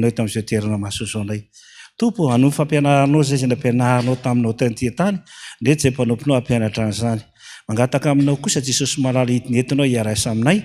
Eto amin'izao toerana masina izao indray. Tompo ô, hanohy ny fampianaranao izay izay nampianarinao taminao tety an-tany, ndreto izay mpanomponao hampianatra an'izany. Mangataka aminao kosa Jesosy malala hidina eto Ianao hiara-hiasa aminay.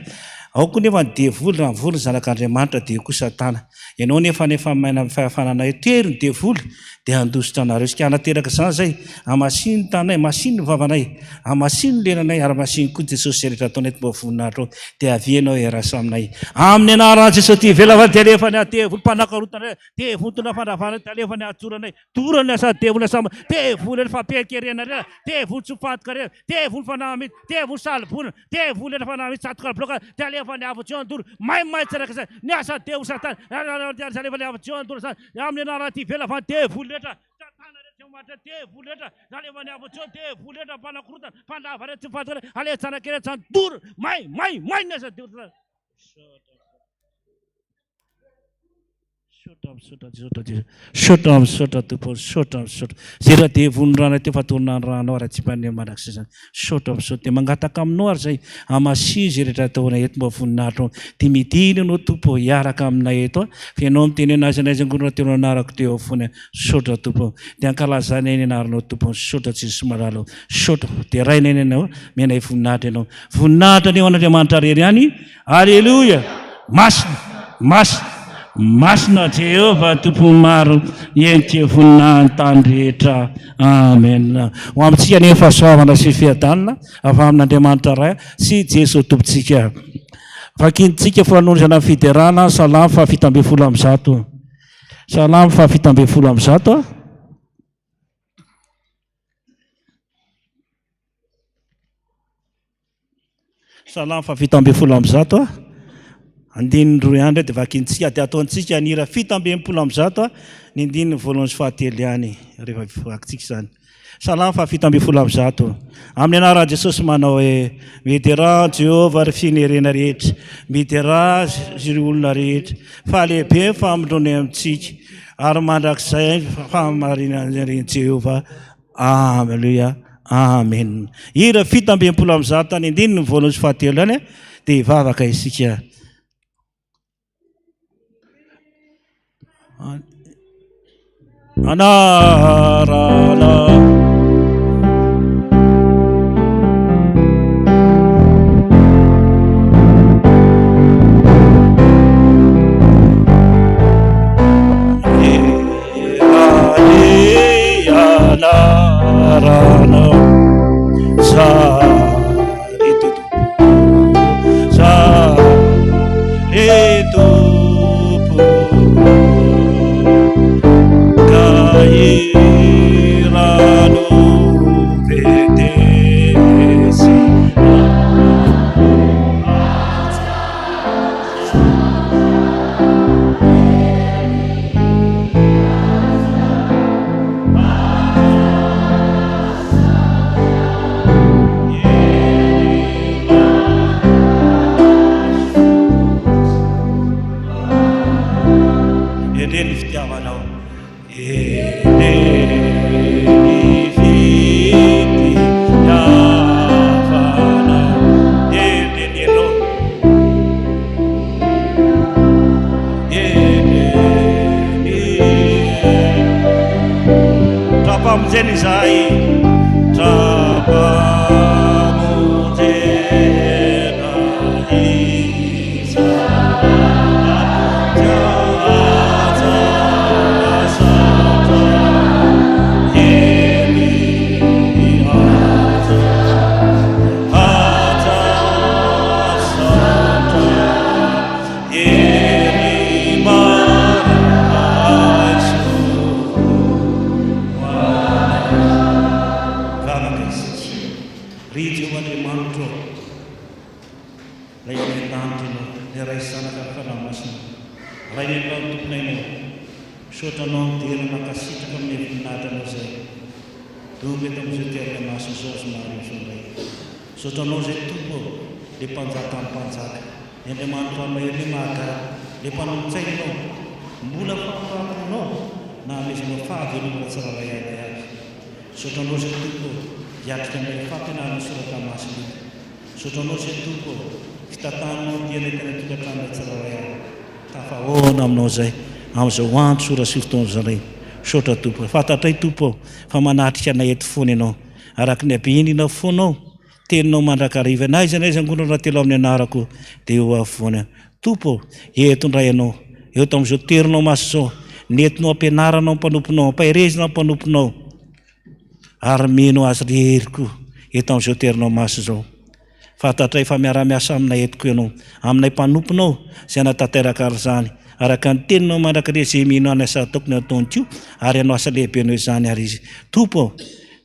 Ao koa nefa ny devoly, raha mivory ny zanak'Andriamanitra dia eo koa Satana. Ianao nefa anefa maina amin'ny fahefana anay tery ny devoly dia handositra anareo. Isika hanateraka izany izay. Hamasino ny tananay, hamasino ny vavanay, hamasino ny lelanay ary hamasino koa Jesosy izay rehetra ataonay eto mba ho voninahitrao. Dia avia Ianao hiara-hiasa aminay. Amin'ny anaran'i Jesosy ity ivelany dia alefa ny devoly mpanakarotanay, devoly mitondra fandravana dia alefa ny hatsoranay. Dorany asa devoly asa devoly ny fampiankerena rena devoly tsy mifatoka rena devoly fanahy mihitsy devoly salibona devoly rena fanahy mihitsy tsatoka bloka dia alefa ny afo tsy andoro maimay tsy araka izay ny asa devoly satana alefa ny afo tsy andoro zany amin'ny anarana ty vela fa devoly rehetra satana rehetra tsy matotra devoly rehetra alefa ny afo tsy devoly rehetra mpanakorotana mpandrava rehetra tsy mifatoka alefa tsara kely tsy andoro may may may ny asa devoly Misaotra misaotra misaotra Jesosy. Misaotra misaotra Tompo misaotra misaotra. Zay raha dia vonondrana teo fa tonona ny ranao ary atsipany mandrakizay izany. Misaotra misaotra. Dia mangataka aminao ary zay hamasiho izay rehetra ataonay eto mba voninahitro. Dia midina ianao Tompo hiaraka aminay eto fa ianao miteny hoe na aiza na aiza angonina teo no anarako teo afoana. Misaotra Tompo. Dia ankalazanay ny anaranao Tompo. Misaotra Jesosy malala. Misaotra. Derainay ny anao. Omenay voninahitra ianao. Voninahitra anie ho an'Andriamanitra rery ihany. Aleloia! Masina, masina, masina Jehovah Tompon'ny maro, entia voninahin'ny tany rehetra. Amen. Ho amintsika anie ny fahasoavana sy fiadanana avy amin'Andriamanitra Ray sy Jesoa Tompontsika. Vakintsika fanonzana fiderana Salamo faha 117. Salamo faha 117. Salamo faha 117 a. Andininy roa ihany indray dia vakintsika dia ataontsika ny hira 167 a, ny andininy voalohany sy fahatelo ihany rehefa vakintsika izany. Salamo faha 117. Amin'ny anaran'i Jesosy manao hoe Miderà an'i Jehovah ry finerena rehetra, miderà Azy ry olona rehetra, fa lehibe ny famindrony amintsika, ary mandrakizay ny fahamarinan'i Jehovah. Aleloia. Amen. Hira 167 any andininy voalohany sy fahatelo ihany dia hivavaka isika. Anarana. Eny ny fitiavanao. Eny ny fitiavanao. Eny ny herinao. Tra-pamonjena izahay, tra-pamonjena izahay. Vavaka isika. Ry Jehovah Andriamanitro ô, Ilay any an-danitra Ianao, Ilay Ray sy Zanaka ary Fanahy Masina, Rainay Ianao ny Tomponay Ianao. Misaotra Anao midera mankasitraka amin'ny voninahitra Anao izay tonga eto amin'izao toerana masina izao azo mahario izao indray. Misaotra Anao izay Tompo ô, Ilay Mpanjakan'ny mpanjaka. Ny Andriamanitra mahery ny mahagaga, ilay mpanolotsaina ianao, mbola fahafahamponao nahamezanao fahavelomana tsirairay anay avy. Misaotra anao izay Tompo ô, hiatrika an'ilay fampianarana soratra masina ito. Misaotra anao izay Tompo ô, fitantananao ny dianay tany an-tokantranonay tsirairay avy. Tafahoana aminao izay. amin'izao andro sy ora sy fotoana izao indray. Misaotra Tompo. Fantatray Tompo ô fa manatrika anay eto foana Ianao. Araka ny habehendrina fonao, teninao mandrakariva. Na aiza na aiza angonana raha telo amin'ny anarako dia eo afovoany aho. Tompo ô, eto indray Ianao, eto amin'izao toeranao masina izao, nentinao ampianaranao ny mpanomponao, ampaherezina ny mpanomponao, ary mino azy rehery koa eto amin'izao toeranao masina izao. Fantatray fa miara-miasa aminay eto koa Ianao, aminay mpanomponao izay hanatanteraka an'izany, araka ny teninao mandrakariva izay mino ahy ny asa ataoko no ataony koa, ary hanao asa lehibe noho izany ary izy. Tompo ô,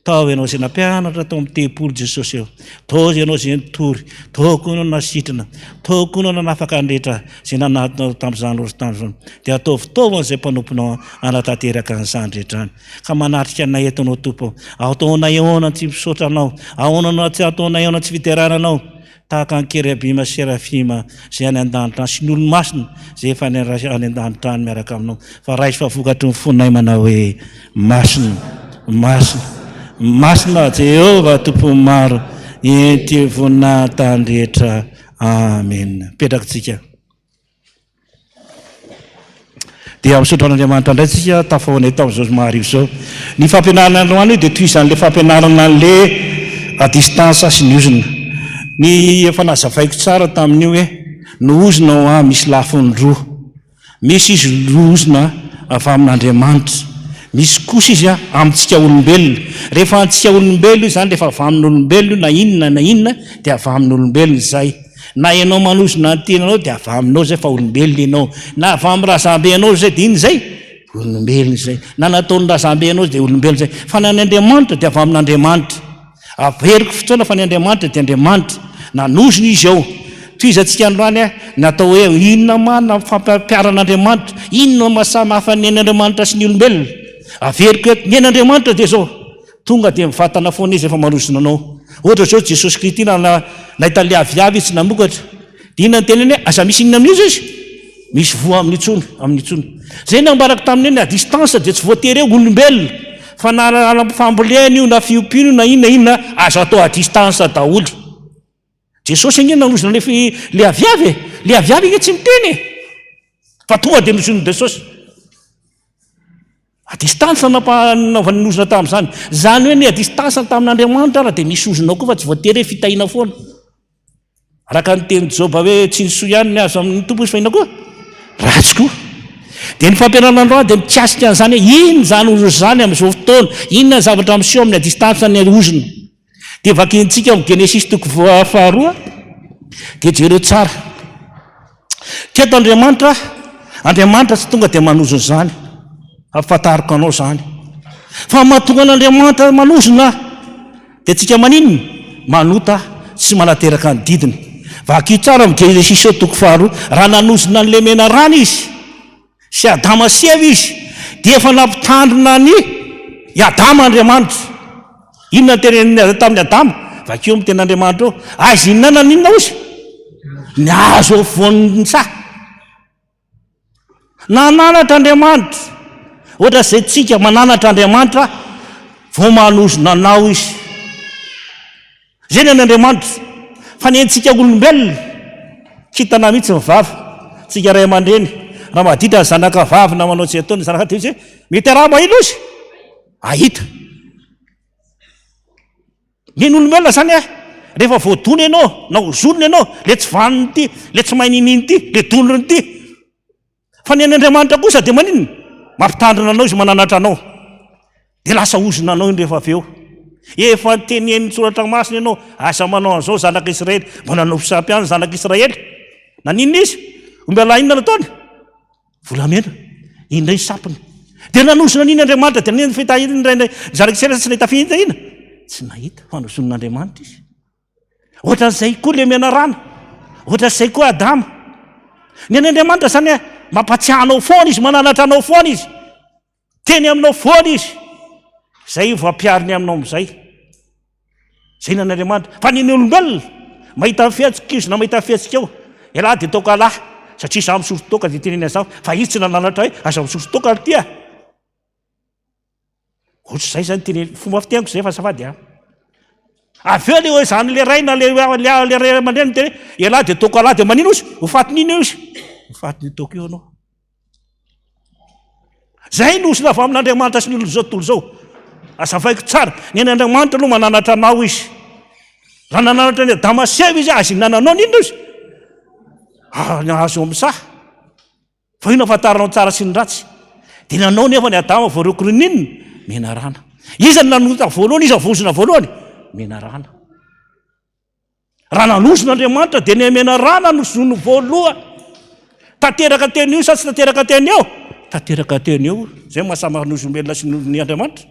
Tao ianao izay nampianatra tao amin'ny tempoly Jesosy eo. Tao ianao izay nitory. Tao koa ianao nasitrana. Tao koa ianao nanafaka ny rehetra izay nanatona anao tamin'izany ora tamin'izany. Dia ataovy fitaovana izay mpanomponao hanatanteraka an'izany rehetra izany. Ka manatrika anay eto ianao Tompo. Ataonay ahoana tsy misaotra anao? Ahoana no tsy ataonay ahoana tsy fiderana anao? Tahaka an'i Kerobima sy Serafima izay any an-danitra any sy ny olo-masina izay efa any any an-danitra any miaraka aminao, fa raiso fa vokatry ny fonay manao hoe, Masina, masina, masina Jehovah Tompon'ny maro, ento voninahitra ny rehetra. Amena. Mipetraka tsika. Dia misaotra an'Andriamanitra indray tsika tafahoana eto amin'izao zoma hariva izao. Ny fampianarana androany dia tohizan'ilay fampianarana an'ilay à distance sy ny ozona. Ny efa nazavaiko tsara tamin'io hoe ny ozona hoa misy lafiny roa. Misy izy ozona avy amin'Andriamanitra. Misy kosa izy amintsika olombelona. Rehefa antsika olombelona io izany, rehefa avy amin'olombelona io na inona na inona dia avy amin'olombelona izay. Na ianao manozona ny tenanao dia avy aminao izay fa olombelona ianao. Na avy amin'ny razambe anao izay dia inona izay? Olombelona izay. Na nataon'ny razambe anao dia olombelona izay. Fa na ny Andriamanitra dia avy amin'Andriamanitra. Averiko fotoana fa ny Andriamanitra dia Andriamanitra. Nanozona izy ao. Tohizantsika androany ny atao hoe inona marina ny fampiharan'Andriamanitra? Inona no maha samy hafa ny an'Andriamanitra sy ny olombelona? Averiko eto, ny an'Andriamanitra dia izao. Tonga dia mivantana foana izy rehefa manozona anao. Ohatra izao Jesosy Kristy raha nahita an'ilay aviavy izy tsy namokatra. Dia inona no teneny hoe aza misy inona amin'io izy? Misy voa amin'ny intsony, amin'ny intsony. Izay no ambarako tamin'ny hoe ny à distance dia tsy voatery hoe olombelona. Fa na alalam-pambolena io na fiompiana io na inona inona azo atao à distance daholo. Jesosy ange nanozona ilay ilay aviavy e. Ilay aviavy ange tsy miteny e. Fa tonga dia nozonin'i Jesosy. À distance nanaovany ny ozona tamin'izany. Izany hoe ny à distance tamin'Andriamanitra ara dia misy ozona koa fa tsy voatery hoe fitahiana foana. Araka ny tenin'i Joba hoe tsy ny soa ihany ny azo amin'ny Tompo izy fa inona koa? Ratsy koa. Dia ny fampianarana androany dia mikasika an'izany hoe inona izany ozona izany amin'izao fotoana, inona ny zavatra miseho amin'ny à distance ny ozona. Dia vakintsika amin'ny Genesisy toko faharoa, dia jereo tsara. Teto Andriamanitra, Andriamanitra tsy tonga dia manozona izany. Ampahafantariko anao izany. Fa mahatonga an'Andriamanitra manozona dia tsika maninona? Manota tsy manateraka ny didiny. Vakio tsara amin'ny Genesisy toko faharoa, raha nanozona an'ilay menarana izy, Sy Adama sy Eva izy, dia efa nampitandrina an'i i Adama Andriamanitra. Inona no teneniny azy tamin'i Adama? Vakio amin'ny tenin'Andriamanitra eo. Aiza inona na inona hozy? Ny hazo afovoan'ny saha. Nananatra Andriamanitra. Ohatra izay tsika mananatra Andriamanitra, vao manozona anao izy. Izay ny an'Andriamanitra. Fa ny antsika olombelona, kintana mihitsy ny vava. Tsika ray aman-dreny, raha maditra ny zanaka vavy na manao tsy ataony ny zanaka dia hoe mety araha mahita izy. Ahita. Ny an'olombelona izany a, rehefa voadona ianao na ozonina ianao, le tsy vanona ity, le tsy mahay niniana ity, le donona ity. Fa ny an'Andriamanitra kosa dia maninona? Mampitandrina anao izy, mananatra anao. Dia lasa ozona anao iny rehefa avy eo. Efa nitenenin'ny soratra masina ianao, aza manao an'izao zanak'Israely. Mba nanao fisampy ihany ny zanak'Israely. Naninona izy? Ombialahy inona nataony? Volamena. Indray ny sampiny. Dia nanozona an'iny Andriamanitra, dia naninona ny fitahiana indray ny zanak'Israely tsy nahita fitahiana? Tsy nahita fa nozonin'Andriamanitra izy. Ohatran'izay koa ilay menarana, ohatran'izay koa Adama. Ny an'Andriamanitra izany eh, mampatsiahy anao foana izy, mananatra anao foana izy, teny aminao foana izy. Izay vao ampihariny aminao amin'izay. Izay ny an'Andriamanitra. Fa ny olombelona, mahita ny fihetsiko izy na mahita ny fihetsika eo, ialahy dia toaka lahy, satria izaho misotro toaka dia teneny an'izaho, fa izy tsy nananatra hoe aza misotro toaka ry ty a. Ohatr'izay zany teny fomba fiteniko zay fa azafady a. Avy eo le hoe zany le ray na le le ray aman-dreny miteny hoe ialahy dia toaka lahy dia manino izy? Ho fatin'ino eo izy? Ho fatin'io toaka io ianao. Zay no ozona avy amin'Andriamanitra sy ny olon'izao tontolo izao. Azavaiko tsara, ny an'Andriamanitra aloha mananatra anao izy. Raha nananatra an'i Adama sy Eva izy, aza ihinananao n'inona izy. Ah, ny hazo amin'ny saha. Fa io no ahafantaranao ny tsara sy ny ratsy. Dia nanao nefa ny Adama voarohirohy inona? Menarana. Iza no nanota voalohany, iza voaozona voalohany? Menarana. Raha nanozona Andriamanitra dia ny menarana no zony voalohany. Tanteraka teny io sa tsy tanteraka teny eo? Tanteraka teny eo. Izay maha samy hafa ny olombelona sy ny Andriamanitra.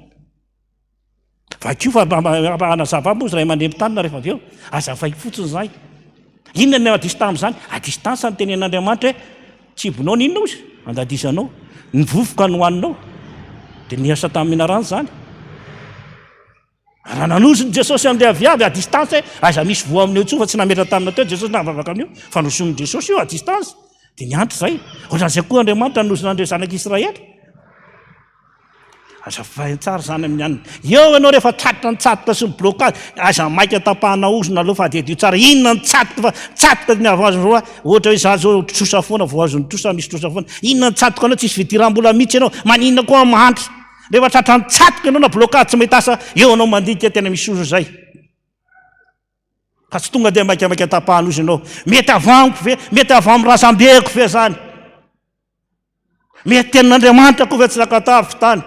Vakio fa mba hanazava moa izy ray aman-dreny mpitanina rehefa avy eo. Azavaiko fotsiny izay. Inona no à distance amin'izany? À distance ny tenen'Andriamanitra hoe tsibonao ny inona ozy? Andadizanao. Ny vovoka no hohaninao. Dia niasa tamin'ny menarana izany. Raha nanozona Jesosy an'ilay aviavy à distance hoe aiza misy voa amin'io intsony fa tsy nametra tanana teo Jesosy na nivavaka amin'io fa nozonin'i Jesosy io à distance. Dia niantra izay. Ohatran'izay koa Andriamanitra nanozona an'ireo zanak'Israely. Azavaina tsara izany amin'ny anona. Eo ianao rehefa tratra ny tsatoka sy ny blocage, aza maika tapahana ozona aloha fa adiadio tsara. Inona ny tsatoka fa tsatoka ny avy azo roa, ohatra hoe za zao trosa foana vao azon'ny trosa misy trosa foana. Inona ny tsatoka anao tsisy fidiram-bola mihitsy ianao, maninona koa mahantra. Rehefa tratra ny tsatoka ianao na blocage tsy mahita asa, eo ianao mandinika tena misy ozona izay. Fa tsy tonga dia maikamaika tapahana ozona ianao. Mety avy amiko ve? Mety avy amin'ny razambeko ve zany? Mety tenin'Andriamanitra koa ve tsy nankataviko tany?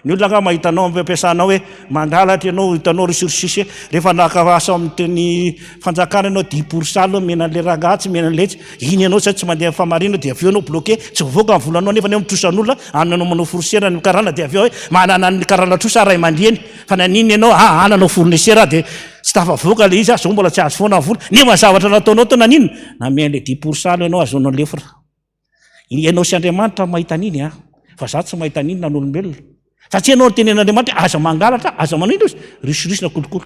Ny olona angaha mahita anao amin'ny fampiasanao hoe mangalatra ianao, hitanao ressources, rehefa naka asa ao amin'ny teny fanjakana ianao dix pour cent aloha omena an'ilay rangahy tsy omena an'ilay etsy, iny ianao zay tsy mandeha amin'ny fahamarinana dia avy eo ianao bloqué, tsy mivoaka ny volanao nefa ianao mitrosa an'olona, any ianao manao fournisseur any amin'ny karana dia avy eo hoe manana ny karana trosa ray aman-dreny fa naninona ianao aa nanao fournisseur aho dia tsy tafavoaka ilay izy aho, zao mbola tsy azo foana ny vola, nefa ny zavatra nataonao teo naninona? Namea an'ilay dix pour cent aloha ianao ahazoanao an'ilay offre. Ianao sy Andriamanitra no mahita an'iny an! Fa za tsy mahita an'iny na n'olombelona. Satria ianao nitenen'Andriamanitra hoe aza mangalatra, aza manao inona izy? Risoriso na kolikoly.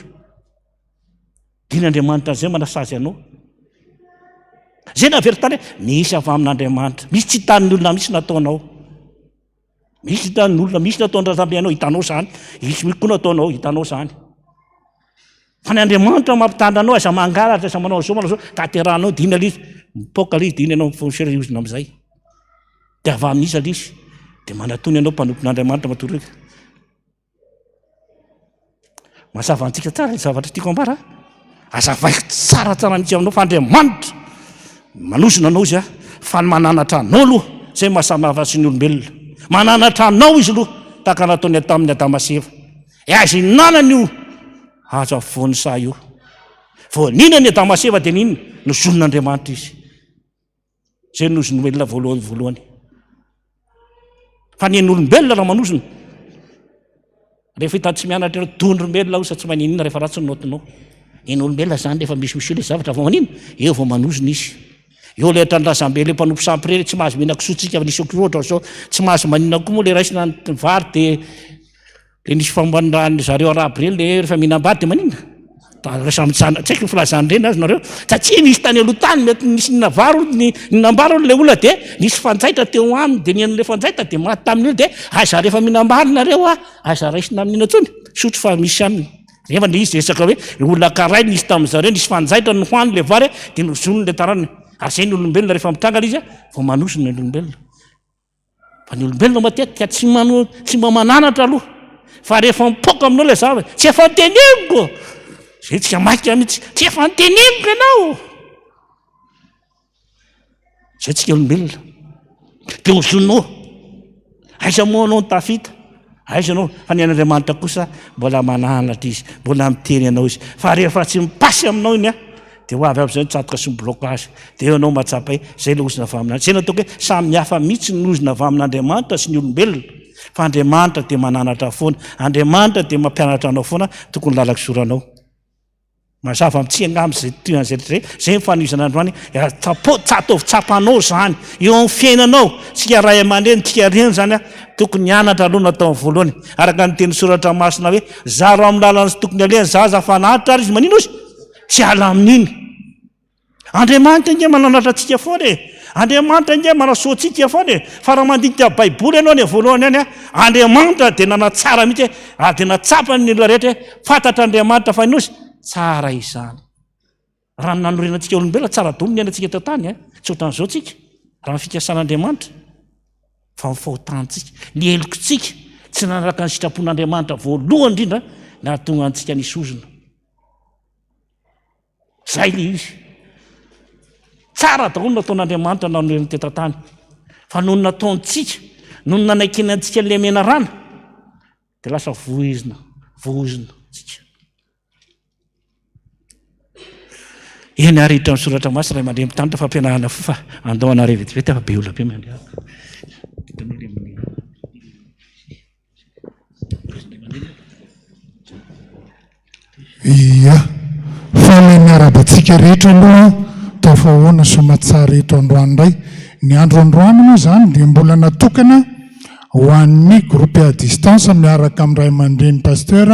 Diny Andriamanitra an'izay manasazy anao. Zay naveriko tany hoe misy avy amin'Andriamanitra, misy tsy hitan'ny olona mihitsy nataonao. Misy hitan'ny olona, misy nataon'ny razambe anao, hitanao izany. Misy koa nataonao, hitanao izany. Fa ny Andriamanitra mampitandrina anao, aza mangalatra, aza manao an'izao, manao izao, tanterahanao dina ilay izy, mipoaka ilay izy, dina ianao mifoncera hiozona amin'izay. Dia avy amin'iza ilay izy? Dia manatona ianao mpanompon'Andriamanitra matory. Mazava antsika tsara ny zavatra tiako ambara. Azavaiko tsara tsara mihitsy aminao fa Andriamanitra manozona anao izy fa ny mananatra anao aloha izay maha samy hafa sy ny olombelona. Mananatra anao izy aloha tahaka nataony tamin'ny Adama sy Eva. E aza ihinanana io hazo afovoan'ny saha io. Vao nihinana i Adama sy Eva dia ninona? Nozonin'Andriamanitra izy. Izay no nozonomelona voalohany voalohany. Fa ny an'olombelona raha manozona, rehefa hita tsy mianatra ireo dondrombelona osa tsy maninona rehefa ratsy ny notinao. Ny an'olombelona zany rehefa misy misy ilay zavatra vao manina, eo vao manozona izy. Eo ilay hatrany razambe ilay mpanompo sampy ireny tsy mahazo mihinana kisoa tsika fa nisy ohatra zao tsy mahazo maninona koa moa ilay raisina ny vary dia Le nisy fomban-draha zareo arabo ireny le rehefa mihinam-bary dia maninona? Raha mijanona, tsy haiko ny filazana ireny azy nareo, satria nisy tany aloha tany mety nisy nihinam-bary hono, ny nihinam-bary hono le olona dia nisy fanjaitra teo aminy dia nihaino le fanjaitra dia maty tamin'io dia aiza rehefa mihinam-bary nareo a, aiza raisina amin'ina intsony, sotro fa misy aminy. Nefa le izy resaka hoe olona karay nisy tamin'zareo nisy fanjaitra nohaniny le vary dia nozoniny le taranany. Ary zay ny olombelona rehefa mitranga le izy vao manozona ny olombelona. Fa ny olombelona matetika tsy mano, tsy mba mananatra aloha. Fa rehefa mipoaka aminao ilay zavatra, tsy efa noteneniko! Zay tsika maika mihitsy, tsy efa noteneniko ianao! Zay tsika olombelona. Dia ozonao. Aiza moa anao no tafita? Aiza ianao? Fa ny an'Andriamanitra kosa mbola mananatra izy, mbola miteny anao izy. Fa rehefa tsy mipasy aminao iny an, dia ho avy amin'izay ny tsatoka sy ny blocage. Dia eo ianao mahatsapa hoe izay ilay ozona avy amin'Andriamanitra. Izay no ataoko hoe samy hafa mihitsy ny ozona avy amin'Andriamanitra sy ny olombelona. Fa Andriamanitra dia mananatra foana. Andriamanitra dia mampianatra anao foana tokony lalan-kisoranao. Mazava amintsika angamba izay toy an'izay rehetra izay. Izay ny fanohizana androany. Tsapo, ataovy tsapanao izany eo amin'ny fiainanao. Tsika ray aman-dreny, tsika reny izany an, tokony hianatra aloha ny atao amin'ny voalohany. Araka ny teny soratra masina hoe, zaro amin'ny lalana tsy tokony alehany zaza fa naharitra ary izy manino izy? Tsy hiala amin'iny. Andriamanitra ange mananatra antsika foana e! Andriamanitra ange manasoa antsika foana e! Fa raha mandinika Baiboly ianao any voalohany any, Andriamanitra dia nanatsara mihitsy hoe, ary dia natsapany ny olona rehetra hoe, fantatr'Andriamanitra fa inona izy? Tsara izany. Raha ny nanorenantsika olombelona, tsara daholo ny iainantsika eto an-tany, tsy ohatran'izao tsika, raha ny fikasan'Andriamanitra. Fa ny fahotantsika, ny helokintsika, tsy nanaraka ny sitrapon'Andriamanitra voalohany indrindra nahatonga antsika nisy ozona. Zay le izy. Tsara daholo ny nataon'Andriamanitra nanorenany teto an-tany. Fa noho ny nataontsika, noho ny nanaikena antsika an'ilay menarana, dia lasa voizina, voizina tsika. Eny ary hiditra amin'ny soratra masina ray aman-dreny mpitandrina fampianarana fo fa andao anareo vetivety fa be olona be miandry ato. Ia. Faly miarahaba antsika rehetra aloha tafahoana soamatsara eto androany indray. Ny andro androany moa izany dia mbola natokana ho an'ny groupe à distance miaraka amin'ny ray aman-dreny Pasteur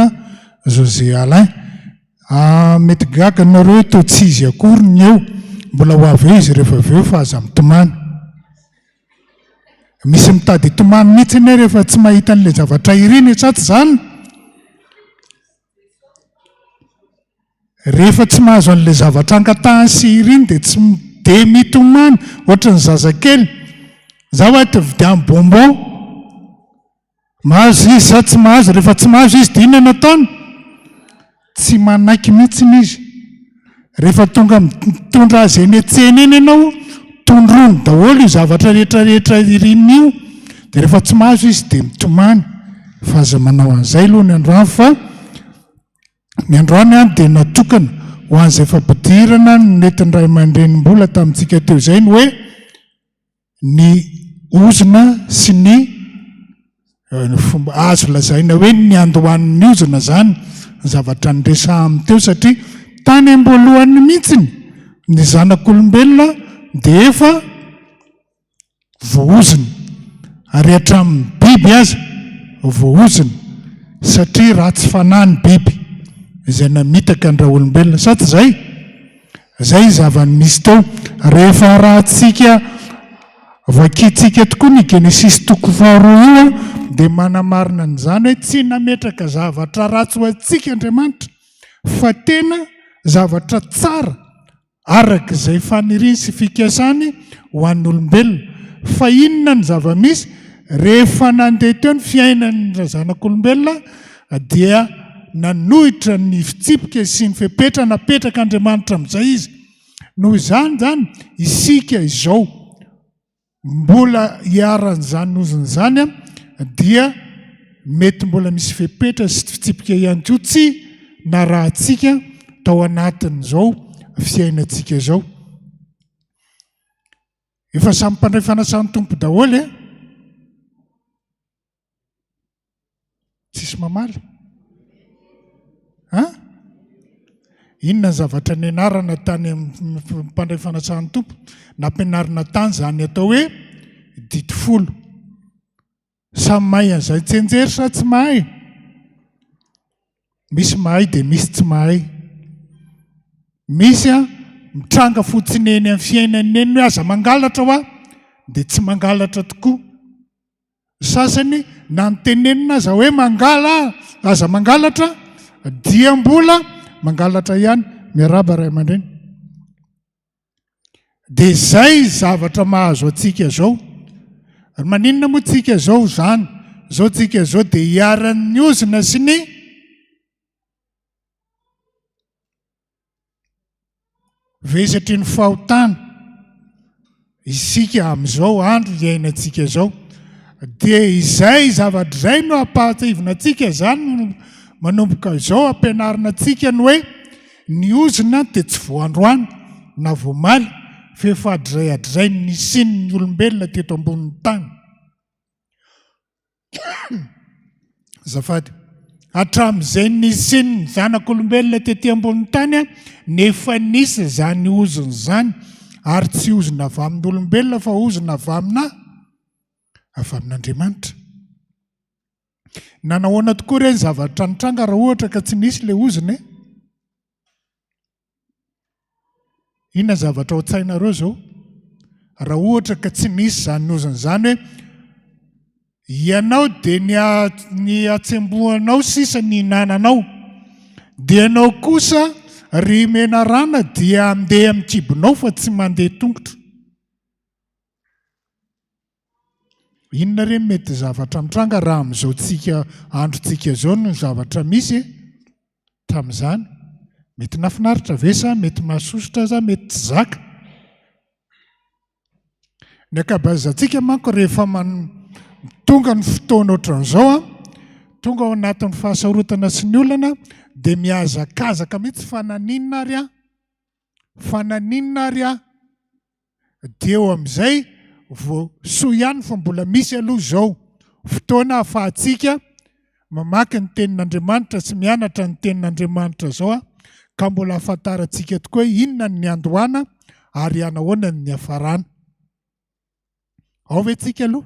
José Alain. Ah, mety gaga nareo hoe toa tsy izy akory ny eo. Mbola ho avy eo izy rehefa avy eo fa aza mitomany. Misy mitady hitomany mihitsy anie rehefa tsy mahita an'ilay zavatra iriny e, sa tsy izany? Rehefa tsy mahazo an'ilay zavatra angatahany sy iriny dia tsy dia mitomany ohatry ny zazakely. Za hoa te vidiano bonbon. Mahazo izy sa tsy mahazo? Rehefa tsy mahazo izy dia inona no ataony? Tsy manaiky mihitsy izy. Rehefa tonga mitondra azy eny an-tsena eny ianao, tondroiny daholo io zavatra rehetra rehetra iriny io, dia rehefa tsy mahazo izy dia mitomany. Fa aza manao an'izay aloha ny androany fa ny androany an dia natokana ho an'izay fampidirana nentin'ny ray aman-drenim-bola tamintsika teo izay ny hoe ny ozona sy ny fomba azo lazaina hoe ny niandohan'ny ozona izany ny zavatra niresahany teo satria tany am-boalohany mihitsiny ny zanak'olombelona dia efa voaozona ary hatramin'ny biby aza voaozona satria ratsy fanahy ny biby izay namitaka ny raolombelona sa tsy izay? Izay ny zava-nisy teo. Rehefa arahantsika, vakintsika tokoa ny Genesisy toko faharoa io dia manamarina an'izany hoe tsy nametraka zavatra ratsy ho antsika Andriamanitra fa tena zavatra tsara araka izay faniriany sy fikasany ho an'ny olombelona. Fa inona ny zava-misy? Rehefa nandeha teo ny fiainan'ny zanak'olombelona dia nanohitra ny fitsipika sy ny fepetra napetrak'Andriamanitra amin'izay izy. Noho izany izany, isika izao mbola iharan'izany ozona izany dia mety mbola misy fepetra sy fitsipika ihany koa tsy narahantsika tao anatin'izao fiainantsika izao. Efa samy mpandray fanasan'ny Tompo daholo e. Tsisy mamaly? An? Inona ny zavatra nianarana tany amin'ny mpandray fanasan'ny Tompo? Nampianarina tany izany atao hoe didy folo. Samy mahay an'izay tsianjery sa tsy mahay? Misy mahay dia misy tsy mahay. Misy an, mitranga fotsiny eny amin'ny fiainany eny hoe aza mangalatra hoa, dia tsy mangalatra tokoa. Sasany na ny tenenina aza hoe mangala aza mangalatra dia mbola mangalatra ihany. Miarahaba ray aman-dreny. Dia izay zavatra mahazo antsika izao. Ary maninona moa tsika izao izany? Izao tsika izao dia iharan'ny ozona sy ny Vesatry ny fahotana isika amin'izao andro iainantsika izao. Dia izay zavatra izay no ampahatsiahivina antsika izany no manomboka izao ampianarina antsika ny hoe ny ozona dia tsy vao androany na vao omaly fa efa hatrizay hatrizay nisian'ny olombelona teto ambonin'ny tany. Azafady. Hatramin'izay nisian'ny zanak'olombelona tety ambonin'ny tany, nefa nisy izany ozona izany, ary tsy ozona avy amin'olombelona fa ozona avy amina avy amin'Andriamanitra. Nanahoana tokoa re ny zavatra nitranga raha ohatra ka tsy nisy ilay ozona e? Inona ny zavatra ao an-tsainareo izao? Raha ohatra ka tsy nisy izany ozona izany hoe ianao dia ny ny hatsembohanao sisa ny hinananao, dia ianao kosa ry menarana dia handeha amin'ny kibonao fa tsy mandeha tongotra. Inona re ny mety zavatra mitranga raha amin'izao tsika androntsika izao no zavatra misy e? Tamin'izany? Mety nafinaritra ve sa mety mahasosotra sa mety tsy zaka? Ny ankabeazantsika manko rehefa man tonga ny fotoana ohatran'izao an, tonga ao anatin'ny fahasarotana sy ny olana dia mihazakazaka mihitsy fa naninona ary aho? Fa naninona ary aho? Dia eo amin'izay vao soa ihany fa mbola misy aloha izao fotoana ahafahantsika mamaky ny tenin'Andriamanitra sy mianatra ny tenin'Andriamanitra izao ka mbola ahafantarantsika tokoa hoe inona ny niandohana ary hanahoana ny niafarana. Ao ve tsika aloha?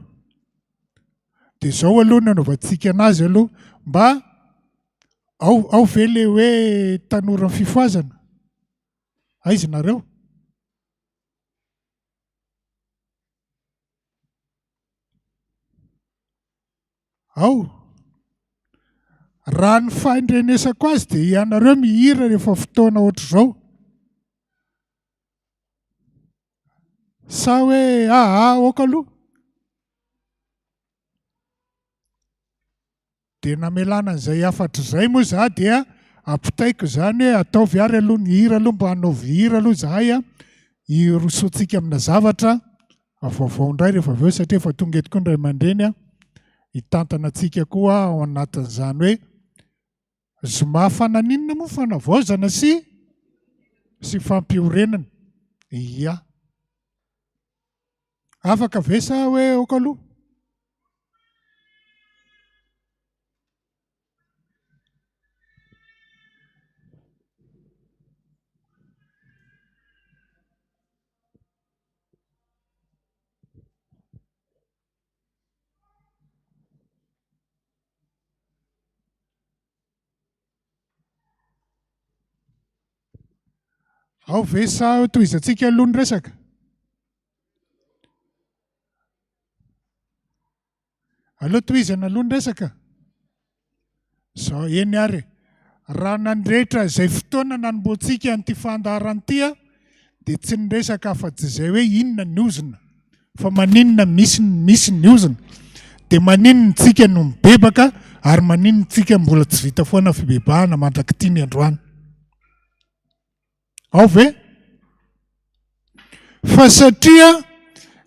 Dia izao aloha no anaovantsika anazy aloha mba ao ao ve le hoe tanora fifohazana? Aiza nareo? Ao. Raha ny fahendrenesako azy dia ianareo mihira rehefa fotoana ohatr'izao. Sa hoe aa aoka aloha? Dia namelana an'izay hafatra izay moa za dia ampitaiko izany hoe ataovy ary aloha ny hira aloha mba hanaovy hira aloha izahay a, hirosoantsika amina zavatra vaovao indray rehefa avy eo satria efa tonga eto koa ny ray aman-dreny a, hitantana antsika koa ao anatin'izany hoe zoma fananinona moa fanavaozana sy sy fampiorenana. Ia. Afaka ve sa hoe aoka aloha? Ao ve sa tohizantsika aloha ny resaka? Aleo tohizana aloha ny resaka. Zao, eny ary e. Raha nandretra izay fotoana nanombohantsika an'ity fandaharana ity aho, dia tsy niresaka afa-tsy izay hoe inona ny ozona, fa maninona misy misy ny ozona, dia maninona tsika no mibebaka ary maninona tsika mbola tsy vita foana fibebahana mandrak'ity ny androany. Ao ve? Fa satria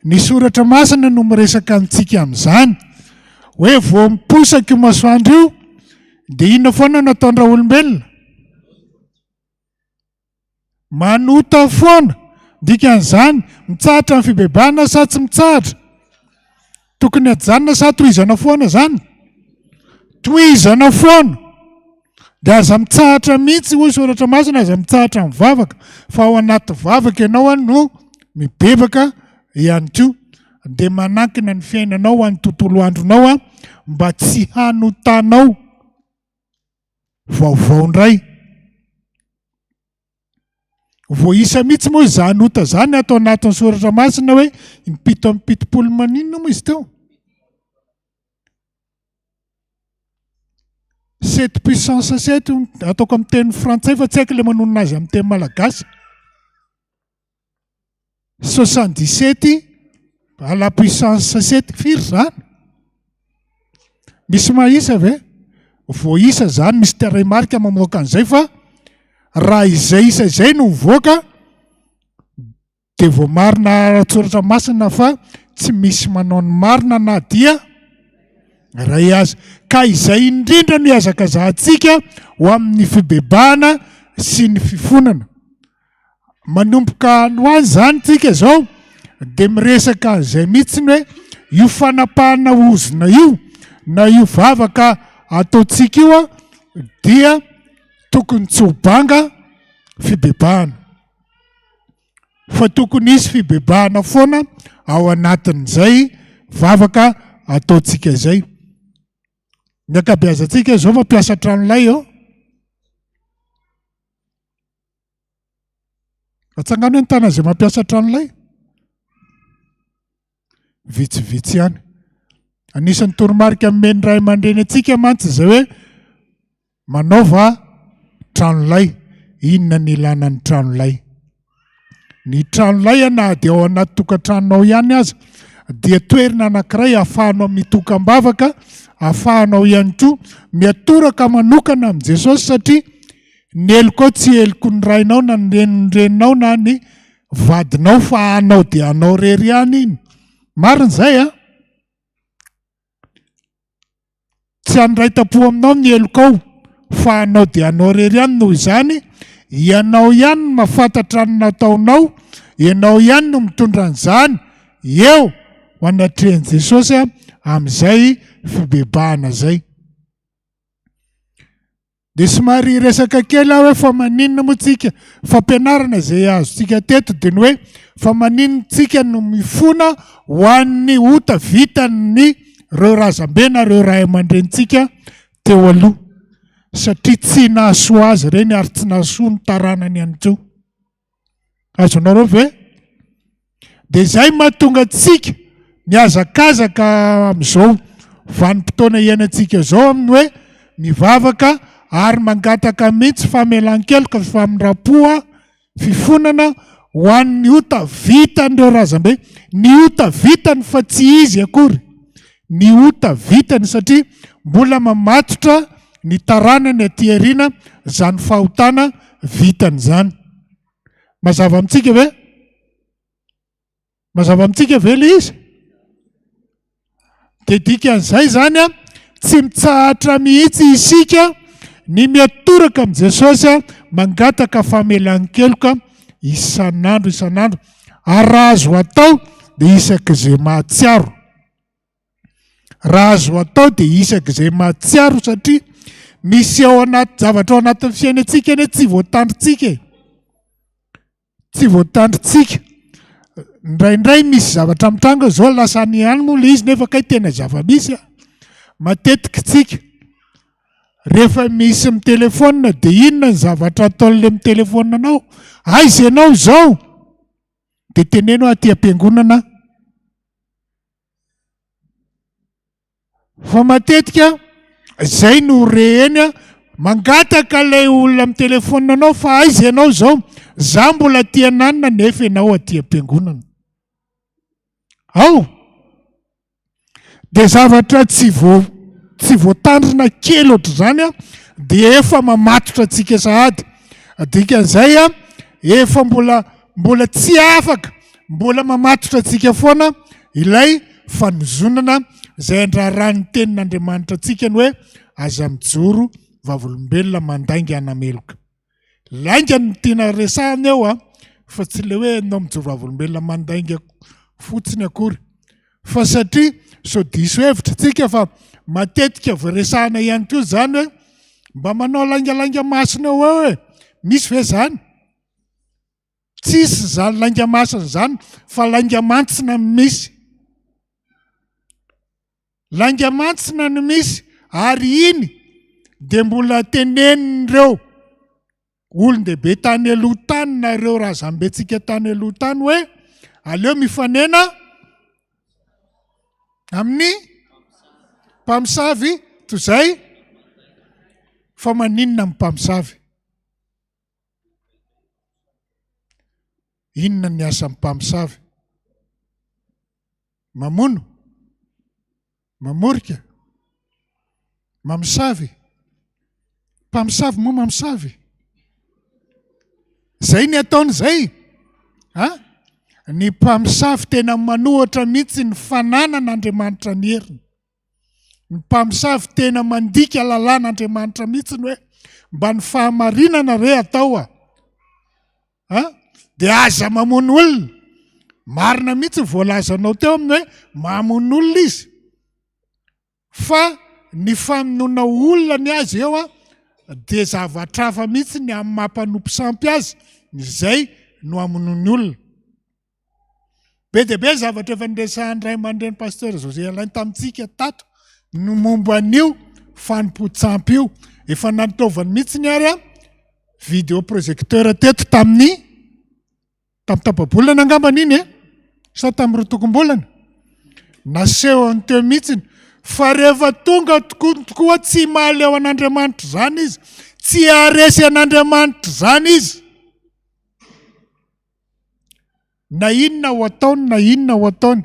ny soratra masina no miresaka antsika amin'izany, hoe vao miposaka io masoandro io, dia inona foana no ataon-draolombelona? Manota foana. Dikan'izany, mitsahatra ny fibebahana sa tsy mitsahatra? Tokony hajanona sa tohizana foana izany? Tohizana foana. Dia aza mitsahatra mihitsy, hoy soratra masina, aza mitsahatra mivavaka, fa ao anaty vavaka ianao no mibebaka ihany koa. Dia manankina ny fiainanao ho an'ny tontolo andronao mba tsy hanotanao vaovao indray. Voaisa mihitsy moa izany ota izany ato anatin'ny soratra masina hoe impito amby 70 maninona moa izy teo? Sept puissance sept ataoko amin'ny teny frantsay fa tsy haiko ilay manonona azy amin'ny teny malagasy. 77 à la puissance 7 firy izany? Misy mahisa ve? Voaisa izany, misy tarehimarika mamoaka an'izay fa raha izay isa izay no mivoaka dia voamarina ara-tsoratra masina fa tsy misy manao ny marina na dia iray aza. Ka izay indrindra no ihazakazahantsika ho amin'ny fibebahana sy ny fifonana. Manomboka any ho any izany tsika izao dia miresaka an'izay mihitsy ny hoe io fanapahana ozona io na io vavaka ataontsika io dia tokony tsy ho banga fibebahana fa tokony hisy fibebahana foana ao anatin'izay vavaka ataontsika izay. Ny ankabeazantsika izao mampiasa tranolay eo. Atsangano hoe ny tanana izay mampiasa tranolay. Vitsivitsy ihany. Anisan'ny toromarika nomen'ny ray aman-dreny antsika mantsy izay hoe manaova tranolay. Inona ny ilana ny tranolay? Ny tranolay na dia ao anaty tokantranonao ihany aza dia toerana anankiray ahafahanao mitokam-bavaka, ahafahanao ihany koa miatoraka manokana amin'i Jesosy satria ny helokao tsy heloky ny rainao na ny renin'ny reninao na ny vadinao fa anao dia anao rery ihany iny. Marina izay an? Tsy handray tampo aminao ny helokao, fa anao dia anao irery ihany, noho izany, ianao ihany no mahafantatra ny nataonao, ianao ihany no mitondra an'izany eo ho anatrehan'i Jesosy amin'izay fibebahana izay. Dia somary hiresaka kely aho hoe fa maninona moa tsika, fampianarana izay azontsika teto dia ny hoe fa maninona tsika no mifona ho an'ny ota vitan'ny reo razambe na reo ray aman-drenintsika teo aloha satria tsy nahasoa azy ireny ary tsy nahasoa ny taranany ihany koa. Azonareo ve? Dia izay mahatonga antsika mihazakazaka amin'izao vanim-potoana iainantsika izao amin'ny hoe mivavaka ary mangataka mihitsy famelan-keloka, famindram-po, fifonana ho an'ny ota vitan'ireo razambe. Ny ota vitany fa tsy izy akory. Ny ota vitany satria mbola mamatotra ny taranany aty aoriana izany fahotana vitany izany. Mazava amintsika ve? Mazava amintsika ve ilay izy? Dia dikan'izay izany an, tsy mitsahatra mihitsy isika ny miatoraka amin'i Jesosy an, mangataka famelan-keloka isan'andro isan'andro. Ary raha azo atao dia isak'izay mahatsiaro. Raha azo atao dia isak'izay mahatsiaro satria misy ao anaty zavatra ao anatin'ny fiainantsika anie tsy voatandrintsika e. Tsy voatandrintsika. Indraindray misy zavatra mitranga zao lasa any ihany moa ilay izy nefa kay tena zava-misy a. Matetika tsika rehefa misy mitelefaonina dia inona ny zavatra ataon'ilay mitelefaonina anao? Aiza ianao izao? Dia teneno hoe aty am-piangonana aho. Fa matetika izay no re eny mangataka ilay olona amin'ny telephone anao fa aiza ianao izao? Za mbola aty ananona nefa ianao aty am-piangonana. Ao! Dia zavatra tsy vo tsy voatandrina kely ohatr'izany an, dia efa mamatotra antsika sahady. Dikan'izay an, efa mbola mbola tsy afaka, mbola mamatotra antsika foana ilay fanozonana izay andraran'ny tenin'Andriamanitra antsika ny hoe aza mijoro vavolombelona mandainga hanameloka. Lainga no tiana resahana eo a, fa tsy ilay hoe ianao mijoro vavolombelona mandainga fotsiny akory. Fa satria sao diso hevitra tsika fa matetika voaresahana ihany koa izany hoe mba manao laingalainga masina eo eo e, misy ve izany? Tsisy izany lainga masina izany fa lainga mantsina no misy. Lainga mantsina no misy ary iny dia mbola tenenin'ireo olon-dehibe tany aloha tany na ireo razambentsika tany aloha tany hoe aleo mifanena amin'ny mpamosavy toy izay fa maninona amin'ny mpamosavy. Inona ny asan'ny mpamosavy? Mamono? Mamorika? Mamosavy? Mpamosavy moa mamosavy? Zay ny ataony zay. Ha? Ny mpamosavy tena manohatra mihitsy ny fananan'Andriamanitra ny heriny. Ny mpamosavy tena mandika lalàn'Andriamanitra mihitsy ny hoe mba ny fahamarinana re atao a. Ha? Dia aza mamono olona. Marina mihitsy ny voalazanao teo amin'ny hoe mamono olona izy. Fa ny famonoana olona ny azy eo a dia zavatra hafa mihitsy ny amin'ny maha mpanompo sampy azy izay no hamonoany olona. Be dia be ny zavatra efa niresahan'ny ray aman-dreny Pasteur José Alain tamintsika tato ny momba an'io fanompoan-tsampy io. Efa nanaovany mihitsy ny ary vidéo projecteur teto tamin'ny tamin'ny tapa-bolana angambany iny e sa tamin'ny roatokom-bolana. Nasehony teo mihitsy fa rehefa tonga tokoa tokoa tsy mahaleo an'Andriamanitra izany izy, tsy haharesy an'Andriamanitra izany izy. Na inona ho ataony na inona ho ataony.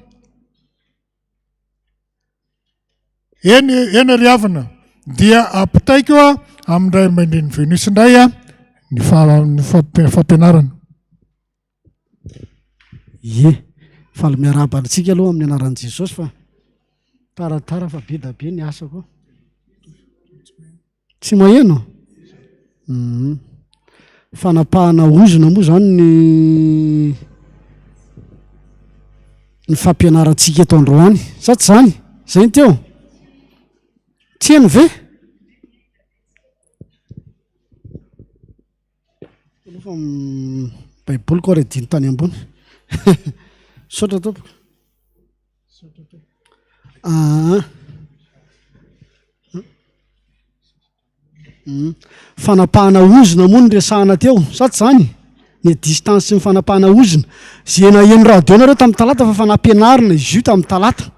Eny, eny ry havana, dia ampitaiko amin'ny ray aman-dreny Venus indray ny ny fampianarana. Ie, faly miarahaba antsika aloha amin'ny anaran'i Jesosy fa taratara fa be da be ny asa koa. Tsy maheno? Hum. Fanapahana ozona moa zany ny ny fampianarantsika eto androany. Sa tsy zany? Zay ny teo? Tsy heno ve? Aloha fa baiboly koa ary adino tany ambony. Misaotra tompoko. Aa. Fanapahana ozona moa no resahana teo, sa tsy izany? Ny distance sy ny fanapahana ozona. Izay naheno radio nareo tamin'ny talata fa efa nampianarina izy io tamin'ny talata.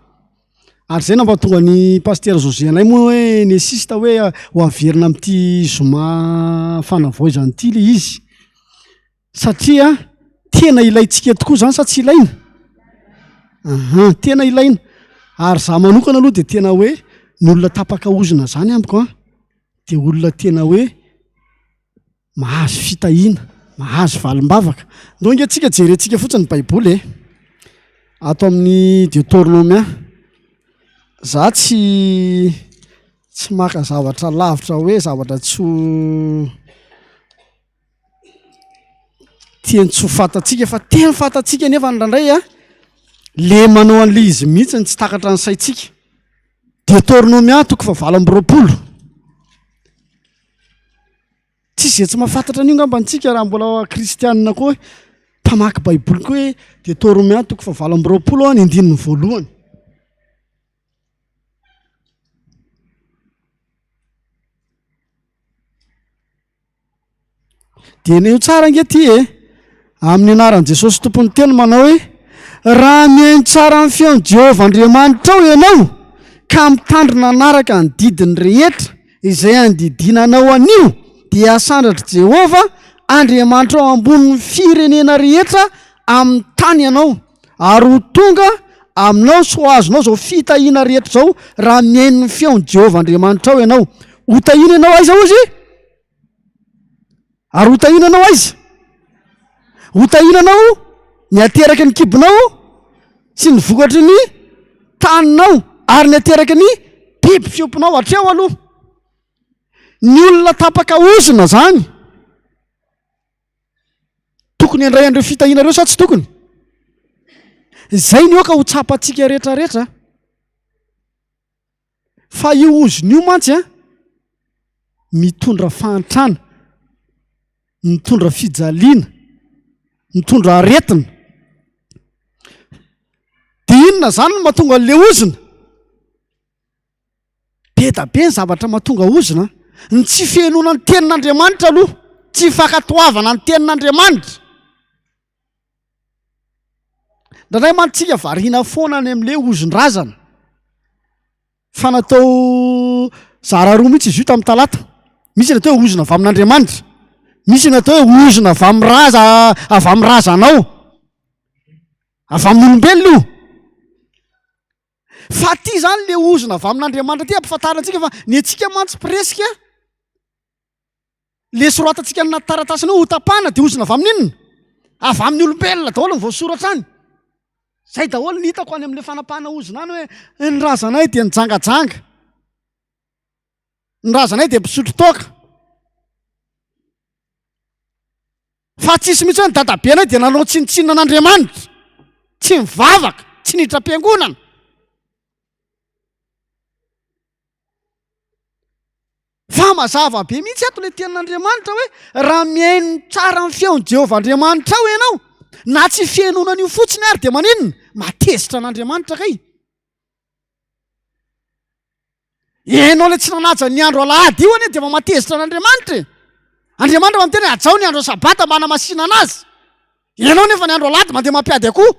Ary izay nampahatonga ny pasitera José anay moa hoe ni-insiste hoe ho averina amin'ity zoma fanavaozana ity ilay izy. Satria tena ilaintsika tokoa izany sa tsy ilaina? Aha, tena ilaina. Ary za manokana aloha dia tena hoe ny olona tapaka ozona zany amiko an, dia olona tena hoe mahazo fitahiana, mahazo valim-bavaka. Ndao ange tsika jerentsika fotsiny ny baiboly e, ato amin'ny Deoteronomia. Za tsy tsy maka zavatra lavitra hoe zavatra tsy ho. Tiany tsy ho fantatsika fa tena fantatsika nefa indraindray a, le manao an'le izy mihitsy no tsy takatra ny saintsika. Deoteronomia toko fahavalo amby 20. Tsisy izay tsy mahafantatra an'io ngamba antsika raha mbola kristianina koa hoe mpamaky baiboly koa hoe Deoteronomia toko fahavalo amby 20 ny andininy voalohany. Diniho tsara ange ity e! Amin'ny anaran'i Jesosy Tompon'ny teny manao hoe, Raha mihaino tsara ny feon'i Jehovah Andriamanitrao ianao, ka mitandrina hanaraka ny didiny rehetra izay andidiana anao anio, dia hasandratr'i Jehovah Andriamanitrao ambonin'ny firenena rehetra amin'ny tany ianao, ary ho tonga aminao sy ho azonao izao fitahiana rehetra izao raha mihaino ny feon'i Jehovah Andriamanitrao ianao. Hotahiana ianao aiza hozy? Ary ho tahiana anao aiza? Ho tahiana anao ny ateraky ny kibonao sy ny vokatry ny taninao ary ny ateraky ny biby fiompinao hatreo aloha. Ny olona tapaka ozona zany tokony handray an'ireo fitahiana ireo sa tsy tokony? Izay ny oka ho tsapantsika rehetrarehetra. Fa io ozona io mantsy an, mitondra fahantrana, mitondra fijaliana, mitondra aretina. Dia inona izany no mahatonga an'ilay ozona? Be da be ny zavatra mahatonga ozona. Ny tsy fihenoana ny tenin'Andriamanitra aloha, tsy fankatoavana ny tenin'Andriamanitra. Indraindray mantsy tsika variana foana any amin'ilay ozon-drazana. Fa natao zara roa mihitsy izy io tamin'ny talata. Misy ny atao hoe ozona avy amin'Andriamanitra. Misy ny atao hoe ozona avy amin'ny raza, avy amin'ny razanao. Avy amin'ny olombelona io. Fa aty izany ilay ozona avy amin'Andriamanitra aty ampifantarina antsika fa ny antsika mantsy presque Le soratantsika anaty taratasy hoe hotapahana dia ozona avy amin'ny inona? Avy amin'ny olombelona daholo ny voasoratra any. Zay daholo ny hitako any amin'le fanapahana ozona any hoe ny razanay dia nijangajanga. Ny razanay dia mpisotro toaka. Fa tsisy mihitsy hoe ny dadabenay dia nanao tsinontsinona an'Andriamanitra. Tsy nivavaka, tsy niditra am-piangonana. Fa mazava be mihitsy ato ilay tenin'Andriamanitra hoe raha mihaino tsara ny feon'i Jehovah Andriamanitrao ianao, na tsy fihainoana an'io fotsiny ary dia maninona? Mahatezitra an'Andriamanitra kay. Ianao ilay tsy nanaja ny andro alahady io anie dia efa mahatezitra an'Andriamanitra e. Andriamanitra mba miteny hoe hajao ny andro sabata mba hanamasinana azy. Ianao nefa ny andro alahady mandeha mampiady akoho.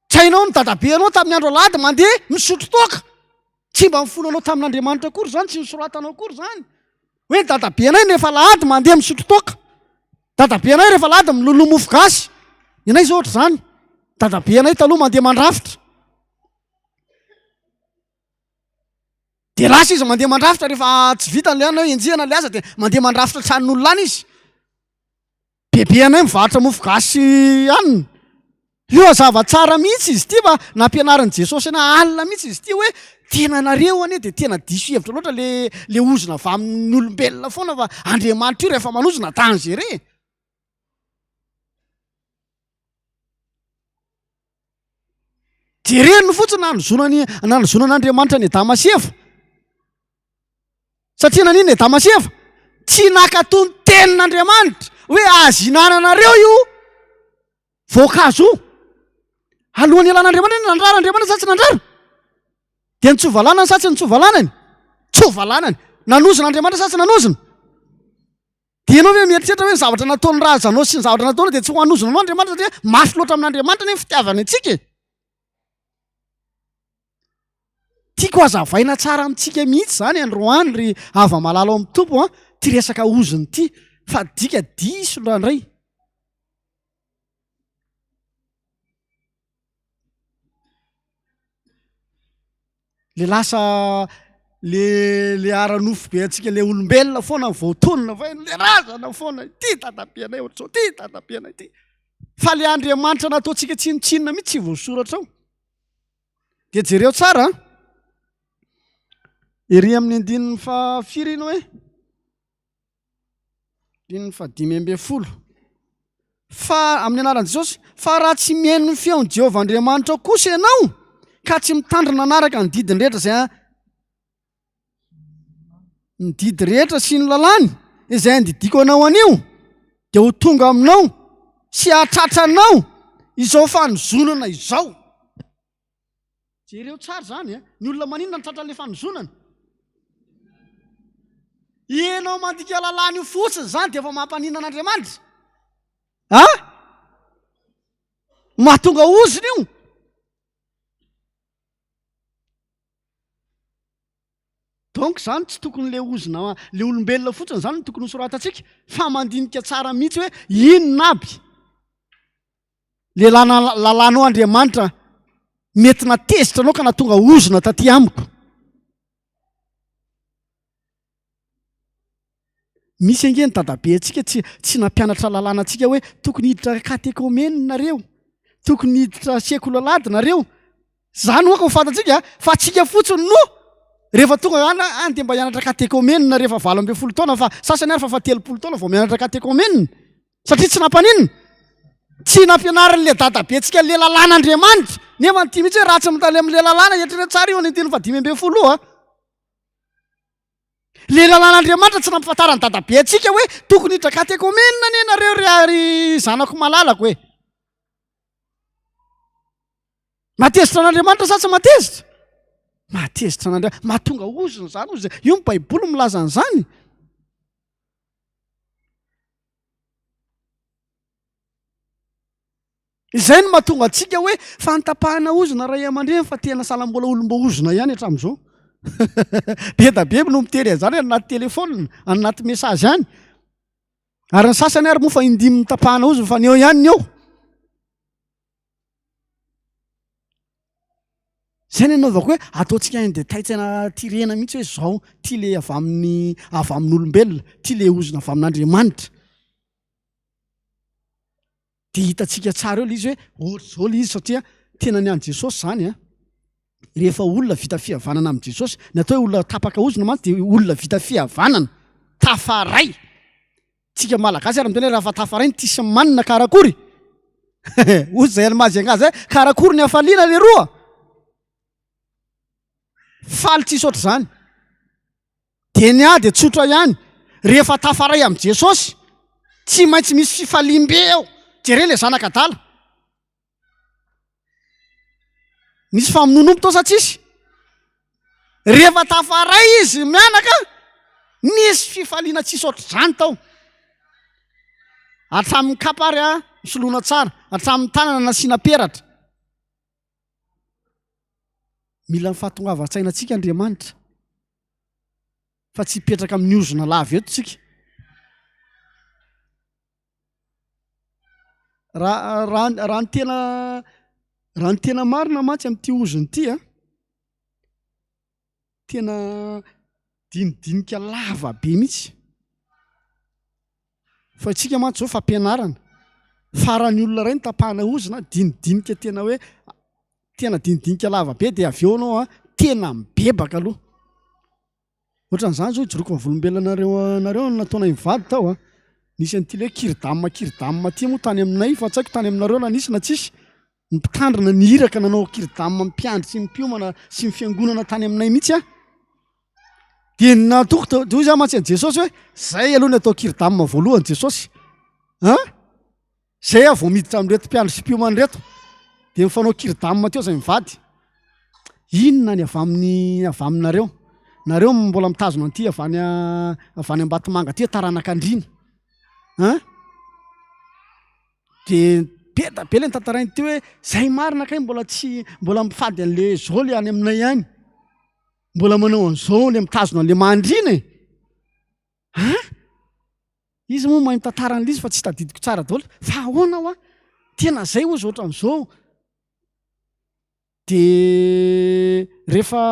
Tsy hainao ny dadabenao tamin'ny andro alahady mandeha misotro toaka. Tsy mba nifonanao tamin'Andriamanitra akory izany, tsy nosoratanao akory izany. Hoe ny dadabenay rehefa alahady mandeha misotro toaka. Dadabenay rehefa alahady miloloha mofo gasy. Ny anay izao ohatr'izany. Dadabenay taloha mandeha mandrafitra. Dia lasa izy mandeha mandrafitra rehefa tsy vita ilay anona hoe enjehina ilay asa dia mandeha mandrafitra tranon'olona any izy. Bebe anay mivarotra mofo gasy anona. Io hazava tsara mihitsy izy ity fa nampianarin'i Jesosy anay alina mihitsy izy ity hoe tena nareo anie dia tena diso hevitra loatra le le ozona avy amin'ny olombelona foana fa Andriamanitra io rehefa manozona danger e. Jereny fotsiny nanozonany nanozonan'Andriamanitra an'i Adama sy Eva. Satria naninona i Adama sy Eva? Tsy nankatò ny tenin'Andriamanitra hoe azo ihinananareo io voankazo io. Alohan'ny hialan'Andriamanitra, nandrara Andriamanitra sa tsy nandrara? Dia nitsovalanany sa tsy nitsovalanany? Tsovalanany. Nanozona Andriamanitra sa tsy nanozona? Dia ianao ve mieritreritra hoe ny zavatra nataon'ny razanao sy ny zavatra nataonao dia tsy ho hanozona anao Andriamanitra satria mafy loatra amin'Andriamanitra anie ny fitiavany antsika e? Tiako hazavaina tsara amintsika mihitsy izany androany ry hava-malala ao amin'ny Tompo an, ity resaka ozona ity fa dika diso indraindray. Le lasa le le ara-nofo be antsika le olombelona foana voatonona fa le razana foana ity dadabenay ohatr'izao ity dadabenay ity fa le Andriamanitra nataontsika tsinontsinona mihitsy tsy voasoratra ao. Dia jereo tsara an. Ery amin'ny andininy fahafiry iny hoe? Andininy fahadimy ambin'ny folo. Fa amin'ny anaran'i Jesosy, fa raha tsy mihaino ny feon'i Jehovah Andriamanitrao kosa ianao, ka tsy mitandrina hanaraka ny didiny rehetra izay ny didy rehetra sy ny lalàny izay andidiako anao anio, dia ho tonga aminao sy hahatratra anao izao fanozonana izao. Jereo tsara izany e. Ny olona maninona no tratran'ilay fanozonana? Ianao mandika lalàna io fotsiny izany dia efa mampaninona an'Andriamanitra. Ha? Mahatonga ozona io. Donc zany tsy tokony le ozona le olombelona fotsiny zany no tokony hosoratantsika fa mandinika tsara mihitsy hoe inona aby le lana lalànao Andriamanitra mety natezitra anao ka natonga ozona taty amiko. Misy ange ny dadabe antsika tsy tsy nampianatra lalàna antsika hoe tokony hiditra katekomena nareo, tokony hiditra sekoly alahady nareo. Zany hoaka ho fantatsika fa tsika fotsiny no rehefa tonga any any dia mba hianatra katekomena rehefa 18 taona fa sasany ary fa fa 30 taona vao mianatra katekomena satria tsy nampaninona tsy nampianarin'le dadabe antsika le lalàn'Andriamanitra nefa ny tia mihitsy hoe raha tsy mitale amin'le lalàna eritrereto tsara io ny andininy faha-15 io a. Le lalàn'Andriamanitra tsy nampifantaran'i dadabe antsika hoe tokony hiditra katekomenina anie nareo ry ary zanako malalako e. Mahatezitra an'Andriamanitra sa tsy mahatezitra? Mahatezitra an'Andriamanitra, mahatonga ozona izany ozy. Io ny Baiboly milaza an'izany. Izay no mahatonga antsika hoe fantapahana ozona ray aman-dreny fa tena sahala mbola olom-boaozona ihany hatramin'izao. Be da be no miteny an'izany any anaty telefaonina, any anaty message any. Ary ny sasany ary moa fa indimy notapahana ozona fa ny eo ihany ny eo. Izay no anaovako hoe ataontsika en détail tena tirena mihitsy hoe zao, ty le avy amin'ny avy amin'olombelona, ty le ozona avy amin'Andriamanitra. Dia hitantsika tsara eo ilay izy hoe ohatr'izao ilay izy satria tena ny an'i Jesosy izany an, rehefa olona vita fihavanana amin'i Jesosy, ny atao hoe olona tapaka ozona mantsy dia olona vita fihavanana, tafaray. Tsika Malagasy ary miteny hoe raha fa tafaray ny tia sy ny manina karakory. Hoy izay any Majunga izay, karakory ny hafaliana leroa. Faly tsisy ohatr'izany. Dia ny ahy dia tsotra ihany, rehefa tafaray amin'i Jesosy, tsy maintsy misy fifaliam-be eo. Jereo ilay zanaka adala. Nisy famonoan'omby tao sa tsisy? Rehefa tafaray izy mianaka, nisy fifaliana tsisy ohatr'izany tao. Hatramin'ny kapa ary a, nisoloana tsara, hatramin'ny tanana nasiana peratra. Mila ny fahatongavan-tsaina antsika Andriamanitra fa tsy hipetraka amin'ny ozona lava eto tsika. Raha raha raha ny tena raha ny tena marina mantsy amin'ity ozona ity a. Tena dinidinika lava be mihitsy. Fa isika mantsy izao fampianarana. Faran'ny olona iray no tapahana ozona, dinidinika tena hoe tena dinidinika lava be dia avy eo ianao an, tena mibebaka aloha. Ohatran'izany izao ijoroako vavolombelona anareo anareo ny nataonay mivady tao an. Nisy an'ity le hoe kiridam kiridam ity moa tany aminay fa tsy haiko tany aminareo na nisy na tsisy. Ny mpitandrina ny iraka nanao kiridam mpiandry sy ny mpiomana sy ny fiangonana tany aminay mihitsy an. Dia natoky tao, dia hoy za mantsy an'i Jesosy hoe zay aloha ny atao kiridam voalohany Jesosy. An? Zay aho vao miditra amin'ireto mpiandry sy mpiomana ireto. Dia mifanao kiridam teo zay mivady. Inona ny avy amin'ny avy aminareo? Nareo mbola mitazona an'ity avy any avy any Ambatomanga aty taranak'Andriana. An? Dia be da be le notantarainy teo hoe zay marina kay mbola tsy mbola mifady an'le zao le any aminay any. Mbola manao an'izao le mitazona an'le mandrina e! An! Izy moa mahay mitantara an'ilay izy fa tsy tadidiko tsara daholo. Fa ahoana hoa? Tena zay hozy ohatran'izao. De rehefa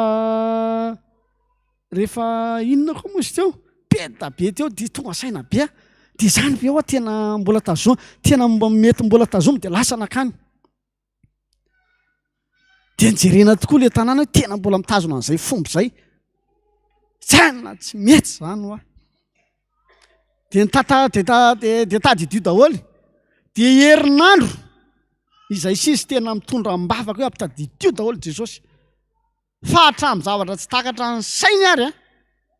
rehefa inona koa moa izy teo? Be da be teo de tonga saina be aho. De zany ve hoa tena mbola tazo- tena mba mety mbola tazomy de lasa nankany. Dia nijerena tokoa ilay tanàna hoe tena mbola mitazona an'izay fomba izay. Tena tsy mety izany hoa. Dia nitata dia ta dia dia tadidio daholo. Dia herinandro izay sisa tena mitondra am-bavaka hoe ampitadidio daholo Jesosy. Fa hatramin'ny zavatra tsy takatra ny sainy ary an,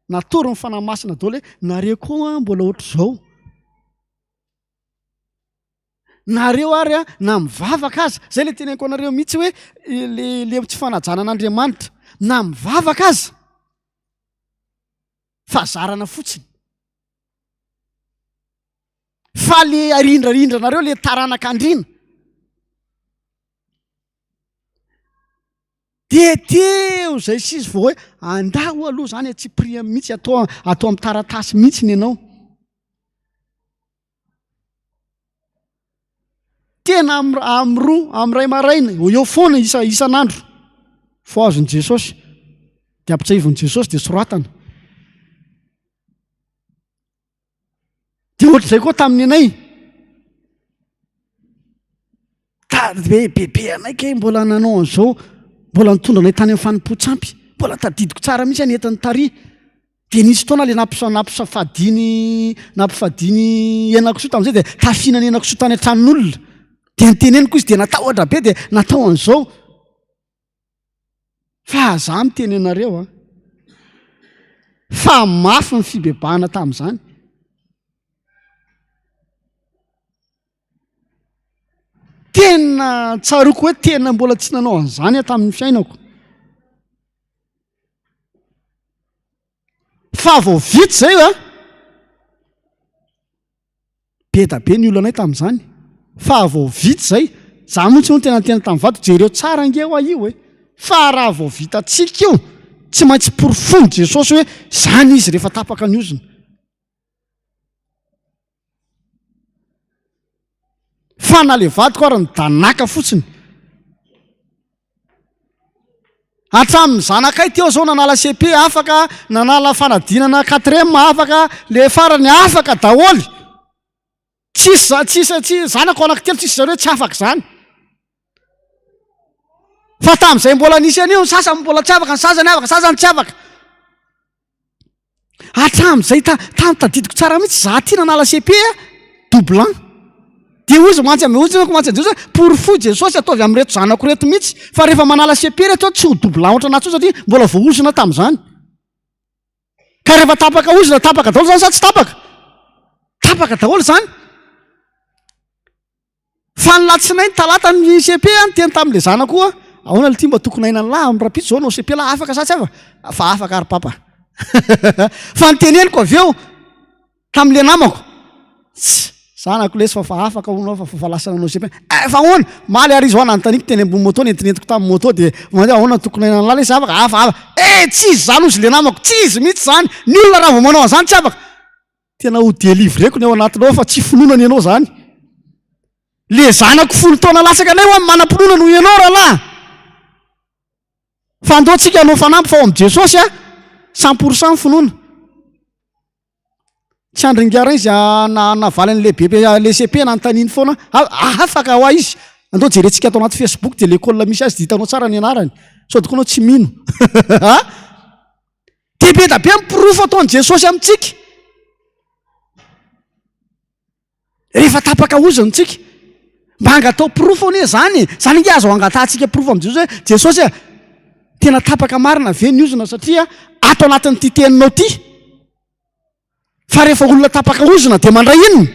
natory ny Fanahy Masina daholo hoe nareo koa mbola ohatr'izao. Nareo ary a, na mivavaka aza, zay le teneniko anareo mihitsy hoe le le tsy fanajana an'Andriamanitra, na mivavaka aza, fahazarana fotsiny. Fa le arindrarindranareo le taranak'andriana. Dia teo izay sisa vao hoe andao aloha izany antsipiriany mihitsy atao atao amin'ny taratasy mihitsy ny anao. Tena amin'ny amin'ny roa, amin'ny ray maraina, eo eo foana isa isan'andro. Vao azon'i Jesosy. Dia ampitsahivin'i Jesosy dia soratana. Dia ohatr'izay koa tamin'ny anay. Tady be bebe anay kay mbola nanao an'izao, mbola nitondra anay tany amin'ny fanompoan-tsampy. Mbola tadidiko tsara mihitsy ny entin'ny tary. Dia nisy fotoana le nampisa nampisafadiny nampifadiny henakisoa tamin'izay dia tafihinana henakisoa tany an-tranon'olona. Dia niteneniko izy dia natahotra be dia natao an'izao. Fa za miteny anareo a, fa mafy ny fibebahana tamin'izany. Tena tsaroako hoe tena mbola tsy nanao an'izany aho tamin'ny fiainako. Fa vao vita izay a, be da be ny olanay tamin'izany, fa vao vita izay, za mihitsy moa tena niteny tamin'ny vadiko, jereo tsara ange hoa io e, fa raha vao vitantsika io, tsy maintsy porofoin'i Jesosy hoe zany izy rehefa tapaka ny ozona. Fa na le vadiko ary nidanaka fotsiny. Hatramin'ny zanakay teo zao nanala CP afaka, nanala fanadinana quatrième afaka, le farany afaka daholo. Tsisy za tsisy tsy zanako anankitelo tsisy zareo tsy afaka zany. Fa tamin'izay mbola nisy an'io ny sasany mbola tsy afaka, ny sasany afaka, sasany tsy afaka. Hatramin'izay ta tany tadidiko tsara mihitsy za ty nanala CP a doublant. Dia hoy izy mantsy hoy izy mantsy an'i Jesosy hoe porofoy Jesosy ataovy amin'ireto zanako ireto mihitsy fa rehefa manala CP ireto aho tsy ho doublant ohatranà intsony satria mbola voaozona tamin'izany. Ka rehefa tapaka ozona tapaka daholo izany sa tsy tapaka? Tapaka daholo izany. Fa ny latsinainy, talata ny cepe a, niteny tamin'ilay zanako koa, ahoana lty mba tokony hainan'ny lahy amin'ny rahampitso zao hanao cepe lahy afaka sa tsy afaka? Fa afaka ary papa. Fa niteneniko avy eo tamin'ilay namako, tss, zanako lesy fa fa afaka hono aho fa fa lasa nanao cepe. Eh, fa ahoana? Omaly ary izy hoa nanontaniako teny ambony moto, nentinentiko tamin'ny moto dia mandeha ahoana tokony hainan'ny lahy lesy afaka? Afa, afa. Eh, tsy izy izany hozy ilay namako, tsy izy mihitsy izany, ny olona raha vao manao an'izany tsy afaka. Tena ho delivreko ny ao anatinao fa tsy finoana ny anao zany. Le zanako folo taona latsaka anay hoa manam-pinoana noho ianao rahalahy. Fa andao tsika hanao fanamby fa ao amin'i Jesosy a. 100% ny finoana. Tsy andry ingahy izy navaly an'ilay BP le CP nanontaniany foana, afaka hoa izy, andao jerentsika ato anaty Facebook dia l'école misy azy dia hitanao tsara ny anarany, sao dia koa anao tsy mino. Dia be dia be ny porofo ataon'i Jesosy amintsika. Rehefa tapaka ozona tsika, mba angatao porofo anie zany e! Zany ange azo angatahantsika porofo amin'i Jesosy hoe, Jesosy a, tena tapaka marina ve ny ozona satria ato anatin'ity teninao ity fa rehefa olona tapaka ozona dia mandray inona?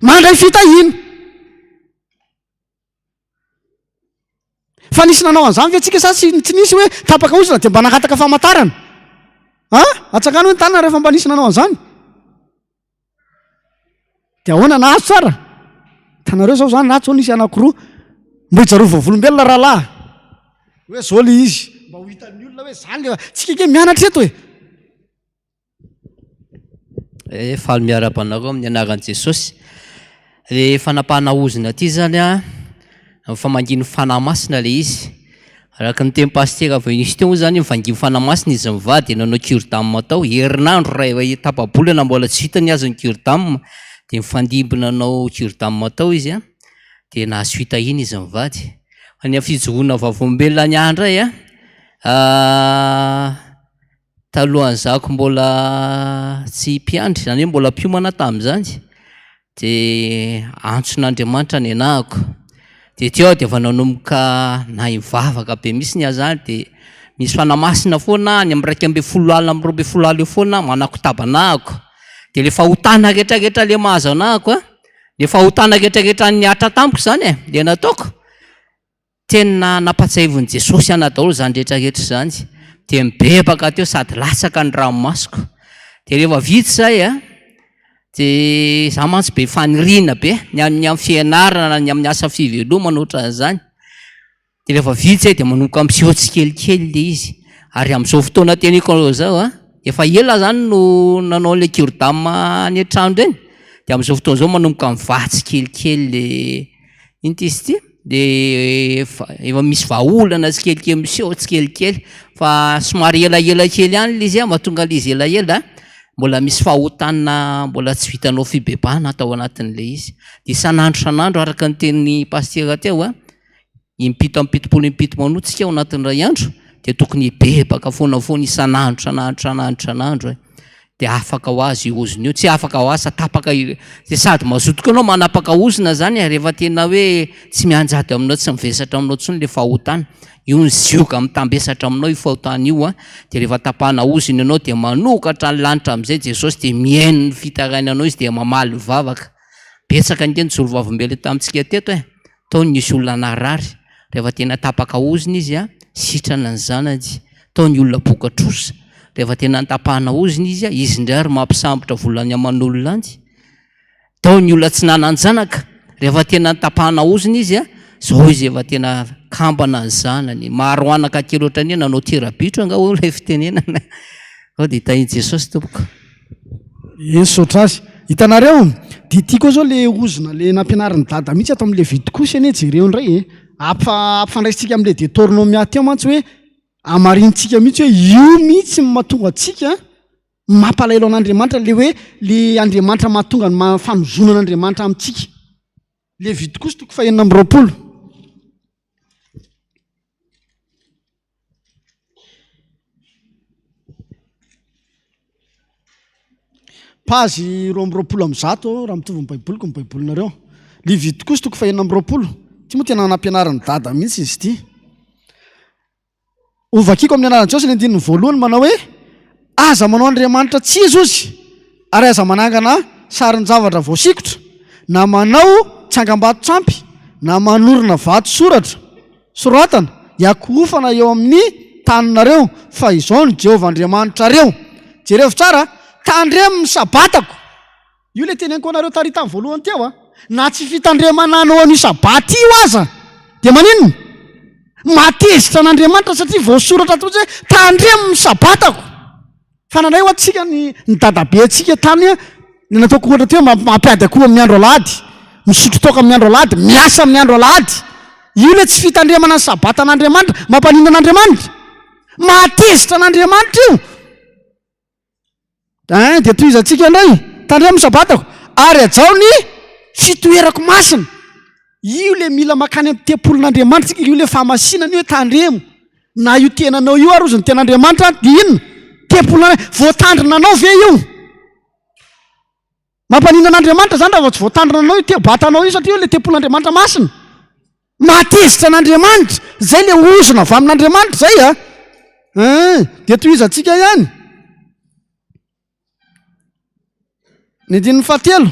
Mandray fitahiana. Fa nisy nanao an'izany ve tsika sa tsy tsy nisy hoe tapaka ozona dia mba nangataka famantarana? Ha? Atsangano hoe ny tanana rehefa mba nisy nanao an'izany. Dia ahoana nahazo tsara? Hitanareo zao zany nato zao nisy anankiroa. Mba hijaroa vavolombelona rahalahy. Hoe zao le izy. Mba ho hitan'ny olona hoe zany le tsika ange mianatra eto e. Eh, faly miarahaba anareo amin'ny anaran'i Jesosy. Le fanapahana ozona aty zany a, famangian'ny Fanahy Masina le izy. Araka ny tenin'i Pasitera Venus teo moa zany, mivangian'ny Fanahy Masina izy mivady, nanao cure d'âme tao, herinandro ray tapa-bolana mbola tsy vitany aza ny cure d'âme, dia nifandimby nanao cure d'âme tao izy a, dia nahazo fitahiana izy mivady. Fa ny amin'ny fijoroana vavolombelona ny ahy indray a, Talohan'izako mbola tsy mpiandry, izany hoe mbola mpiomana tamin'izany, dia antson'Andriamanitra ny anahako. Dia teo aho dia efa nanomboka nahay nivavaka be mihitsy ny ahy izany, dia misy fanahy masina foana any amin'ny 11 alina amin'ny 12 alina eo foana manakotaba anahako. Dia ilay fahotana rehetrarehetra ilay mahazo anahako an, ilay fahotana rehetrarehetra nihatra tamiko izany e, ilay nataoko. Tena nampatsiahivin'i Jesosy ana daholo izany rehetra rehetra izany. Dia nibebaka teo sady latsaka ny ranomasoko. Dia rehefa vita izay a, dia izaho mantsy be faniriana be, ny amin'ny amin'ny fianarana, ny amin'ny asa fivelomana ohatran'izany. Dia rehefa vita izay dia manomboka miseho tsikelikely ilay izy. Ary amin'izao fotoana teneniko anareo izao a, efa ela izany no nanao an'ilay cure d'âme any an-trano ireny, dia amin'izao fotoana izao manomboka mivaha tsikelikely ilay Inona ity izy ity? Dia efa efa misy vahaolana tsikelikely miseho tsikelikely fa somary elaela kely ihany ilay izy an, mahatonga an'ilay izy elaela mbola misy fahotana mbola tsy vitanao fibebahana tao anatin'ilay izy. Dia isan'andro isan'andro araka ny tenin'ny pasitera teo an, impito amby 70 impito manoa tsika ao anatin'ny iray andro dia tokony hibebaka foana foana isan'andro isan'andro isan'andro isan'andro e. Dia afaka ho azy io ozona io, tsy afaka ho azy fa tapaka io, dia sady mazoto koa ianao manapaka ozona zany e, rehefa tena hoe tsy mianjady aminao, tsy mivesatra aminao intsony le fahotana, io ny zioga mitambesatra aminao io fahotana io an, dia rehefa tapahana ozona ianao dia manokatra ny lanitra amin'izay Jesosy dia mihaino ny fitarainanao izy dia mamaly ny vavaka. Betsaka ange ny joro vavolombelona tamintsika teto e, Tao ny nisy olona narary, rehefa tena tapaka ozona izy a, sitrana ny zanany. Tao ny olona boka trosa, rehefa tena notapahana ozona izy a, izy indray ary mampisambotra vola ny aman'olona any. Tao ny olona tsy nanan-janaka, rehefa tena notapahana ozona izy a, zao izy efa tena kambana ny zanany. Maro anaka kely ohatran'ny hoe nanao tera-bitro angaha hoy ilay fitenenana. Sao dia tahin'i Jesosy tompoko. Eny misaotra azy. Hitanareo? Dia ity koa zao le ozona le nampianarin'i dada mihitsy ato amin'le Levitikosy anie jereo indray e. Ampifa- ampifandraisintsika amin'le Detornomia teo mantsy hoe hamarinintsika mihitsy hoe io mihitsy no mahatonga antsika mampalahelo an'Andriamanitra le hoe le Andriamanitra mahatonga ny ma- fanozonan'Andriamanitra amintsika. Levitikosy toko fahenina amby 20. Pazy 122 raha mitovy ny baiboliko ny baibolinareo. Levitikosy toko fahenina amby 20. Ity moa tena nampianarin'i Dada mihitsy izy ity. Hovakiko amin'ny anaran'i Jesosy ny andininy voalohany manao hoe aza manao andriamanitra tsy izy ozy ary aza manangana sarin-javatra voasikotra na manao tsangambato-tsampy na manorina vato soratra soratana hiakohofana eo amin'ny taninareo fa izao no Jehovah Andriamanitrareo. Jerevo tsara, tandremo ny sabatako. Io ilay teneniko anareo tary tamin'ny voalohany teo a. Na tsy fitandremana anao an'io sabata io aza dia maninona? Mahatezitra an'Andriamanitra satria voasoratra ato mihitsy hoe tandremo ny sabatako. Fa nanay ho antsika ny ny dadabe antsika tany a, ny nataoko ohatra teo mampiady akoho amin'ny andro alahady, misotro toaka amin'ny andro alahady, miasa amin'ny andro alahady. Io ilay tsy fitandremana ny sabatan'Andriamanitra, mampaninona an'Andriamanitra? Mahatezitra an'Andriamanitra io. Ein, dia tohizantsika indray. Tandremo ny sabatako, ary hajao ny fitoerako masina. Io le mila mankany amin'ny tempolin'Andriamanitra tsika, io le fahamasinana io hoe tandremo. Na io tenanao io ary ozy ny ten'Andriamanitra dia inona? Tempolin'Andriamanitra. Voatandrina anao ve io? Mampaninona an'Andriamanitra izany raha vao tsy voatandrina anao io batanao io satria io le tempolin'Andriamanitra masina. Mahatezitra an'Andriamanitra. Izay le ozona avy amin'Andriamanitra izay a. Hein, dia tohizantsika ihany. Ny andininy fahatelo.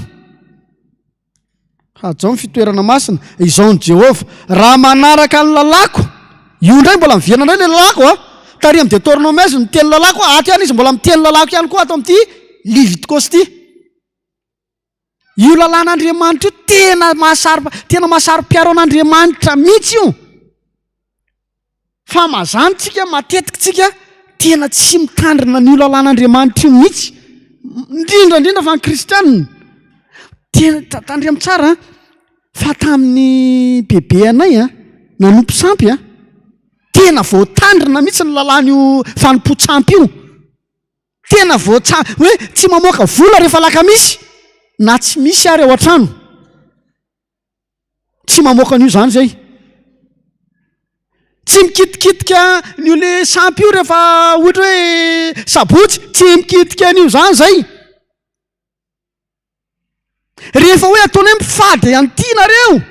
Hajao ny fitoerana masina. Izao ny Jehovah, raha manaraka ny lalàko, io indray mbola miverina indray ilay lalàko a. Tary amin'ny Deutéronome izy miteny lalàko, ato ihany izy mbola miteny lalàko ihany koa ato amin'ity Levitikosy ity. Io lalàn'Andriamanitra io tena mahasaro tena mahasaro-piaro an'Andriamanitra mihitsy io. Fa mazàna tsika matetika tsika tena tsy mitandrina an'io lalàn'Andriamanitra io mihitsy. Indrindra indrindra fa ny kristianina. Tena tandremo tsara fa tamin'ny bebe anay a, nanompo sampy a, tena voatandrina mihitsy ny lalàn'io fanompoan-tsampy io. Tena voatsa hoe tsy mamoaka vola rehefa alakamisy na tsy misy ary ao an-trano. Tsy mamoaka an'io zany zay. Tsy mikitikitika an'io le sampy io rehefa ohatra hoe sabotsy, tsy mikitika an'io zany zay. Rehefa hoe ataony hoe mifady an'ity nareo,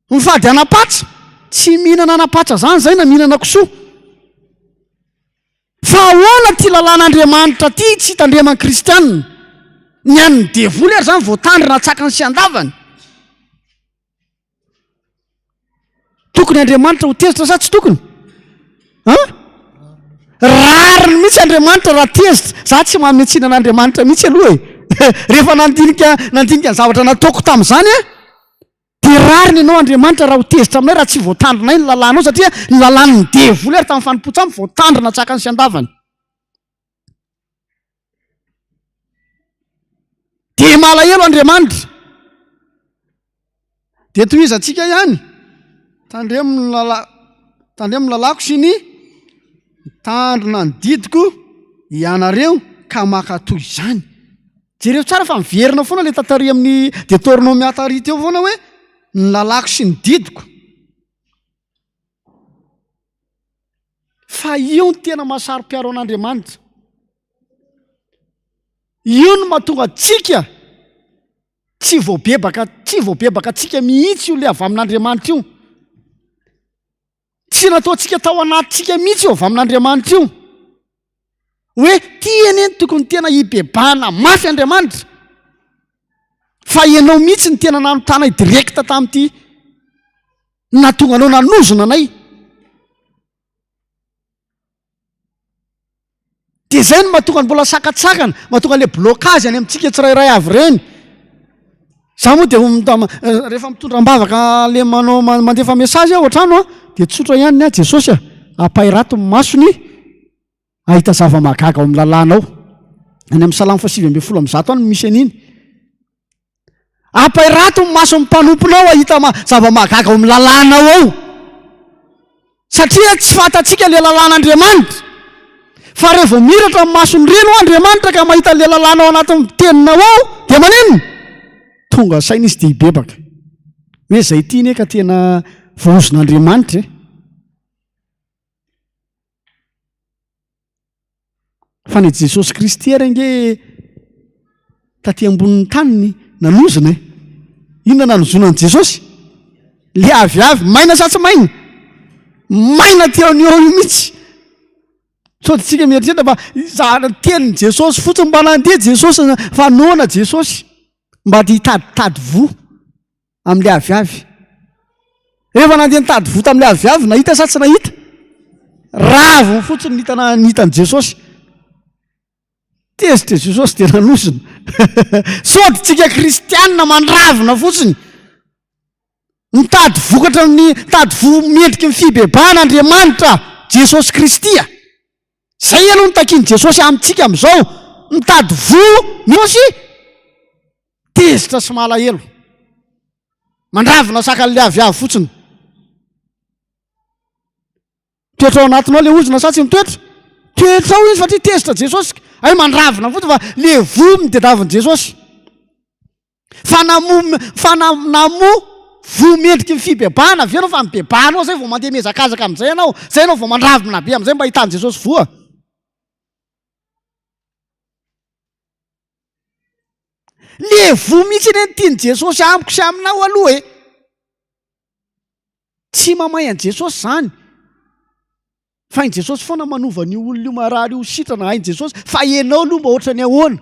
mifady anam-patsa, tsy mihinana anam-patsa zany zay na mihinana kisoa. Fa ahoana ity lalàn'Andriamanitra ity tsy hitandreman'ny kristianina? Ny an'ny devoly ary zany voatandrina an-tsakany sy an-davany. Tokony Andriamanitra ho tezitra sa tsy tokony? An? Rariny mihitsy Andriamanitra raha tezitra. Za tsy manome tsiny an'Andriamanitra mihitsy aloha e. Rehefa nandinika nandinika ny zavatra nataoko tamin'izany aho, dia rariny ianao Andriamanitra raha ho tezitra aminay raha tsy voatandrinay ny lalànao satria ny lalàn'ny devoly ary tamin'ny fanompoan-tsampy voatandrina an-tsakany sy an-davany. Dia malahelo Andriamanitra. Dia tohizantsika ihany. Tandremo ny lala, tandremo ny lalako sy ny mitandrina ny didiko ianareo ka mankatò izany. Jereo tsara fa miverina foana ilay tantary amin'ny Deutéronome tary teo foana hoe ny lalako sy ny didiko. Fa io no tena mahasaro-piaro an'Andriamanitra. Io no mahatonga antsika tsy voabebaka, tsy voabebaka antsika mihitsy io le avy amin'Andriamanitra io. Tsy nataontsika tao anatintsika mihitsy io avy amin'Andriamanitra io. Hoe ty anie ny tokony tena hibebahana mafy Andriamanitra. Fa ianao mihitsy ny tena nanotanay direct tamin'ity nahatonga anao nanozona anay. Dia izay no mahatonga ny mbola sakatsakana, mahatonga le blocage any amintsika tsirairay avy ireny. Za moa dia rehefa mitondra am-bavaka le manao mandefa message aho an-trano a, dia tsotra ihany ny ahy, Jesosy a, ampairato ny masony hahita zava-mahagaga ao amin'ny lalànao. Any amin'ny Salamo faha 119 any no misy an'iny. Ampairato ny mason'ny mpanomponao hahita zava-mahagaga ao amin'ny lalànao ao. Satria tsy fantatsika ilay lalàn'Andriamanitra. Fa raha vao miratra ny mason'ireny hoa Andriamanitra ka mahita ilay lalàna ao anatin'ny teninao ao, dia maninona? Tonga saina izy dia hibebaka. Hoe izay ity anie ka tena voaozon'Andriamanitra e. Fa ny Jesosy Kristy ary ange taty ambonin'ny tany ny nanozona e. Inona nanozona an'i Jesosy? Le aviavy, maina sa tsy maina? Maina teo an'io io mihitsy. Sao dia tsika mieritreritra fa zara tenin'i Jesosy fotsiny mba nandeha Jesosy fa noana Jesosy mba te hitaditady voa. Amin'ilay aviavy. Rehefa nandeha nitady voa tamin'ilay aviavy, nahita sa tsy nahita? Raviny fotsiny ny hitana ny hitan'i Jesosy. Tezitra Jesosy dia nanosina. Sao dia tsika kristianina mandravina fotsiny. Mitady vokatra ny mitady voa mendriky ny fibebahana Andriamanitra Jesosy Kristy. Zay aloha no takian'i Jesosy amintsika amin'izao. Mitady voa Jesosy. Tezitra sy malahelo. Mandravina sakan'ilay aviavy fotsiny. Mitoetra ao anatinao ilay ozona sa tsy mitoetra? Toetra ao izy satria tezitra Jesosy. Hay mandravina fotsiny fa le voa mitediavin'i Jesosy. Fa namoa fa namoa voa mendriky ny fibebahana ve ianao fa mibebahanao zay vao mandeha mihazakazaka amin'izay ianao, zay ianao vao mandravina be amin'izay mba hitan'i Jesosy voa. Le voa mihitsy anie no tian'i Jesosy amiko sy aminao aloha e. Tsy mamay an'i Jesosy izany. Fa hain'i Jesosy foana manova an'io olona io marary io ho sitrana, hain'i Jesosy. Fa ianao aloha mba ohatran'ny ahoana?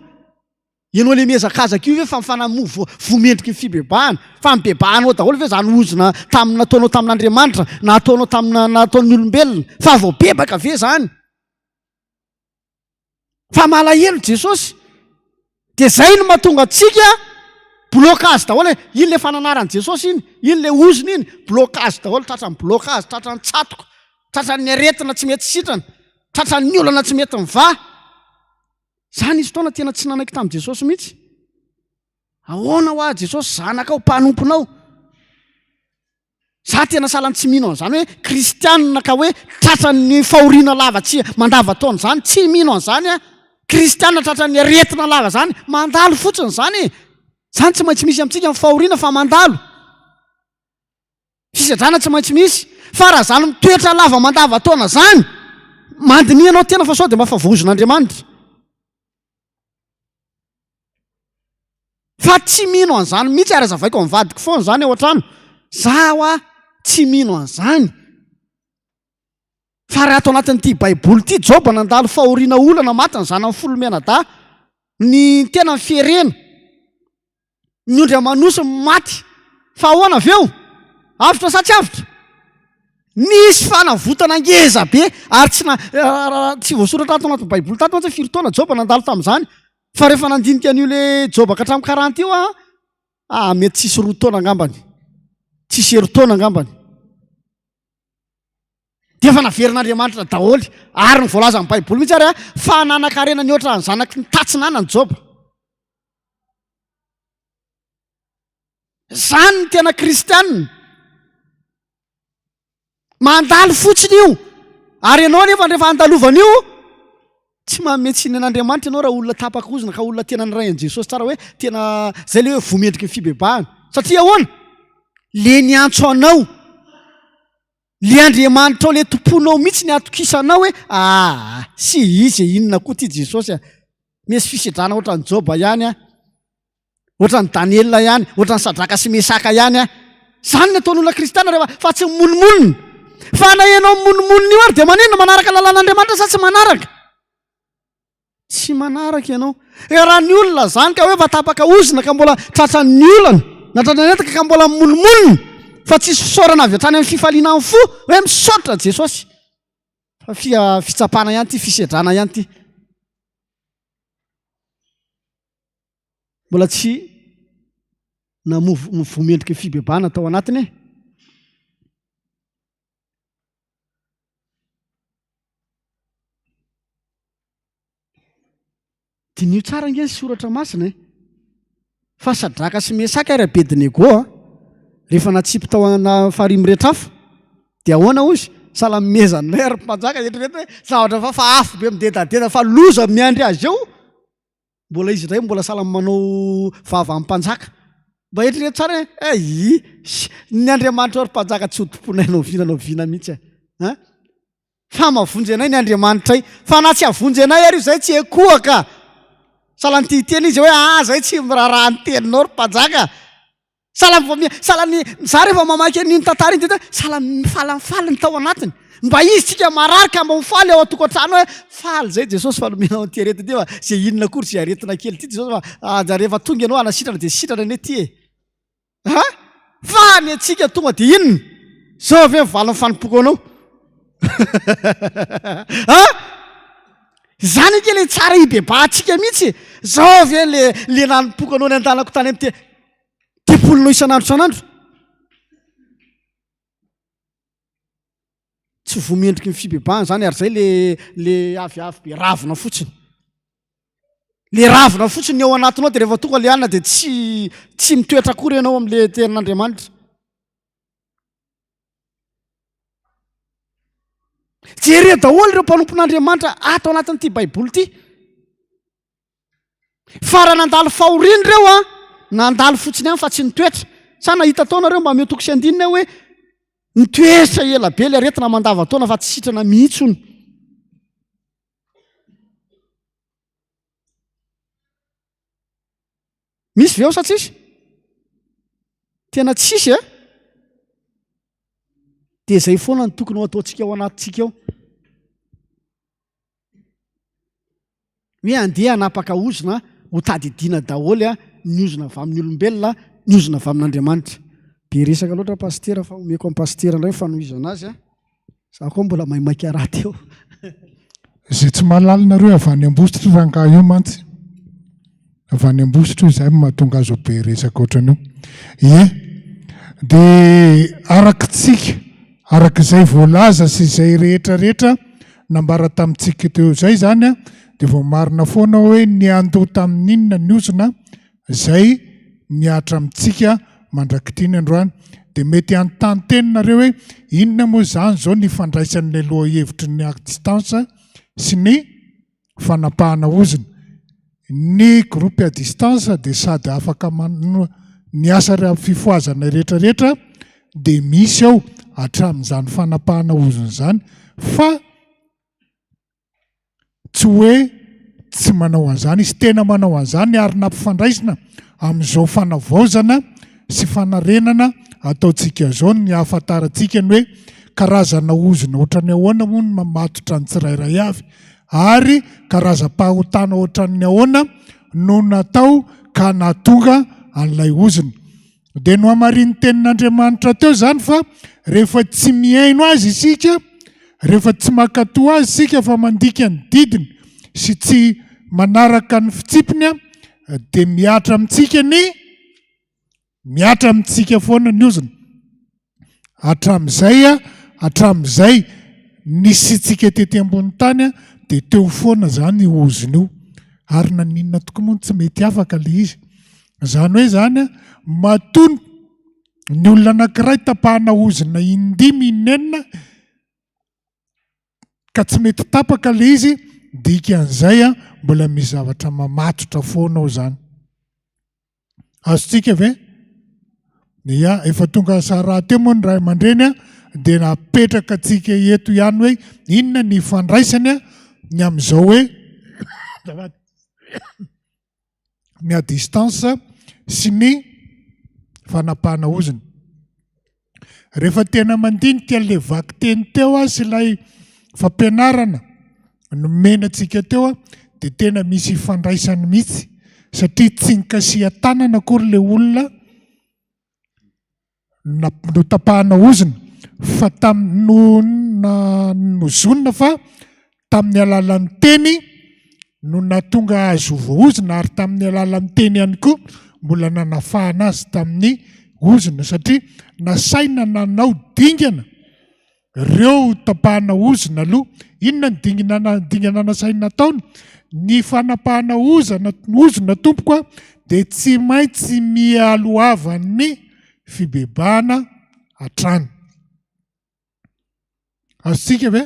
Ianao le mihazakazaka io ve fa mifanamoa voa voa mendriky ny fibebahana? Fa nibebahanao daholo ve izany ozona tamin'ny nataonao tamin'Andriamanitra, na ataonao tamina nataon'ny olombelona? Fa voabebaka ve izany? Fa malahelo Jesosy. Dia zay no mahatonga antsika blocage daholo e. Iny le fananaran'i Jesosy iny, iny le ozona iny, blocage daholo, tratran'ny blocage, tratran'ny tsatoka, tratran'ny aretina tsy mety sitrana, tratran'ny olana tsy mety mivaha. Zany izy taona tena tsy nanaiky tamin'i Jesosy mihitsy. Ahoana hoa Jesosy zanakao, mpanomponao? Za tena sahala ny tsy mino an'izany hoe kristianina ka hoe tratran'ny fahoriana lava tsy mandava-taona izany, tsy mino an'izany aho. Kristianina tratran'ny aretina lava izany, mandalo fotsiny izany e. Izany tsy maintsy misy amintsika ny fahoriana fa mandalo. Fisedrana tsy maintsy misy. Fa raha izany mitoetra lava mandava-taona izany, mandiniha anao tena fa sao dia mba fa voahozon'Andriamanitra. Fa tsy mino an'izany mihitsy ary azavaiko amin'ny vadiko foana izany ao an-trano. Za hoa tsy mino an'izany. Fa raha ato anatin'ity Baiboly ity, Joba nandalo fahoriana olana, maty ny zanany folo mianadahy, ny tena ferena. Ny ondry aman'osy maty. Fa ahoana avy eo? Avotra sa tsy avotra? Nisy fanavotana ngeza be ary tsy na tsy voasoratra ato anatin'ny Baiboly tato mantsy hoe firy taona Joba nandalo tamin'izany. Fa rehefa nandinika an'io le Joba ka hatramin'ny quarante io aho, ah mety tsisy roa taona angambany. Tsisy herintaona angambany. Dia efa naverin'Andriamanitra daholo. Ary ny voalazan'ny Baiboly mihitsy ary fa nanan-karena nihoatra ny zanaky ny tatsinanany Joba. Zany ny tena kristianina. Mandalo fotsiny io. Ary ianao anefa rehefa andalovana io, tsy manome tsiny an'Andriamanitra ianao raha olona tapaka ozona ka olona tena niray an'i Jesosy tsara hoe tena zay le hoe voa mendriky ny fibebahana. Satria ahoana? Le niantso anao, le Andriamanitrao le tomponao mihitsy ny atokisanao hoe aa sy izy e inona koa ty Jesosy a. Misy fisedrana ohatran'i Joba ihany a. Ohatran'i Daniela ihany, ohatran'i Sadraka sy Mesaka ihany a. Izany ny ataon'olona kristiana rehefa fa tsy mimonomonona. Fa na ianao mimonomonona io ary dia maninona? Manaraka lalàn'Andriamanitra sa tsy manaraka? Tsy manaraka ianao. E raha ny olona izany ka hoe efa tapaka ozona ka mbola tratran'ny olana, na tratran'ny entaka ka mbola mimonomonona, fa tsisy fisaorana avy hatrany amin'ny fifaliana amin'ny fo, hoe misaotra Jesosy. Fa fia fitsapana ihany ity, fisedrana ihany ity. Mbola tsy namoa voa mendrika fibebahana tao anatiny e. Diniho tsara ange ny soratra masina e. Fa Sadraka sy Mesaka ary Abednego a, rehefa natsipy tao ana farihy mirehitra afo, dia ahoana hozy? Sahala mihezan'ilay ary mpanjaka, eritrereto hoe zavatra fa fa afo be midedadeda fa loza miandry azy eo. Mbola izy indray mbola sahala manao vava amin'ny mpanjaka. Mba eritrereto tsara hoe eh, ny Andriamanitra ry mpanjaka tsy ho tomponay na oviana na oviana mihitsy e. Hein? Fa mahavonjy anay ny Andriamanitray. Fa na tsy hahavonjy anay ary io, izay tsy ekoaka. Sahala ny tia hiteny izy hoe, ah, izay tsy miraharaha ny teninao ry mpanjaka. Sahala ny vao sahala ny, za rehefa mamaky an'iny tantara iny dia sahala mifalifaly ny tao anatiny. Mba izy tsika marary ka mba ho faly ao an-tokantrano hoe, faly izay Jesosy fa nomenao an'ity aretina ity fa izay inona akory izay aretina kely ity Jesosy fa ah, rehefa tonga ianao hanasitrana dia sitrana anie ity e. Ha? Fa ny antsika tonga dia inona? Zao ve ny valin'ny fanompoako anao? Ha? Izany ange le tsara hibebahantsika mihitsy. Zao ve le le nanompoako anao ny andanako tany amin'ny te tempolinao isan'andro isan'andro? Tsy voa mendriky ny fibebahana izany ary izay le le aviavy be ravina fotsiny. Le ravina fotsiny ny ao anatinao dia rehefa tonga le alina dia tsy tsy mitoetra akory ianao amin'le tenin'Andriamanitra. Jereo daholo ireo mpanompon'Andriamanitra ato anatin'ity Baiboly ity. Fa raha nandalo fahoriana ireo an, nandalo fotsiny ihany fa tsy nitoetra. Sa nahita tao nareo mba omeo toko sy andininy aho hoe nitoetra ela be le aretina mandavan-taona fa tsy sitrana mihitsy hono. Misy ve ao sa tsisy? Tena tsisy e? Dia izay foana no tokony ho ataontsika ao anatintsika ao. Hoe andeha hanapaka ozona ho tadidiana daholo ny ozona avy amin'ny olombelona, ny ozona avy amin'Andriamanitra. Be resaka loatra pasitera fa omeko an'i pasitera indray ny fanohizana azy. Za koa mbola maimaika rahateo. Izay tsy mahalala nareo avy any Ambositra io rangahy io mantsy. Avy any Ambositra io izay no mahatonga azy ho be resaka ohatran'io. Ie. Dia arakitsika, araka izay voalaza sy izay rehetra rehetra nambara tamintsika teo izay izany an, dia voamarina foana hoe niandoha tamin'inona ny ozona izay mihatra amintsika mandrak'ity ny androany. Dia mety hanontany tena nareo hoe inona moa izany izao ny ifandraisan'ilay lohahevitry ny à distance sy ny fanapahana ozona. Ny groupe à distance dia sady afaka man- ny asa fifohazana rehetra rehetra dia misy ao hatramin'izany fanapahana ozona izany fa Tsy hoe tsy manao an'izany izy, tena manao an'izany ary nampifandraisina amin'izao fanavaozana sy fanarenana ataontsika izao ny hahafantarantsika ny hoe karazana ozona ohatran'ny ahoana moa no mamatotra ny tsirairay avy ary karazam-pahotana ohatran'ny ahoana no natao ka nahatonga an'ilay ozona. Dia nohamarinin'ny tenin'Andriamanitra teo izany fa rehefa tsy mihaino azy isika, rehefa tsy mankatò azy isika fa mandika ny didiny sy tsy manaraka ny fitsipiny dia mihatra amintsika ny mihatra amintsika foana ny ozona. Hatramin'izay hatramin'izay nisiantsika tety ambony tany dia teo foana izany io ozona io. Ary naninona tokoa moa no tsy mety afaka ilay izy? Izany hoe izany matoa ny olona anankiray tapahana ozona indimy inenina ka tsy mety tapaka ilay izy, dikan'izay mbola misy zavatra mamatotra foana ao izany. Azontsika ve? Ia, efa tonga sa rahateo moa ny ray aman-dreny dia napetraka antsika eto ihany hoe inona ny ifandraisany ny amin'izao hoe ny à distance sy ny fanapahana ozona. Rehefa tena mandinika an'ilay vakiteny teo aho sy ilay fampianarana nomena antsika teo aho dia tena misy ifandraisany mihitsy satria tsy nikasihan-tanana akory ilay olona notapahana ozona fa tamin'ny no na nozonina fa tamin'ny alalan'ny teny no nahatonga azy ho voaozona ary tamin'ny alalan'ny teny ihany koa mbola nanafahana azy tamin'ny ozona satria nasaina nanao dingana ireo tapahana ozona aloha. Inona ny dingana dingana nasaina nataony? Ny fanapahana ozana ozona tompoko a dia tsy maintsy mialohavan'ny fibebahana hatrany. Azontsika ve?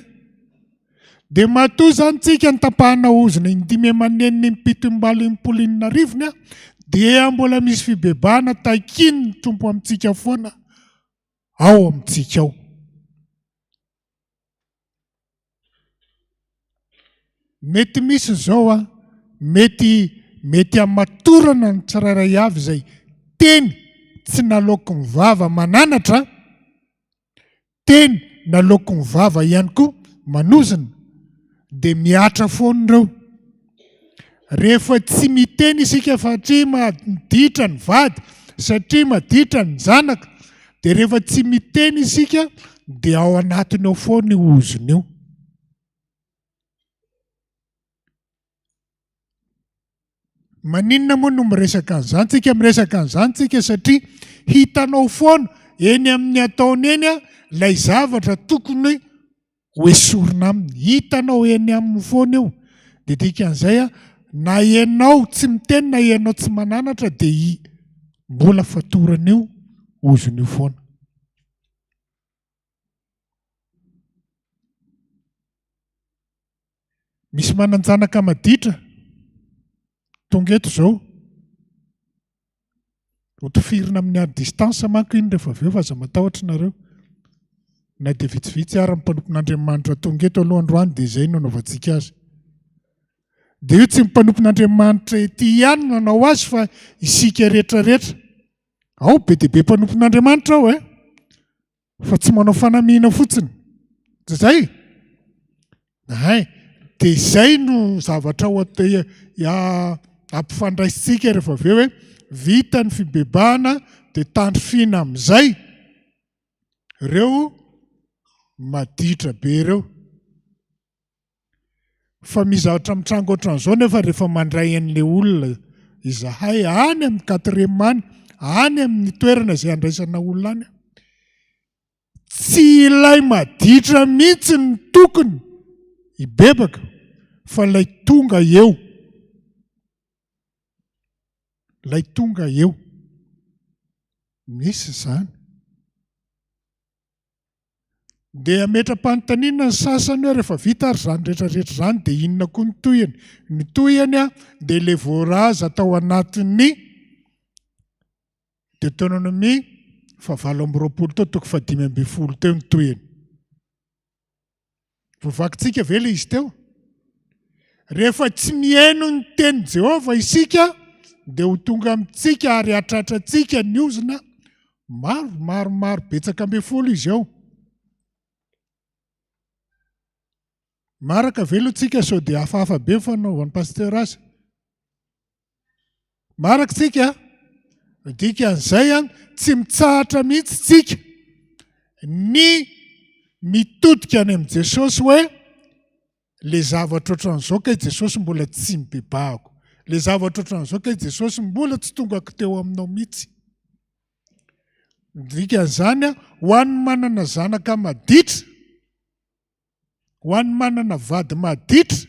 Dia matoa izany tsika nitapahana ozona indimy aman'enina impito imbalo impolo enina arivony a, dia mbola misy fibebahana takian'ny Tompo amintsika foana ao amintsika ao. Mety misy izao a, mety mety hamatorana ny tsirairay avy izay teny tsy naloaky ny vava mananatra, teny naloaky ny vava ihany koa manozona dia mihatra foana ireo. Rehefa tsy miteny isika satria maditra ny vady, satria maditra ny zanaka, dia rehefa tsy miteny isika dia ao anatiny ao foana io ozona io. Maninona moa no miresaka an'izany tsika? Miresaka an'izany tsika satria hitanao foana eny amin'ny ataony eny ilay zavatra tokony ho esorina aminy. Hitanao eny aminy foana io. Dia dikan'izay na ianao tsy miteny na ianao tsy mananatra dia mbola fatoran'io ozona io foana. Misy manan-janaka maditra. Tonga eto izao. Hotifirina amin'ny à distance manko iny rehefa avy eo fa aza matahotra nareo. Na dia vitsivitsy ary ny mpanompon'Andriamanitra tonga eto aloha androany dia izay no anaovantsika azy. Dia io tsy ny mpanompon'Andriamanitra ety ihany no hanao azy fa isika rehetra rehetra. Ao be dia be mpanompon'Andriamanitra ao e. Fa tsy manao fanamiana fotsiny. Tsy izay? Hay, dia izay no zavatra ho ampifandraisintsika rehefa avy eo hoe vita ny fibebahana dia tandrifina amin'izay ireo maditra be ireo. Fa misy zavatra mitranga ohatran'izao nefa rehefa mandray an'ilay olona izahay any amin'ny quatrième any, any amin'ny toerana izay andraisana olona any, tsy ilay maditra mihitsy no tokony hibebaka fa ilay tonga eo. Ilay tonga eo. Misy izany. Dia hametra-panontaniana ny sasany hoe rehefa vita ary izany rehetra rehetra izany dia inona koa ny tohiny? Ny tohiny dia ilay voalaza tao anatin'ny Deoteronomia fahavalo amby roapolo teo toko fahadimy ambin'ny folo teo ny tohiny. Voavakintsika ve ilay izy teo? Rehefa tsy mihaino ny tenin'i Jehovah isika, dia ho tonga amintsika ary hahatratra antsika ny ozona maro, maro, maro, betsaka ambin'ny folo izy eo. Maraka ve aloha tsika sao dia hafahafa be ny fanaovan'ny pasteur azy? Maraka tsika, dikan'izay an, tsy mitsahatra mihitsy tsika ny mitodika any amin'i Jesosy hoe le zavatra ohatran'izao kay Jesosy mbola tsy nibebahako, le zavatra ohatran'izao kay Jesosy mbola tsy tongako teo aminao mihitsy. Dikan'izany an, ho an'ny manana zanaka maditra, ho an'ny manana vady maditra,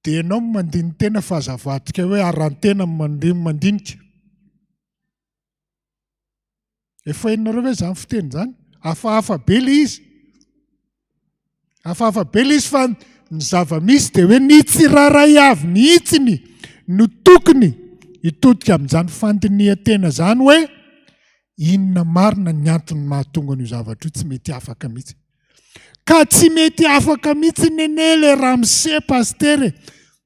Dia ianao no mandini-tena fa aza avadika hoe aran-tena no mandinika. Efa henonareo ve izany fiteny izany? Hafahafa be ilay izy. Hafahafa be ilay izy fa ny zava-misy dia hoe ny tsirairay avy mihitsy no tokony hitodika amin'izany fandinihan-tena izany hoe inona marina ny antony mahatonga an'io zavatra io tsy mety afaka mihitsy. Ka tsy mety afaka mihitsy nene le ramose pasitera e!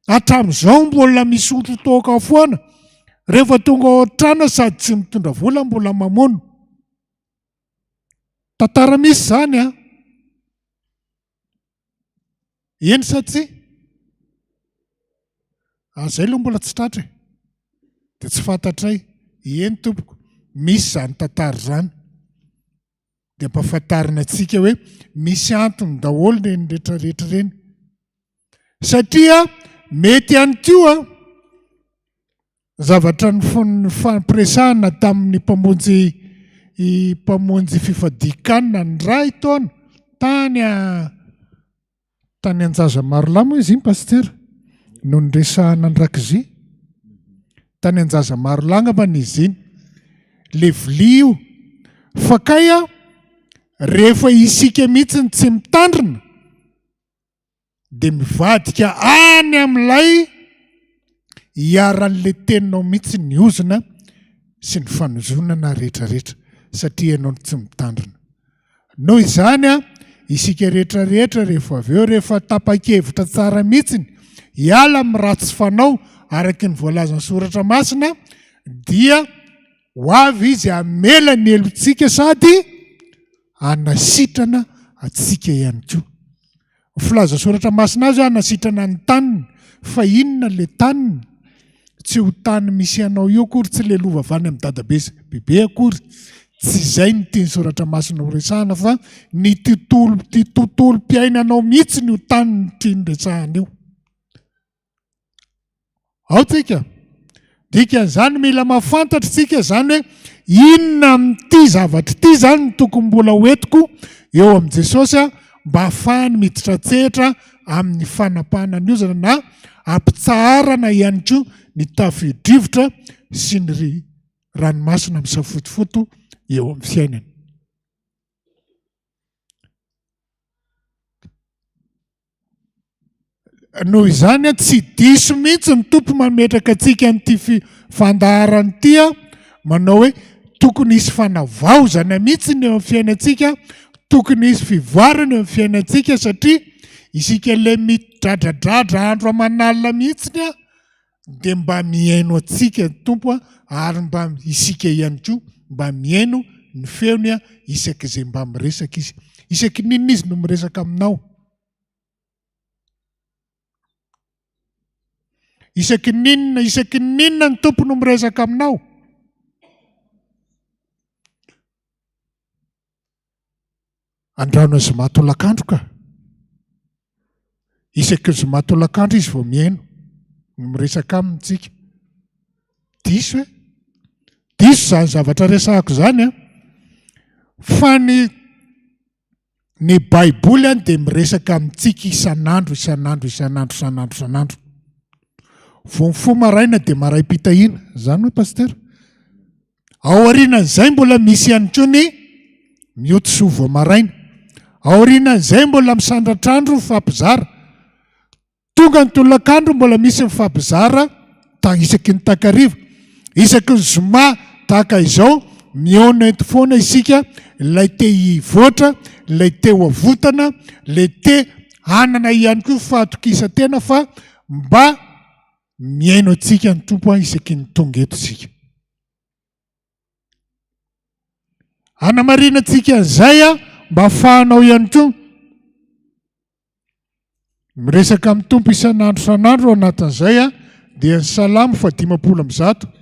Hatramin'izao mbola misotro toaka foana, rehefa tonga ao an-trano sady tsy mitondra vola mbola mamono. Tantara misy izany an! Eny sa tsia? Ah, zay aloha mbola tsy tratra e. Dia tsy fantatray. Eny tompoko, misy izany tantara izany. Dia ampahafantarina antsika hoe misy antony daholo ireny rehetra rehetra ireny. Satria mety ihany koa zavatra nifampiresahana tamin'ny mpamonjy mpamonjy fifadian-kanina ny ray taona tany Tany Anjazamarolahy moa izy iny Pasitera no niresahana ny rakizia. Tany Anjazamarolahy angambany izy iny. Le vilia io. Fa kay a, rehefa isika mihitsy no tsy mitandrina dia mivadika any amin'ilay iharan'ilay teninao mihitsy ny ozona sy ny fanozonana rehetrarehetra satria ianao no tsy mitandrina. Noho izany, isika rehetra rehetra rehefa avy eo rehefa tapa-kevitra tsara mihitsiny hiala amin'ny ratsy fanao araky ny voalazan'ny soratra masina dia ho avy izy hamela ny helotsika sady hanasitrana antsika ihany koa. Ny filaza soratra masina azy hanasitrana ny taniny, fa inona le taniny? Tsy ho tany misy anao io akory, tsy le lova avy any amin'ny dadabe sy bebe akory. Tsy izay no tian'ny soratra masina ho resahana fa ny tontolo, ty tontolom-piainanao mihitsy no taniny tiany resahana io. Ao tsika. Dikan'izany mila mahafantatra tsika izany hoe inona amin'ity zavatra ity izany no tokony mbola ho entiko eo amin'i Jesosy aho mba hahafahany miditra an-tsehatra amin'ny fanapahana ny ozona na hampitsaharana ihany koa ny tafio-drivotra sy ny ranomasina misafotofoto eo amin'ny fiainany. Noho izany, tsy diso mihitsy ny Tompo mametraka antsika an'ity fandaharana ity, manao hoe tokony hisy fanavaozana mihitsy ny eo amin'ny fiainantsika, tokony hisy fivoarana eo amin'ny fiainantsika satria isika ilay midradradradra andro aman'alina mihitsy dia mba mihaino antsika ny Tompo ary mba isika ihany koa mba mihaino ny feony isak'izay mba miresaka Izy. Isaky ny inona Izy no miresaka aminao? Isaky ny inona, isaky ny inona ny Tompo no miresaka aminao? Andrano zoma tolakandro ka. Isaky ny zoma tolakandro izy vao mihaino no miresaka aminy tsika. Diso e? Diso izany zavatra resahako izany an. Fa ny Ny Baiboly an dia miresaka amintsika isan'andro, isan'andro, isan'andro, isan'andro, isan'andro. Vao mifoha maraina dia maraim-pitahiana. Izany hoe Pasteur? Aorianan'izay mbola misy ihany koa ny mioty soa vao maraina. Aorianan'izay mbola misandratr'andro mifampizara. Tonga ny tolakandro mbola misy mifampizara ta isaky ny takariva. Isaky ny zoma tahaka izao mihaona eto foana isika, ilay te hivoatra, ilay te ho avotana, ilay te hanana ihany koa fahatokisan-tena fa mba mihaino antsika ny Tompo isaky ny tonga eto isika. Hanamarinantsika an'izay mba ahafahanao ihany koa Miresaka amin'ny Tompo isan'andro isan'andro ao anatin'izay dia ny Salamo faha 150.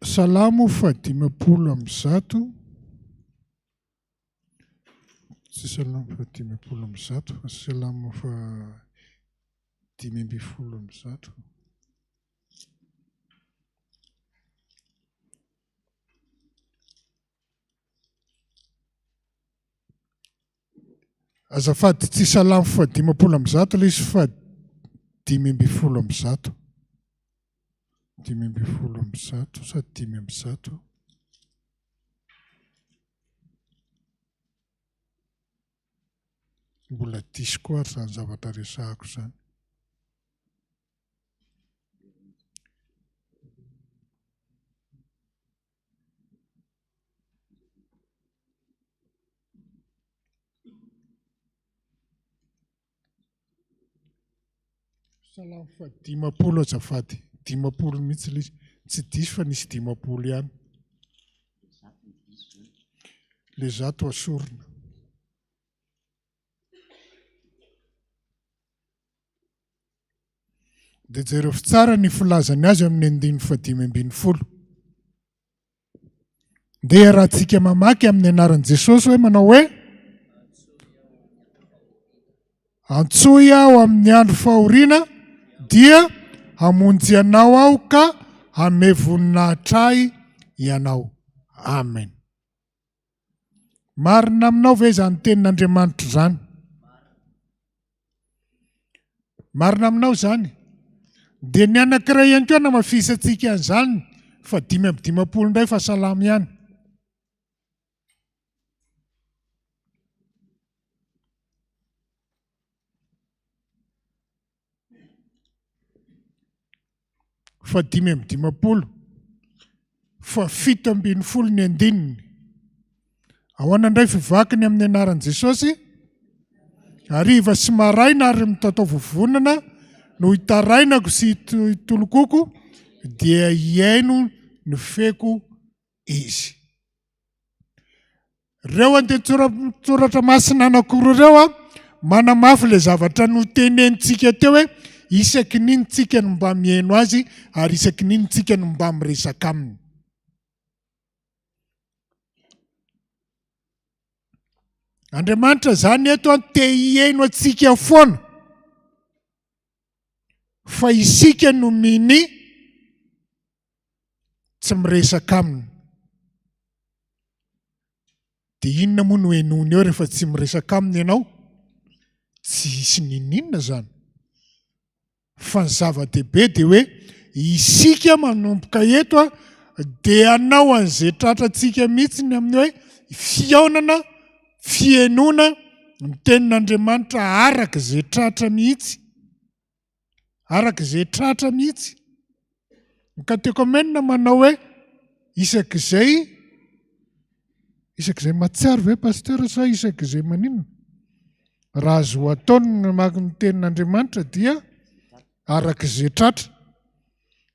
Salamo faha 150. Tsy Salamo faha 150 fa Salamo faha 115. Azafady tsy salamo faha 150 ilay izy fa 115. 115 sa 105. Mbola diso koa ary izany zavatra resahako izany. Salamo faha 50 azafady, 50 mihitsy ilay izy, tsy diso fa nisy 50 ihany. Ilay zato asorina. Dia jereo tsara ny filazany azy amin'ny andininy fahadimy ambin'ny folo. Ndeha rahantsika mamaky amin'ny anaran'i Jesosy hoe manao hoe Antsoy aho amin'ny andro fahoriana dia hamonjy anao aho ka hanome voninahitra ahy ianao. Amen. Marina aminao ve izany tenin'Andriamanitra izany? Marina aminao izany? Dia ny anankiray ihany koa hanamafisantsika an'izany fa 55 indray fa salamo ihany. Fa 55, fa 17 ny andininy. Ahoana indray fivakiny amin'ny anaran'i Jesosy? Hariva sy maraina ary mitatao vovonana no hitarainako sy hitolokoko dia hihaino ny feko izy. Ireo andian-tsoratra masina anankiroa ireo an, manamafy ilay zavatra notenenintsika teo hoe isaky ny inona tsika no mba mihaino azy ary isaky ny inona tsika no mba miresaka aminy. Andriamanitra izany eto an te hihaino antsika foana fa isika no minia tsy miresaka aminy. Dia inona moa no henoiny eo rehefa tsy miresaka aminy ianao? Tsy hisy n'inon'inona izany. Fa ny zava-dehibe dia hoe isika manomboka eto dia hanao an'izay tratrantsika mihitsy ny amin'ny hoe fihaonana, fihainoana ny tenin'Andriamanitra araka izay tratra mihitsy. Araka izay tratra mihitsy. Ny katekomena manao hoe isak'izay isak'izay mahatsiaro ve pasteur sa isak'izay maninona? Raha azo atao ny mamaky ny tenin'Andriamanitra dia araka izay tratra.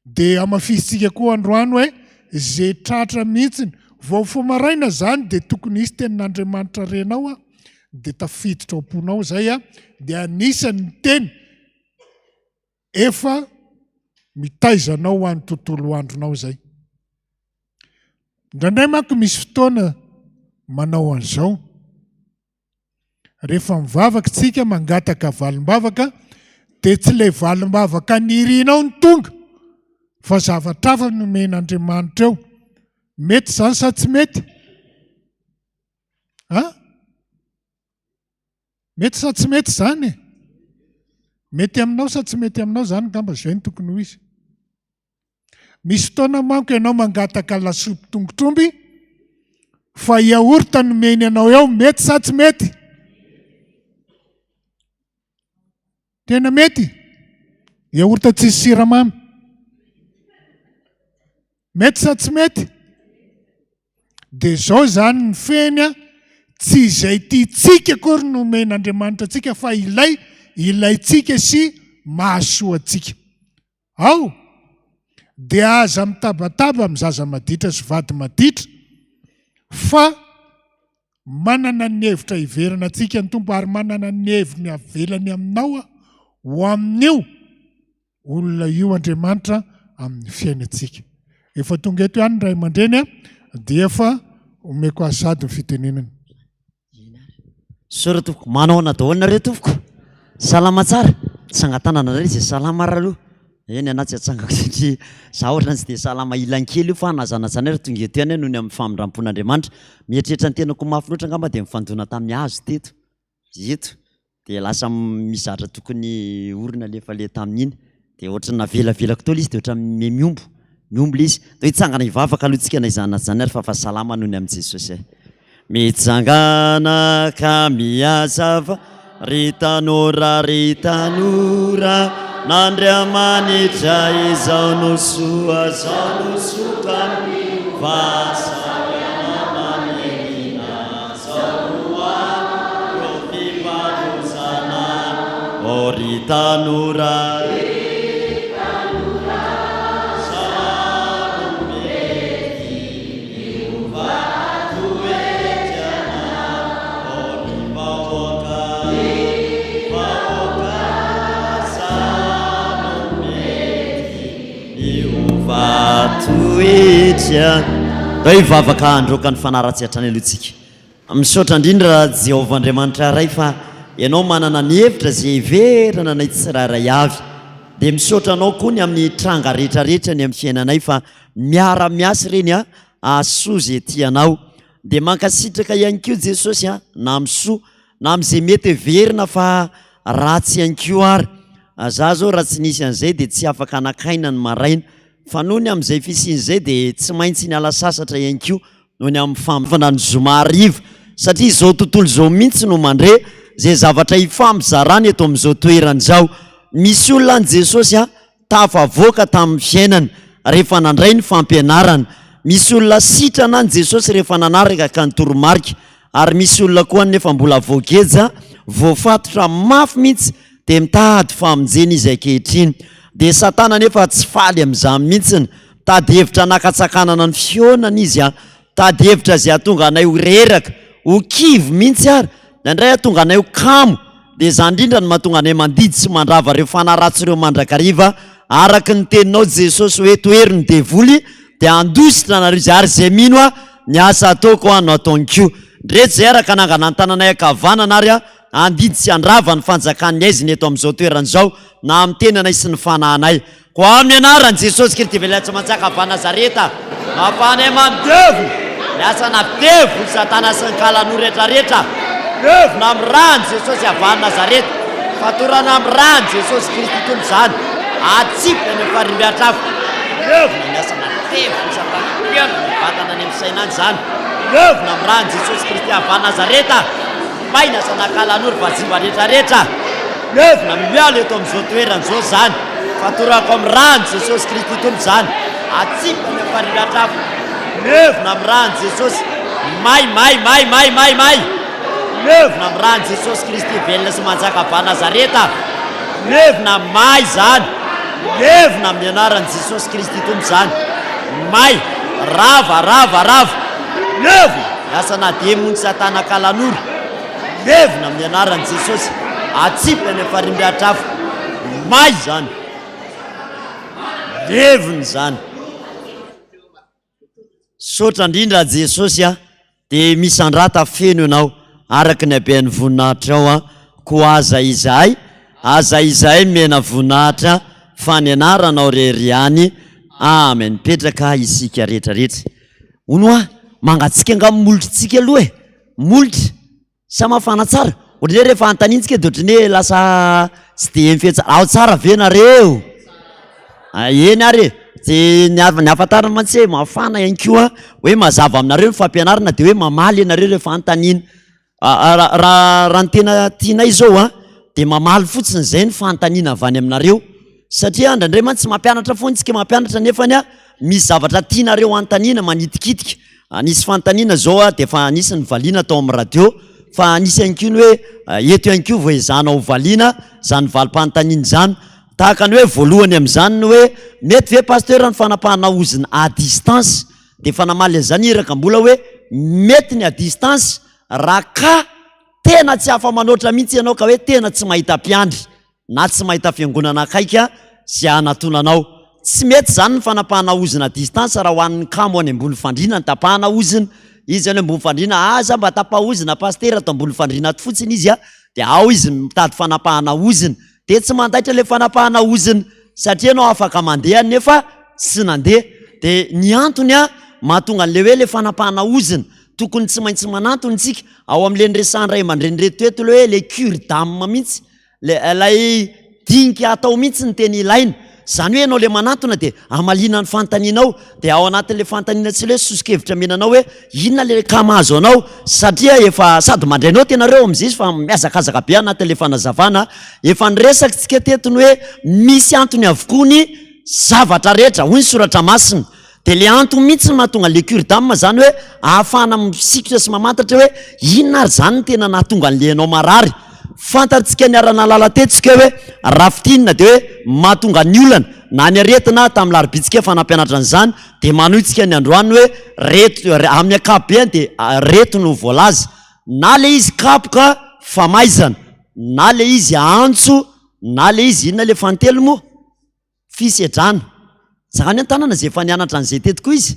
Dia hamafisintsika koa androany hoe izay tratra mihitsy. Vao mifoha maraina izany dia tokony hisy tenin'Andriamanitra renao a, dia tafiditra ao am-ponao izay a, dia anisan'ny teny efa mitaiza anao ho an'ny tontolo andronao izay. Indraindray manko misy fotoana manao an'izao. Rehefa mivavaka isika mangataka valim-bavaka dia tsy ilay valim-bavaka nirinao no tonga fa zavatra hafa no omen'Andriamanitra eo. Mety izany sa tsy mety? Ha? Mety sa tsy mety izany e? Mety aminao sa tsy mety aminao izany angamba izay no tokony ho izy. Misy fotoana manko ianao mangataka lasopy tongotr'omby fa yaourt nomeny anao eo, mety sa tsy mety? Tena mety? Yaourt tsisy siramamy. Mety sa tsy mety? Dia izao izany ny fehiny a, tsy izay tiantsika akory no omen'Andriamanitra antsika fa ilay ilaintsika sy mahasoa antsika. Ao dia aza mitabataba amin'ny zaza maditra sy vady maditra fa manana ny hevitra hiverina antsika ny Tompo ary manana ny heviny avelany aminao ho amin'io olona io Andriamanitra amin'ny fiainantsika. Efa tonga eto ihany ny ray aman-dreny dia efa omeko azy sady ny fitenenana. Misaotra tompoko. Manao ahoana daholo nareo tompoko? Salama tsara? Tsangan-tanana indray izay salama ary aloha. Eny anà tsy atsangako satria za ohatrany tsy dia salama ilany kely io fa na za na zany ary tonga eto ihany aho noho ny amin'ny famindram-pon'Andriamanitra. Mieritreritra ny tenako mafy loatra angamba dia nifandona tamin'ny hazo teto. Eto. Dia lasa misy zavatra tokony orina alefa le tamin'iny. Dia ohatran'ny navelavelako teo ilay izy dia ohatran'ny mihombo, mihombo ilay izy. Dia hitsangana hivavaka aloha tsika na izany na izany ary fa fa salama noho ny amin'i Jesosy e. Mitsangana ka mihazava ry tanora ry tanora n'Andriamanitra izao no soa izao no soa ka fahasalamana manirina Ô ry tanora, ry tanora, salamo mety miova toetra Ô ry vahoaka, ry vahoaka, salamo mety miova toetra. Ndao hivavaka handroaka ny fanahy ratsy hatrany aloha tsika. Misaotra indrindra Jehovah Andriamanitra Ray fa Ianao manana ny hevitra izay heverana anay tsirairay avy. Dia misaotra Anao koa ny amin'ny tranga rehetra rehetra ny amin'ny fiainanay fa miara miasa ireny a hahasoa izay tianao. Dia mankasitraka ihany koa Jesosy a na amin'ny soa na amin'izay mety heverina fa ratsy ihany koa ary. Za zao raha tsy nisy an'izay dia tsy afaka nakaina ny maraina fa noho ny amin'izay fisian'izay dia tsy maintsy niala sasatra ihany koa noho ny amin'ny fampivana ny zoma hariva satria izao tontolo izao mihitsy no mandre izay zavatra ifampizarana eto amin'izao toerana izao. Misy olona any Jesosy a, tafavoaka tamin'ny fiainana rehefa nandray ny fampianarana. Misy olona sitrana any Jesosy rehefa nanaraka ny toromarika ary misy olona koa any nefa mbola voageja, voafatotra mafy mihitsy dia mitady famonjena izy ankehitriny. Dia Satana nefa tsy faly amin'izany mihitsiny. Mitady hevitra hanakatsakanana ny fihaonana izy an! Mitady hevitra izay hahatonga anay ho reraka, ho kivy mihitsy ary, indraindray hahatonga anay ho kamo. Dia izany indrindra no mahatonga anay mandidy sy mandrava ireo fanahy ratsy ireo mandrakariva, araka ny teninao Jesosy hoe tohero ny devoly dia handositra anareo izy, ary izay mino ahy, ny asa ataoko aho no ataony koa. Ndreto izay araka hanangana ny tananay ankavanana ary handidy sy handrava ny fanjakan'ny haizina eto amin'izao toerana izao, na amin'ny tenanay sy ny fanahinay. Koa amin'ny anaran'i Jesosy Kristy Velatra Manjaka avy Nazareta, no ahafahanay mandevona ny asana devoly Satana sy ny kalanoro rehetra rehetra. Levona amin'ny ran'i Jesosy avy any Nazareta. Fatorana amin'ny ran'i Jesosy Kristy Tompo izany. Atsipy any amin'ny farimbihatra afo. Levona ny asana devoly Satana. Levona ny vatana any amin'ny saina any izany. Levona amin'ny ran'i Jesosy Kristy avy any Nazareta. Maina zanak'Alanoro vazimba rehetra rehetra. Levona miala eto amin'izao toerana izao izany. Fatorako amin'ny ran'i Jesosy Kristy Tompo izany. Atsipy any amin'ny fariratra afo. Levona amin'ny ran'i Jesosy. May, may, may, may, may, may. Levona amin'ny ran'i Jesosy Kristy velona sy manjaka avy any Nazareta. Levona may izany. Levona amin'ny anaran'i Jesosy Kristy Tompo izany. May. Rava, rava, rava. Levona. Ny asana demony satana kalanoro. Levona amin'ny anaran'i Jesosy. Atsipy any amin'ny farimbiatra afo. May izany. Levona izany. Misaotra indrindra Jesosy a! Dia misandrata feno Ianao araka ny haben'ny voninahitrao a! Koa aza izahay, aza izahay mena voninahitra fa ny anaranao rery ihany. Amen. Mipetraka isika rehetra rehetra. Hono hoa, mangatsiaka angaha molotritsika aloha e? Molotra. Sa mafana tsara? Ohatran'ny hoe rehefa anontaniantsika dia ohatran'ny hoe lasa tsy dia mifehy tsara. Ao tsara ve nareo? Ah, eny ary e. Tsy ny hafa- ny hafantarana mantsy hoe mafana ihany koa hoe mazava aminareo ny fampianarana dia hoe mamaly ianareo rehefa anontaniana. Ah, ah, raha raha raha ny tena tianay izao an, dia mamaly fotsiny izay ny fanontaniana avy any aminareo. Satria indraindray mantsy mampianatra foana isika mampianatra nefany an, misy zavatra tianareo anontaniana manitikitika. Nisy fanontaniana izao dia efa nisy ny valiana tao amin'ny radio fa nisy ihany koa ny hoe eto ihany koa vao ezahana ho valiana izany valim-panontaniana izany. Tahaka ny hoe voalohany amin'izany ny hoe mety ve pasteur ny fanapahana ozona à distance? Dia efa namaly an'izany iraka mbola hoe mety ny à distance raha ka tena tsy afa-manoatra mihitsy ianao ka hoe tena tsy mahita mpiandry. na tsy mahita fiangonana akaiky izay hanatona anao. Tsy mety izany ny fanapahana ozona à distance raha ho an'ny kamo any ambony fandriana ny tapahana ozona. Izy any ambony fandriana, aza mba tapaho ozona pasitera ato ambony fandriana ato fotsiny izy dia ao izy mitady fanapahana ozona. Dia tsy mandaitra ilay fanapahana ozona satria ianao afaka mandeha nefa tsy nandeha. Dia ny antony mahatonga an'ilay hoe ilay fanapahana ozona, tokony tsy maintsy manantona isika. Ao amin'ilay niresahan'ny ray aman-dreny ireto eto ilay hoe ilay cure d'âme mihitsy. Ilay dinika atao mihitsy ny tena ilaina. Izany hoe ianao ilay manantona dia hamaliana ny fanontanianao, dia ao anatin'ilay fanontaniana tsy ilay hoe soso-kevitra omena anao hoe inona ilay cas mahazo anao satria efa sady mandray naoty ianareo amin'izay izy fa mihazakazaka be anatin'ilay fanazavana. Efa niresaka tsika teto ny hoe misy antony avokoa ny zavatra rehetra, hoy ny soratra masina. Dia le antony mihitsy no mahatonga an'le cure d'âme zany hoe ahafahana misikotra sy mamantatra hoe inona ary zany no tena nahatonga an'le ianao marary. Fantatsika niara-nahalala teto isika hoe raha fintinina dia hoe mahatonga ny olana na ny aretina tamin'ny larobia tsika efa nampianatra an'izany dia manohy tsika ny androany hoe reto amin'ny ankapobeny dia reto no voalaza na le izy kapoka famaizana na le izy antso na le izy inona le fantelo moa? Fisedrana. Zany an-tanana izay efa nianatra an'izay teto koa izy.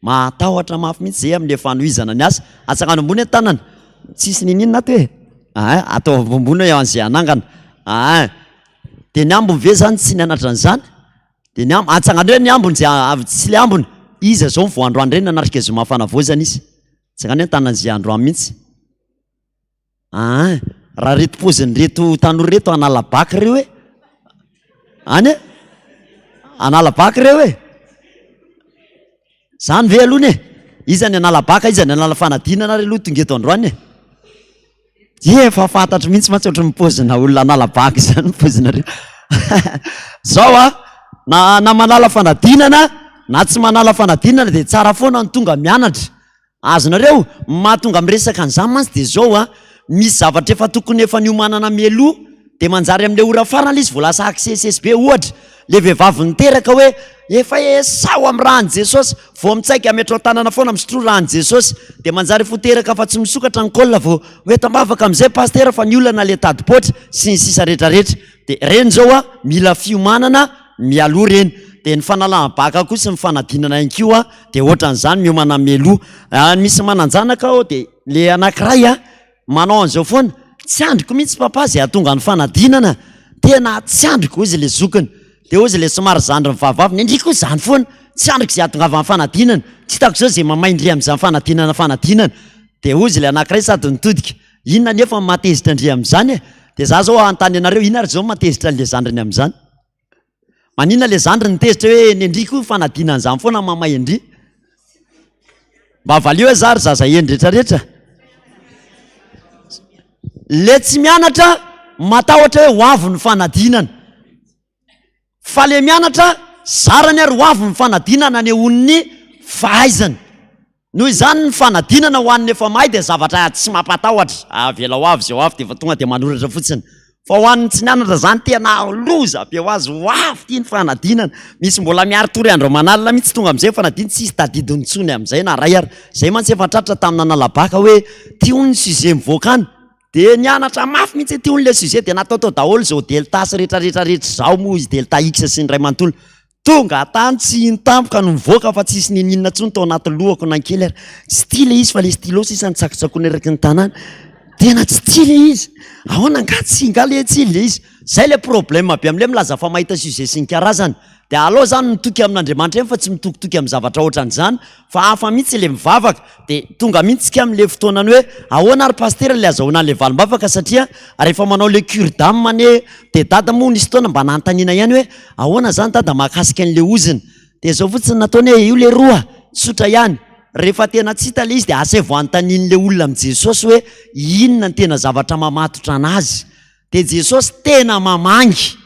Mahatahotra mafy mihitsy izay amin'ilay fanohizana ny asa. Atsangano ambony an-tanana. Tsisy niniana ato e. Aa, atao ambonimbony hoe an'izay hanangana. Aa. Dia ny ambiny ve zany tsy nianatra an'izany? Dia ny ambiny, atsangano hoe ny ambiny izay avy tsy ilay ambiny. Iza izao no vao androany ireny nanatrika zoma fanavaozana izy? Atsangano hoe an-tanana izay androany mihitsy. Aa, raha reto pozin'ireto tanora ireto hanala bac ireo e! Any e! Hanala bac ireo e! Zany ve aloha e? Iza ny hanala bac, iza ny hanala fanadinana ary aloha tonga eto androany e? Efa fantatro mihitsy mantsy ohatry ny pozina olona hanala bac izany ny pozinareo. Zao a, na na manala fanadinana na tsy manala fanadinana dia tsara foana ny tonga mianatra. Azonareo? Ny mahatonga miresaka an'izany mantsy dia izao an, misy zavatra efa tokony efa niomanana mialoha dia manjary amin'ilay ora farany ilay izy vao lasa access be, ohatra, ilay vehivavy niteraka hoe efa esaho amin'ny ràn'i Jesosy, vao mitsaika ametrao tanana foana misotroa ràn'i Jesosy, dia manjary efa ho teraka fa tsy misokatra ny col vao ho eto am-bavaka amin'izay pasitera fa ny olana ilay tadi-poatra sy ny sisa rehetrarehetra. Dia ireny izao an, mila fiomanana mialoha ireny. Dia ny fanalana baka koa sy ny fanadinana ihany koa dia ohatran'izany miomana mialoha. Ah, misy manan-janaka aho dia le anankiray a manao an'izao foana, tsy andriko mihitsy papa izay hahatonga ny fanadinana, tena tsy andriko hozy le zokiny. Dia hozy le somary zandriny vavivavy, ny ndry koa izany foana, tsy andriko izay hahatongavan'ny fanadinana, tsy hitako izao izay mamay ndry amin'izany fanadinana fanadinana. Dia hozy le anankiray sady nitodika, inona anefa no mahatezitra ndry amin'izany e? Dia za zao hanontany anareo, inona ary izao no mahatezitra an'le zandriny amin'izany? Maninona le zandriny nitezitra hoe ny ndry koa fanadinana izany foana mamay ndry? Mba valio hoe za ry zaza hendry rehetra rehetra. Le tsy mianatra matahotra hoe ho avy ny fanadinana. Fa le mianatra zarany ary ho avy ny fanadinana anehoan'ny fahaizany. Noho izany ny fanadinana ho an'ny efa mahay dia zavatra tsy mampatahotra, avelao avy izay ho avy dia efa tonga dia manoratra fotsiny. Fa ho an'ny tsy nianatra izany tena loza be ho azy, ho avy ity ny fanadinana. Misy mbola miari-tory andro aman'alina mihitsy tonga amin'izay ny fanadinana tsisy tadidiny intsony amin'izay na ray ary. Izay mantsy efa tratra tamin'ny nanala bacc hoe ty hono ny sujet mivoaka any. Dia nianatra mafy mihitsy ity hono ilay sujet dia nataotao daholo izao delta sy retraretra rehetra izao moa izy delta x sy ny iray manontolo. Tonga tany tsy hino tampoka no nivoaka fa tsisy niniana intsony tao anaty lohako na kely ary. Tsy tia ilay izy fa ilay stylo sisa nitsakotsakoina eraky ny tanàna. Tena tsy tia ilay izy. Ahoana angaha tsy angaha ilay tsy ilay izy. Izay ilay problème be amin'ilay milaza fa mahita sujet sy ny karazany. Dia aleo zany mitoky amin'Andriamanitra ihany fa tsy mitokitoky amin'ny zavatra ohatran'izany fa hafa mihitsy ilay mivavaka. Dia tonga mihitsy tsika amin'ilay fotoanany hoe ahoana ary pasitera ilay azahoana an'ilay valim-bavaka satria rehefa manao ilay cure d'âme anie dia dada moa nisy fotoana mba nanontaniana ihany hoe ahoana zany dada mahakasika an'ilay ozona. Dia izao fotsiny nataony hoe io leroa, tsotra ihany, rehefa tena tsy hita ilay izy dia asaivo anontanian'ilay olona amin'i Jesosy hoe inona ny tena zavatra mamatotra an'azy. Dia Jesosy tena mamangy.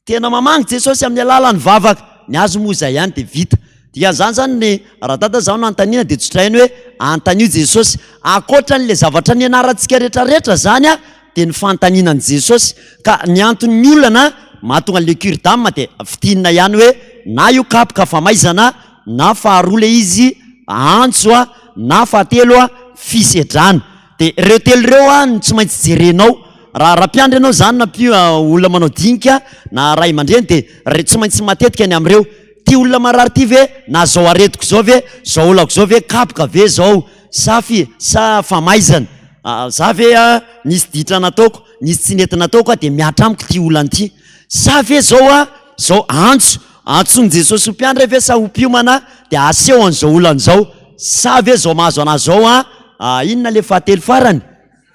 Tena mamangy Jesosy amin'ny alalan'ny vavaka. Ny azy moa izay ihany dia vita. Dikan'izany izany ny raha dada zaho no anontaniana dia tsotrainy hoe antanio Jesosy. Ankoatran'ilay zavatra nianarantsika rehetrarehetra izany dia ny fanontaniana an'i Jesosy. Ka ny anton'ny olana mahatonga an'ilay cure d'âme dia fintinina ihany hoe na io kapoka famaizana na faharoa ilay izy antso na fahatelo fisedrana. Dia ireo telo ireo no tsy maintsy jerenao. Raha raha mpiandry ianao izany na mpi olona manao dinika na ray aman-dreny dia re tsy maintsy matetika ny amin'ireo. Ity olona marary ity ve na izao aretiko izao ve, izao olako izao ve, kapoka ve izao sa fi sa famaizana? Za ve nisy ditra nataoko, nisy tsy nety nataoko dia mihatra amiko ity olana ity? Sa ve izao izao antso Antsoin'i Jesosy ho mpiandry ve sa ho mpiomana dia aseho an'izao olana izao? Sa ve izao mahazo an'azy izao an? Inona ilay fahatelo farany?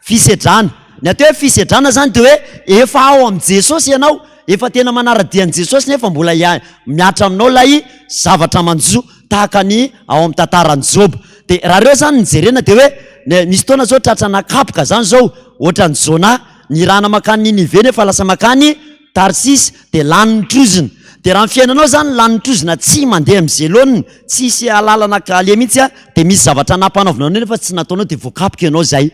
Fisedrana. Ny atao hoe fisedrana izany dia hoe efa ao amin'i Jesosy ianao, efa tena manara-dia an'i Jesosy nefa mbola mihatra aminao ilay zavatra manjo tahaka ny ao amin'ny tantaran'i Joba. Dia raha ireo izany no jerena dia hoe misy fotoana izao tratrana kapoka izany izao, ohatran'i Jona, nirahana mankany Ninive nefa lasa mankany Tarsisy dia lanin'ny trozona. Dia raha ny fiainanao izany lanin'ny trozona tsy mandeha amin'izay laoniny, tsisy alalana aleha mihitsy a, dia misy zavatra nampanaovina anao nefa tsy nataonao dia voakapoka ianao izay.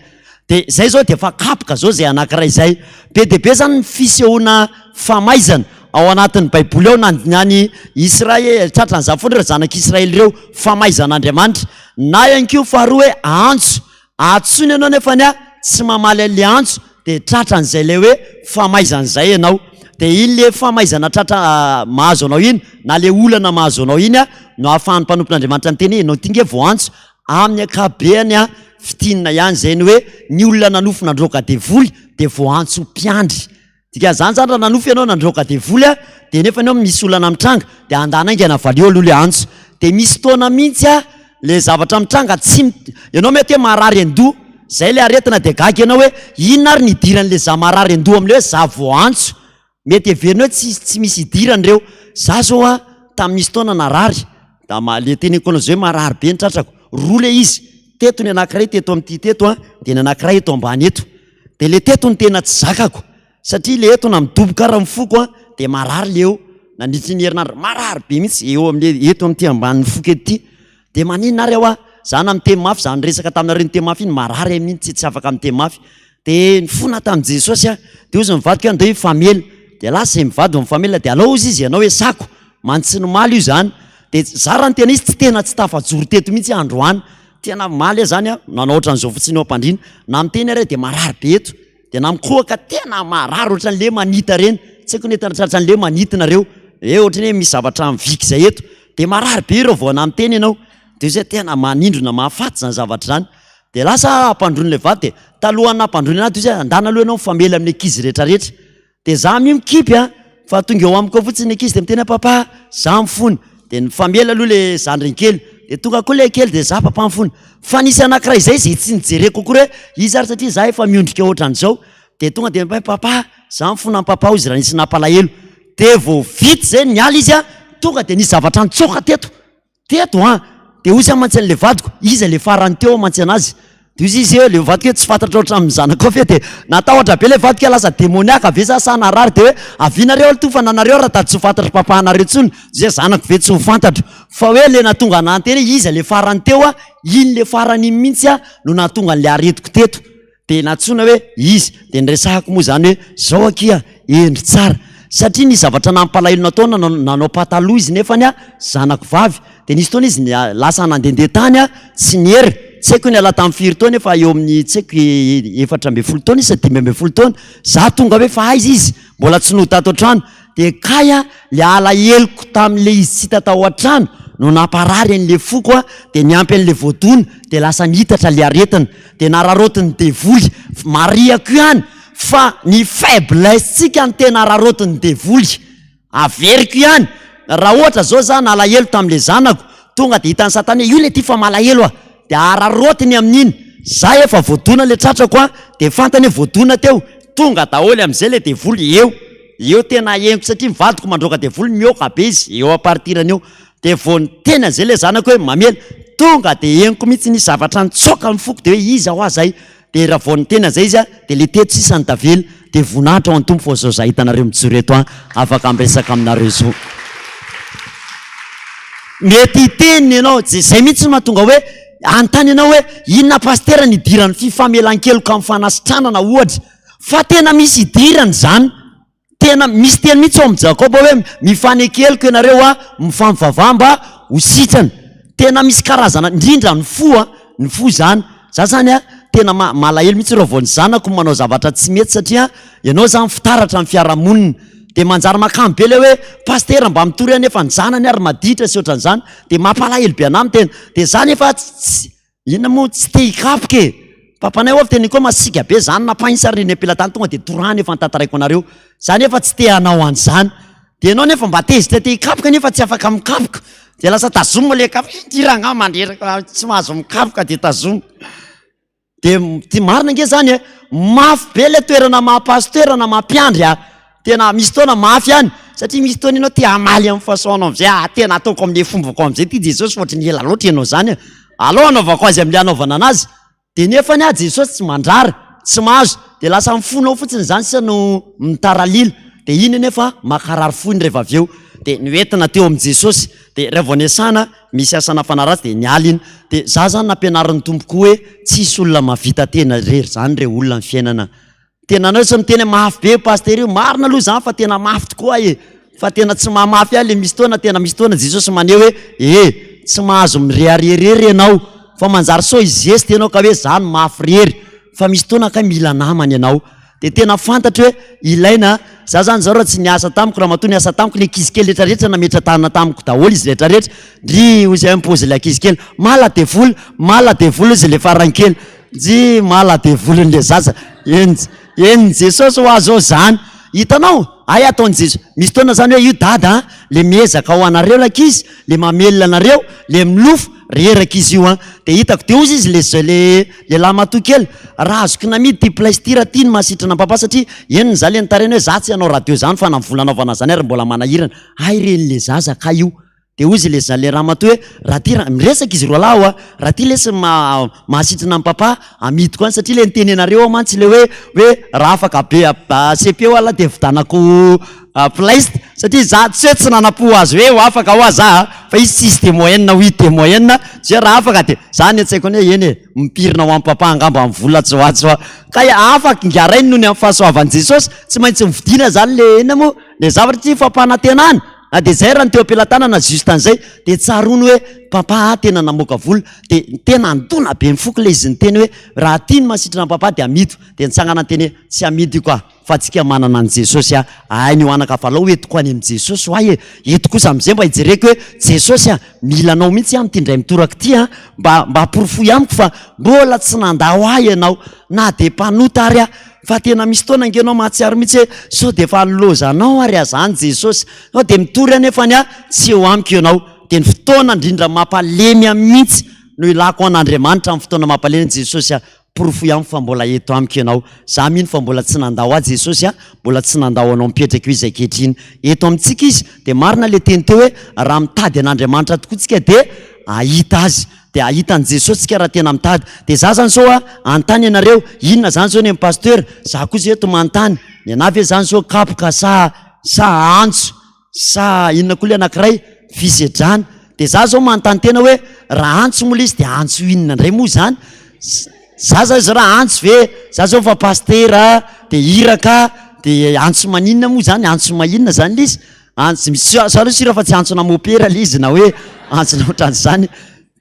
Dia izay izao dia efa kapoka izao izay anankiray izay. Be dia be izany ny fisehoana famaizana ao anatin'ny baiboly ao na ny any Israely, tratran'izany foana ireo zanak'Israely ireo, famaizan'Andriamanitra. Na ihany koa faharoa hoe antso, Antsoina ianao nefa ny tsy mamaly an'ilay antso dia tratran'izay ilay hoe famaizana izay ianao. Dia iny ilay famaizana tratra mahazo anao iny na ilay olana mahazo anao iny no ahafahan'ny mpanompon'Andriamanitra miteny hoe ianao ity nge voaantso. Amin'ny ankapobeny fintinina ihany izay ny hoe ny olona nanofy nandroaka devoly dia voaantso ho mpiandry. Dikan'izany zany raha nanofy ianao nandroaka devoly a, dia nefa ianao misy olana mitranga dia andana haingana valio aloha le antso. Dia misy fotoana mihitsy a le zavatra mitranga tsy ianao mety hoe marary an-doha, zay le aretina dia gaga ianao hoe inona ary ny idiran'le za marary an-doha amle hoe za voaantso. Mety heverina hoe tsisy tsy misy idirany ireo. Za zao a tamin'ny nisy fotoana narary, da ma- le teneniko anao zao hoe marary be ny tratrako, roa le izy, teto ny anankiray teto amin'ity teto a, dia ny anankiray eto ambany eto. Dia le teto no tena tsy zakako satria le eto na midoboka ary ny foko a dia marary le eo nandritry ny herinandro, marary be mihitsy eo amin'le eto amin'ity ambanin'ny foko eto ity. Dia maninona ary aho a? Za na miteny mafy, za niresaka taminareo niteny mafy iny, marary aho mihitsy tsy afaka miteny mafy. Dia nifona tamin'i Jesosy aho, dia hozy ny vadiko hoe andeha hifamela. Dia lasa izay mivady vao mifamela, dia alao hozy izy ianao esako, mantsy ny omaly io izany. Dia za raha ny tena izy tsy tena tsy tafajoro teto mihitsy aho androany. Tena omaly aho zany a, nanao ohatran'izao fotsiny eo am-pandriana, na miteny ary aho dia marary be eto, dia na mikohaka tena marary ohatran'le manita ireny, tsy haiko ny entana tratran'le manity nareo, hoe ohatran'ny hoe misy zavatra miviky izay eto, dia marary be ireo vao na miteny ianao, dia zay tena manindrona mahafaty izany zavatra izany, dia lasa aho ampandroin'ilay vady dia talohan'ny nampandroina anahy dia hoy izy hoe andana aloha ianao mifamely amin'ny ankizy rehetrarehetra, Dia za amin'io mikipy a, fa tonga eo amiko ao fotsiny ny ankizy dia miteny hoe papa, za mifona. Dia nifamela aloha le zandriny kely, dia tonga koa le kely dia za papa mifona. Fa nisy anankiray izay izay tsy nijereko akory hoe iza ary satria za efa miondrika ohatran'izao, dia tonga dia hoe papa, za mifona amin'i papa hoy izy raha nisy nampalahelo. Dia vao vita izay niala izy a, tonga dia nisy zavatra nitsoaka teto. Teto an! Dia hoy za mantsy an'ilay vadiko, iza ilay farany teo mantsy anazy? Dia hoy izy hoe, ilay vadiko hoe tsy fantatrao hatramin'ny zanakao ve? Dia natahotra be ilay vadiko hoe lasa demoniaka ve za sa narary? Dia hoe avia nareo aloha fa na nareo ary tady tsy ho fantatro papanareo intsony, zay zanako ve tsy ho fantatro? Fa hoe ilay nahatonga anah niteny hoe iza ilay farany teo a, iny ilay farany iny mihitsy a no nahatonga an'ilay aretiko teto. Dia nantsoina hoe izy, dia niresahako moa izany hoe zao akia, hendry tsara, satria nisy zavatra nampalahelo natao nanao nanao pataloha izy nefany a zanako vavy, dia nisy fotoana izy lasa nandehandeha tany a tsy niera, tsy haiko niala tamin'ny firy taona efa eo amin'ny tsy haiko 14 taona izy sa 15 taona, za tonga hoe fa aiza izy, mbola tsy nody tato an-trano, dia kay a le alaheloko tamin'le izy tsy hita tao an-trano no namparary an'le foko a, dia niampy an'le voadona, dia lasa nitatra le aretina. Dia nararaotin'ny devoly. Marihako ihany fa ny faiblesse-tsika no tena araraotin'ny devoly. Averiko ihany, raha ohatra zao za nalahelo tamin'le zanako, tonga dia hitan'i satana hoe io le ty fa malahelo a! Dia araraotiny amin'iny. Za efa voadona le tratrako a, dia fantany hoe voadona teo, tonga daholo amin'izay le devoly eo. Eo tena henoko satria ny vadiko mandroaka devoly mihoaka be izy eo à partir-ny eo. Dia vao niteny an'izay ilay zanako hoe mamela, tonga dia henoko mihitsy nisy zavatra nitsoaka ny foko dia hoe iza hoa zay? Dia raha vao niteny an'izay izy dia ilay teto sisa no tavela, dia voninahitra ho an'ny Tompo fa izao za hitanareo mijoro eto an, afaka miresaka aminareo izao. Mety hiteny ianao, izay mihitsy no mahatonga hoe hanontany ianao hoe inona pasitera ny idiran'ny fifamelan-keloka amin'ny fanasitranana ohatra, fa tena misy idirany izany. Tena misy teny mihitsy ao amin'i Jakoba hoe mifaneke heloka ianareo a, mifampivavaha mba ho sitrana. Tena misy karazana, indrindra ny fo a, ny fo izany. Za zany a, tena ma- malahelo mihitsy raha vao ny zanako manao zavatra tsy mety satria ianao zany fitaratra ny fiarahamonina. Dia manjary makamo be ilay hoe pasitera mba mitory aho nefa ny zanany ary maditra sy ohatran'izany. Dia mampalahelo be anah ny tena. Dia za nefa tsy. Inona moa tsy te hikapoka e! Papanay ho'a fiteneniko hoe masiaka be zany na painsa ary eny am-pelatany tonga dia torahany efa notantaraiko anareo. Za nefa tsy te hanao an'izany. Dia ianao nefa mba tezitra te hikapoka nefa tsy afaka mikapoka. Dia lasa tazomina ilay kapoka, ity rangahy mandreraka tsy mahazo mikapoka dia tazomina. Dia ty marina ange zany e, mafy be ilay toerana maha pasteur na maha mpiandry a! Tena misy fotoana mafy ihany satria misy fotoana ianao te hamaly amin'ny façon-nao amin'izay, ah tena ataoko amin'ilay fombako amin'izay ity Jesosy fa ohatry ny ela loatra ianao izany a, aleo hanaovako azy amin'ilay hanaovana anazy, dia nefany ah Jesosy tsy mandrara, tsy mahazo, dia lasa ny fonao fotsiny izany sisa no mitaralila, dia iny anefa mankarary fo iny rehefa avy eo, dia noentina teo amin'i Jesosy, dia raha vao niasana misy asana fanahy ratsy dia niala iny, dia za zany nampianarin'ny Tompo koa hoe tsisy olona mahavita tena irery izany re olona ny fiainana. Tena anao tsy miteny hoe mafy be io pasitera io, marina aloha izany fa tena mafy tokoa e! Fa tena tsy mahamafy ahy le misy fotoana tena misy fotoana Jesosy maneho hoe e! Tsy mahazo mirehareha irery ianao fa manjary sao hizesta ianao ka hoe za no mafy irery fa misy fotoana kay mila namana ianao de tena fantatro hoe ilaina za zany zao raha tsy niasa tamiko ramatoa niasa tamiko ny ankizy kely rehetra rehetra nametra tanana tamiko daholo izy rehetra rehetra ndry hoy zay mipozy le ankizy kely mala devoly mala devoly hozy le farany kely Njy mala devolin le zaza eny eny Jesosy hoa zao zany hitanao hay ataony Jesosy misy fotoana zany hoe io dada a le miezaka ho anareo rankizy le mamelona anareo le milofo reraka izy io an de hitako de hozy izy le le le lahimatoa kely raha azoko namidy ty place ty raha ty no mahasitrana an'i papa satria henony za le nitaraina hoe za tsy hanao radio zany fa na ny vola anaovana zany ary mbola manahirana hay ren'le zaza kay io Dia hozy ilay za ilay ramatoa hoe, raha ty ra-, miresaka izy roalahy hoa, raha ty lesy ma- mahasitrana an'i papa, amidiko any satria ilay niteny anareo aho mantsy ilay hoe, hoe raha afaka be cepe hoa lah dia vidanako plaist, satria za tsy hoe tsy nanam-po azy hoe ho afaka hoa za a, fa izy tsisy de moyenne hoy de moyenne, tsy hoe raha afaka dia, za ny an-tsaiko any hoe eny e, mipirina ho an'i papa angamba ny vola tsy ho atsy hoa, kay afaka ingahy rainy noho ny amin'ny fahasoavan'i Jesosy, tsy maintsy mividiana zany le inona moa, le zavatra ity fampanantenana. Na dia izay raha ny teo am-pelatanana juste an'izay dia tsaroany hoe papa a tena namoaka vola dia tena nidona be ny foko ilay izy niteny hoe raha tia ny mahasitrana an'i papa dia amido dia nitsangana niteny hoe tsy amidy io ka fa antsika manana an'i Jesosy a hainy io anaka fa alao entiko any amin'i Jesosy ho ahy e eto kosa amin'izay mba hijereko hoe Jesosy a mila anao mihitsy aho amin'ity indray mitoraka ity a mba mba porofoy amiko fa mbola tsy nandao ahy ianao na dia mpanota ary aho Fa tena misy fotoana ange ianao mahatsiaro mihitsy hoe sao dia efa nilozanao ary azany Jesosy. Sao dia mitory aho nefany aho tsy eo amiko ianao. Dia ny fotoana indrindra mampalemy ahy mihitsy no ilako an'Andriamanitra amin'ny fotoana mampalemy Jesosy a, porofoy amiko fa mbola eto amiko ianao. Za mino fa mbola tsy nandao ahy Jesosy a, mbola tsy nandao anao mipetraka eo Izy ankehitriny. Eto amintsika Izy. Dia marina ilay teny teo hoe raha mitady an'Andriamanitra tokoa tsika dia. hahita Azy. Dia hahita an'i Jesosy tsika raha tena mitady. Dia za zany zao a, hanontany ianareo, inona zany zao ny an'i Pasteur? Za kosa eto manontany, ny anah ve zany zao kapoka sa sa antso sa inona koa le anankiray? Fisedrana. Dia za zao manontany tena hoe raha antso moa le izy dia antso inona indray moa zany? Za zany zao raha antso ve, za zao efa pasitera dia iraka dia antso maninona moa zany, antso maninona zany le izy? Antso, misy za aloha sûr fa tsy antsona mopera le izy na hoe antsona ohatran'izany.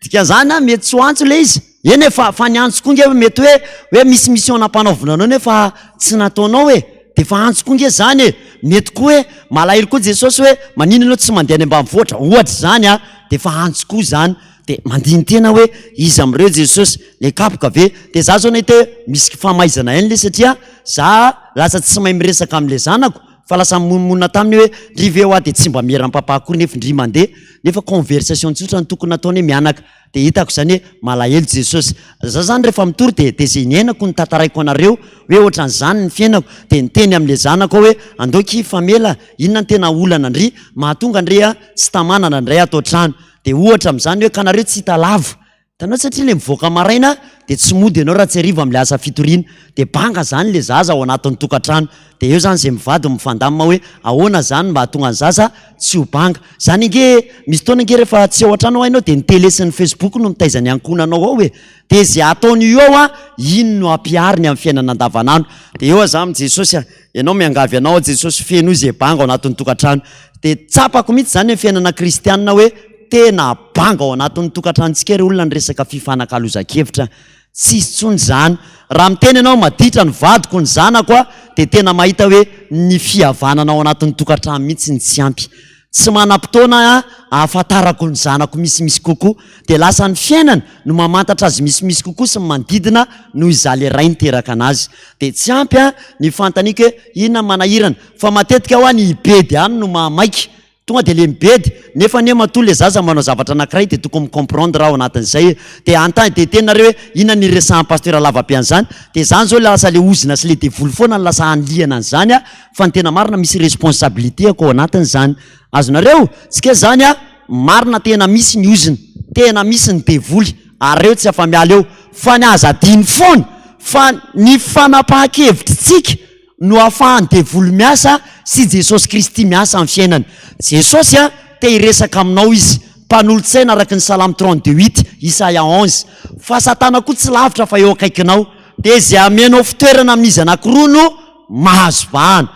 Dikan'izany an, mety tsy ho antso le izy. Eny e, fa fa ny antso koa nge mety hoe hoe misy mission nampanaovina anao nefa tsy nataonao e, de efa antso koa nge zany e. Mety koa hoe malahelo koa Jesosy hoe maninona ianao tsy mandeha any ambanivohitra, ohatra izany an, de efa antso koa zany. De mandini-tena hoe iza amin'ireo Jesosy, le kapoka ve? De za zao nahita hoe misy famaizana ihany le izy satria za lasa tsy mahay miresaka am'le zanako Fa lasa nimonomonona taminy hoe, ndry ve hoa dia tsy mba miera am-papa akory nefa ndry mandeha? Nefa conversation tsotra no tokony nataony hoe mianaka. Dia hitako izany hoe malahelo Jesosy. Za zany rehefa mitory dia dia izay niainako no tantaraiko anareo hoe ohatran'izany ny fiainako. Dia niteny amin'ilay zanako aho hoe andao akia hifamela, inona no tena olana ndry mahatonga ndry a tsy tamanana ndray ato an-trano. Dia ohatra amin'izany hoe ka nareo tsy hita lava. Hitanao satria le mivoaka maraina dia tsy mody ianao raha tsy hariva amin'ilay asa fitoriana. Dia banga zany le zaza ao anatin'ny tokantrano. Dia eo zany izay mivady mifandamina hoe ahoana zany mba hahatonga ny zaza tsy ho banga. Zany ange misy fotoana ange rehefa tsy ao an-trano hoa ianao dia ny télé sy ny facebook no mitaiza ny ankohonanao ao e. Dia izay ataon'io ao an, iny no ampihariny amin'ny fiainana andavanandro. Dia eo aza amin'i Jesosy a, ianao miangavy anao aho Jesosy fenoy izay banga ao anatin'ny tokantrano. Dia tsapako mihitsy zany amin'ny fiainana kristianina hoe Tena banga ao anatin'ny tokantranontsika ry olona ny resaka fifanakalozan-kevitra. Tsisy intsony izany. Raha miteny ianao maditra ny vadiko, ny zanako aho, dia tena mahita hoe ny fihavanana ao anatin'ny tokantrano mihitsy no tsy ampy. Tsy manam-potoana aho ahafantarako ny zanako misimisy kokoa. Dia lasa ny fiainana no mamantatra azy misimisy kokoa sy ny manodidina noho izaho ilay ray niteraka anazy. Dia tsy ampy ny fanontaniako hoe inona no manahirana? Fa matetika hoa ny hibedy ihany no mahamaika. Tonga dia le mibedy, nefa anie matoa le zaza manao zavatra anakiray dia tokony mi-comprendre ao anatin'izay e! Dia anontany dia teny nareo hoe inona no iresahan'i Pasteur lava be an'izany? Dia zany zao lasa le ozona sy le devoly foana no lasa hanilihana an'izany a! Fa ny tena marina misy responsabilité-ko ao anatin'izany. Azonareo? Tsika zany a, marina tena misy ny ozona, tena misy ny devoly ary reo tsy afa-miala eo, fa ny aza adino foana fa ny fanapahan-kevitritsika no ahafahan'ny devoly miasa sy Jesosy Kristy miasa amin'ny fiainany. Jesosy a, te hiresaka aminao Izy, mpanolotsaina araka ny Salamo 32 huit, Isaia 11. Fa Satana koa tsy lavitra fa eo akaikinao. Dia izay amenao fitoerana amin'izy anankiroa no mahazo vahana.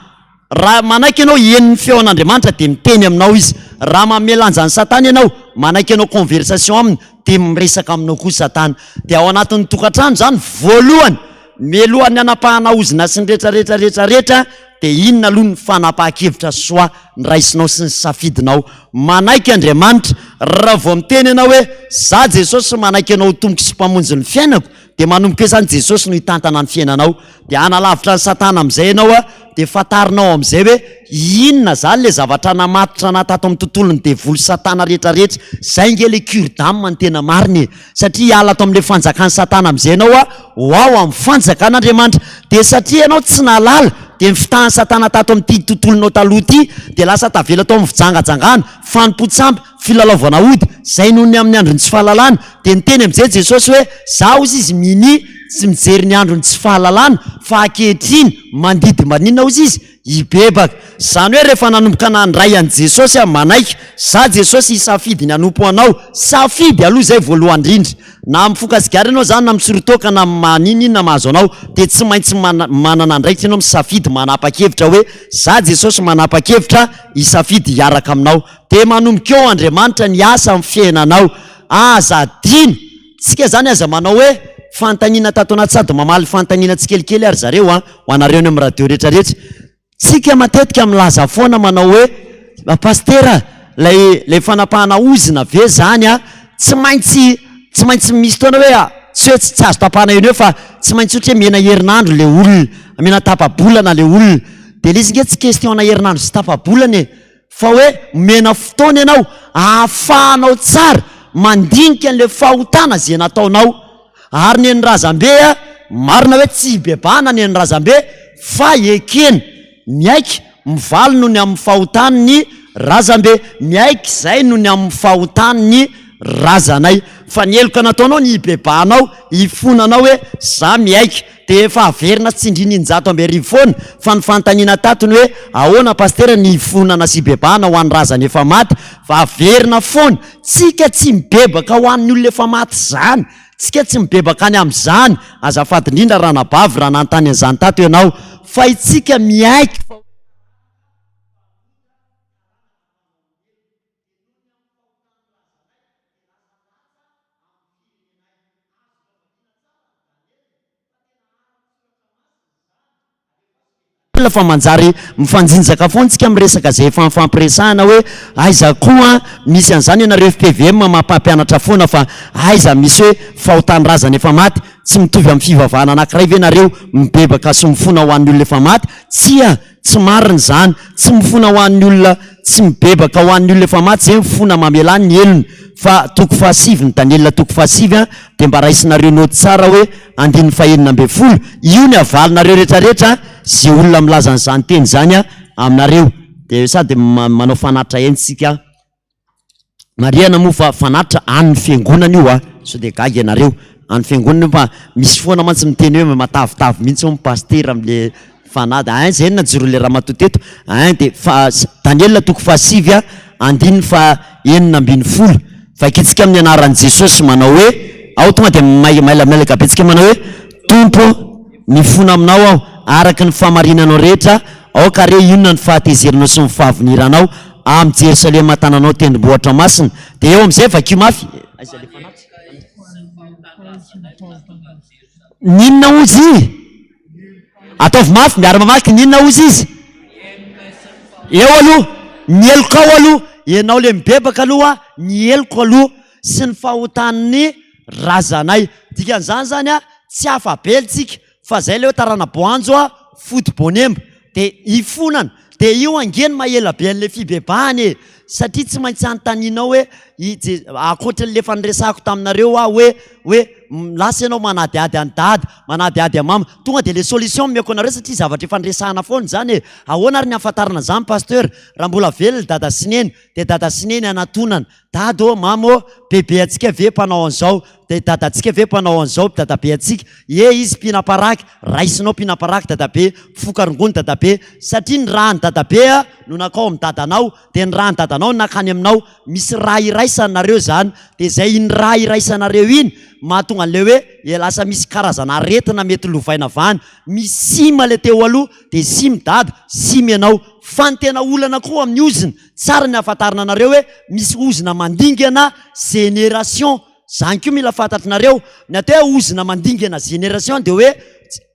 Raha manaiky ianao hiheno ny feon'Andriamanitra dia miteny aminao Izy. Raha manome lanja an'i Satana ianao, manaiky hanao conversation aminy dia miresaka aminao koa Satana. Dia ao anatin'ny tokantrano izany voalohany Mialohan'ny hanapahana ozona sy ny rehetra rehetra rehetra rehetra dia inona aloha ny fanapahan-kevitra soa niraisinao sy ny safidinao? Manaiky Andriamanitra raha vao miteny ianao hoe za Jesosy manaiky anao ho Tompoko sy Mpamonjy ny fiainako dia manomboka eo izany Jesosy no hitantana ny fiainanao dia hanalavitra an'i Satana amin'izay ianao dia fantarinao amin'izay hoe inona izany ilay zavatra namatotra anà tato amin'ny tontolon'ny devoly Satana rehetra rehetra izay nge ilay cure d'âme ny tena marina e! Satria hiala ato amin'ilay fanjakan'i Satana amin'izay ianao ho ao amin'ny fanjakan'Andriamanitra. Dia satria ianao tsy nahalala, dia nifitahan'i Satana tato amin'ity tontolonao taloha ity, dia lasa tavela tao amin'ny fijangajangana, fanompoan-tsampy, filalaovana ody, izay noho ny amin'ny andron'ny tsy fahalalana. Dia niteny amin'izay Jesosy hoe, Izaho, hozy izy, minia tsy mijery ny andron'ny tsy fahalalana, fa ankehitriny mandidy maninona, hozy izy? Hibebaka. Izany hoe rehefa nanomboka nandray an'i Jesosy aho, manaiky, za Jesosy hisafidy ny hanompo anao, safidy aloha izay voalohany indrindra. Na mifoka sigara ianao izany na misoro toaka na maninona mahazo anao dia tsy maintsy manana andraikitra ianao misafidy manapa-kevitra hoe za Jesosy manapa-kevitra hisafidy hiaraka aminao. Dia manomboka eo Andriamanitra ny asa amin'ny fiainanao. Aza adino. Tsika zany aza manao hoe fanontaniana tato anaty sady mamaly fanontaniana tsikelikely ary zareo an, ho anareo any amin'ny radio rehetra rehetra. Tsika matetika milaza foana manao hoe Pasitera lay lay fanapahana ozona ve zany an, tsy maintsy tsy maintsy misy fotoana hoe tsy hoe tsy azo tapahana eo no eo fa tsy maintsy ohatra hoe mena herinandro le olona, mena tapa-bolana le olona. De le izy nge tsy question-na herinandro sy tapa-bolana e. Fa hoe omena fotoana ianao ahafahanao tsara mandinika an'ilay fahotana izay nataonao. Ary ny an'ny razambe a, marina hoe tsy hibebahana ny an'ny razambe fa ekena, miaiky, mivaly noho ny amin'ny fahotany ny razambe, miaiky izay noho ny amin'ny fahotany ny. razanay. Fa ny heloka nataonao ny hibebahanao, hifonanao hoe za miaiky. Dia efa averina sy tsindriana 1100 foana. Fa ny fanontaniana tato ny hoe ahoana Pasitera ny hifonana sy hibebahana ho an'ny razana efa maty? Fa averina foana. Tsika tsy mibebaka ho an'ny olona efa maty izany. Tsika tsy mibebaka any amin'izany. Azafady indrindra ranabavy raha nanontany an'izany tato ianao. Fa itsika miaiky fa. Fa manjary mifanjinjaka foana tsika miresaka izay efa nifampiresahana hoe aiza koa misy an'izany ianareo fpvm mampampianatra foana fa aiza misy hoe fahotan-drazana efa maty, tsy mitovy amin'ny fivavahana anankiray ve nareo mibebaka sy mifona ho an'ny olona efa maty? Tsia! Tsy marina izany, tsy mifona ho an'ny olona tsy mibebaka ho an'ny olona efa maty izay mifona mamelà ny helony fa toko fahasivy ny Daniela toko fahasivy an dia mba raisinareo note tsara hoe andininy fahenina ambinifolo io ny avalinareo retraretra ze olona milaza an'izany teny izany aminareo dia sady manao fanatitra eny tsika Marihana moa fa fanatitra an'ny fiangonana io a! Sao dia gaga ianareo. An'ny fiangonana io fa misy foana mantsy miteny hoe matavitavy mihitsy hono pasitera amin'le fanady. Ein zay no najoroan'ilay ramatoa teto. Ein dia fa Daniela toko fahasivy a, andininy faha 16. Vakintsika amin'ny anaran'i Jesosy manao hoe, ao tonga dia mailamailaka be tsika manao hoe, Tompo ô, mifona aminao aho araka ny fahamarinanao rehetra, aoka re inona ny fahatezeranao sy ny fahaviniranao amin'i Jerosalema tananao tendrombohitra masina. Dia eo amin'izay vakio mafy. Aiza le fanatitra? N'inona hozy i? Ataovy mafy, miara-mamaky, n'inona hozy izy? Eo aloha, ny helokao aloha, ianao le mibebaka aloha, ny heloko aloha sy ny fahotan'ny razanay. Dikan'izany zany a, tsy afa-bela tsika fa zay le hoe tarana-boanjo a, foto-boanemba. De ifonana, de io ange no maha ela be an'le fibebahana e, satria tsy maintsy anontanianao hoe i Je-, ankoatran'le efa niresahako taminareo aho hoe hoe lasa ianao manadihady an'i dada, manadihady an'i mama, tonga de le solution omeko anareo satria zavatra efa niresahana foana izany e, ahoana ary ny ahafantarana an'izany pasteur, raha mbola velona i dada sy neny, de dada sy neny anatonana, Dada ô, mama ô, bebe antsika ve mpanao an'izao, dia dadantsika ve mpanao an'izao, dadabe antsika, ie izy mpinam-paraky, raisinao mpinam-paraky dadabe, mpifoka rongony dadabe, satria ny ràn'i dadabe no nankao amin'ny dadanao, dia ny ràn'i dadanao no nankany aminao, misy rà iraisana nareo izany, dia izay iny rà iraisanareo iny mahatonga an'ilay hoe e lasa misy karazana aretina mety lovaina avy any, misy sima ilay teo aloha, dia simy dada, simy ianao, fa ny tena olana koa amin'ny ozona, Tsara ny ahafantarana anareo hoe misy ozona mandingana génération, zany koa mila fantatrinareo, ny atao hoe ozona mandingana génération dia hoe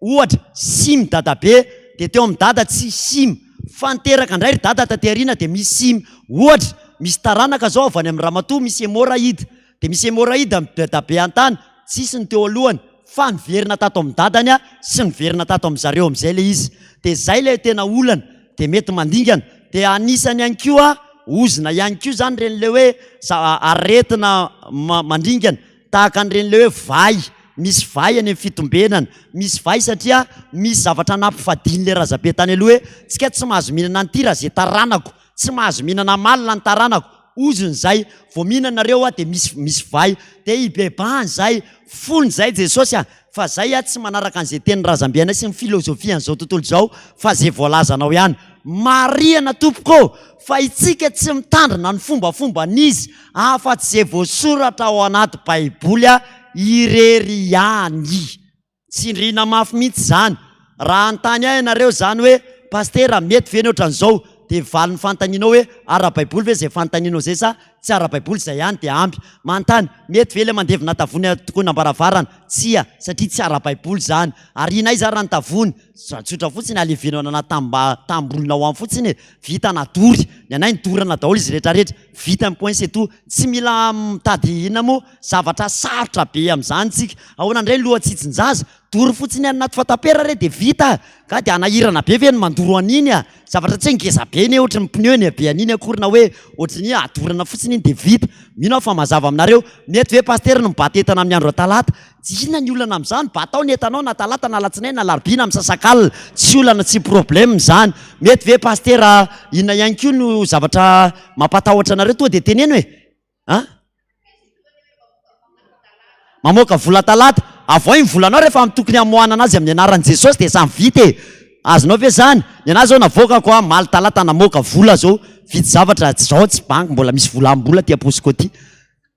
ohatra simy dadabe dia teo amin'ny dada tsy simy fa niteraka indray ry dada taty aoriana dia misy simy, ohatra misy taranaka zao avy any amin'ny ramatoa misy hémorraïde Dia misy hémorraïde amin'ny dadabe an-tany, tsisy ny teo alohany, fa niverina tato amin'ny dadany sy niverina tato amin'ny zareo amin'izay ilay izy. Dia izay ilay tena olana, dia mety mandingana. Dia anisany ihany koa, ozona ihany koa izany ireny ilay hoe aretina mandringana, tahaka an'ireny ilay hoe vay, misy vay any amin'ny fitombenana, misy vay satria misy zavatra nampifadian'ilay razabe tany aloha hoe, tsika tsy mahazo mihinana an'ity raha izay taranako. Tsy mahazo mihinana amalona ny taranako, ozona izay, vao mihinana nareo aho dia misy misy vay, dia hibebahana izay, fony izay Jesosy a, fa zay aho tsy manaraka an'izay tenin'ny razambe anay sy ny filozofia an'izao tontolo izao fa izay voalazanao ihany. Marihana tompoko ô, fa itsika tsy mitandrina ny fombafomban'izy afa-tsy izay voasoratra ao anaty baiboly irery ihany. Tsindriana mafy mihitsy izany. Raha hanontany ahy ianareo izany hoe, Pasitera, mety ve ny ohatran'izao? Dia valin'ny fanontanianao hoe, ara-baiboly ve izay fanontanianao izay sa tsy ara-baiboly izay ihany dia ampy. Manontany, mety ve ilay mandevina tavony tokonam-baravarana? Tsia, satria tsy ara-baiboly izany. Ariana aiza ary ny tavony? Tsotra fotsiny, aleveno any anaty tamim-bolona ao any fotsiny e! Vita nadory. Ny anay nodorana daholo izy rehetrarehetra. Vita ny point c'est tout. Tsy mila mitady inona moa? Zavatra sarotra be amin'izany tsika. Ahoana indray ny loha-tsitsin-jaza? Doro fotsiny any anaty fatapera re dia vita a! Nga dia hanahirana be ve ny mandoro an'iny a? Zavatra tsy hoe ngeza be anie ohatry ny pneu ny habean'iny akory na hoe ohatry ny adorana fotsiny iny dia vita. Mino aho fa mazava aminareo. Mety ve Pasitera ny mibata entana amin'ny andro talata? Tsy inona ny olana amin'izany, batao ny entanao na talata na alatsinainy na alarobia na misasakalina. Tsy olana, tsy problème izany. Mety ve Pasitera inona ihany koa no zavatra mampatahotra anareo? Tonga dia teneno e! An? Mamoaka vola talata. Avoahy ny volanao rehefa amin'ny tokony hamoahana anazy amin'ny anaran'i Jesosy dia samy vita e! Azonao ve zany? Ny anahy zao navoakako a, omaly talata namoaka vola zao, vidy zavatra, zao tsy banky mbola misy vola ambola aty am-paosiko aty.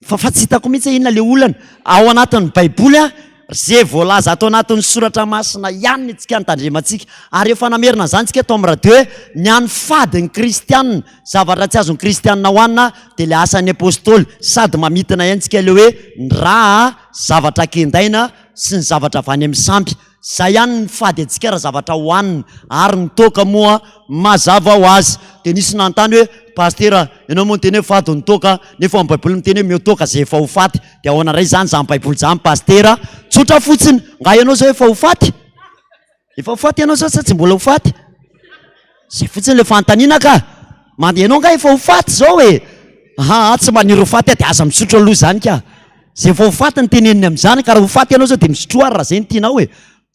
Fa fa tsy hitako mihitsy hoe inona le olana. Ao anatin'ny baiboly a, ze voalaza ato anatin'ny soratra masina ihany ny antsika no tandremantsika. Ary efa namerina an'izany tsika tao amin'ny radio hoe ny an'ny fady ny kristianina, zavatra tsy azon'ny kristianina hohanina dia le asan'ny apostoly, sady mamintina ihany tsika le hoe ny ra, zavatra kendaina sy ny zavatra avy any amin'ny sampy. Zay ihany ny fady antsika raha zavatra hohanina ary ny toaka moa mazava ho azy. Dia nisy nanontany hoe Pasitera ianao moa niteny hoe fady ny toaka nefa ao amin'ny baiboly miteny hoe meo toaka zay efa ho faty dia ahoana indray izany izany baiboly izany Pasitera? Tsotra fotsiny, nga ianao zao efa ho faty? Efa ho faty ianao zao sa tsy mbola ho faty? Zay fotsiny le fanontaniana ka! Mandeha ianao nga efa ho faty zao e! Aa tsy maniry ho faty aho dia aza misotro aloha izany ka! Zay efa ho faty no teneniny amin'izany ka raha ho faty ianao zao dia misotroa ary raha zay no tianao e!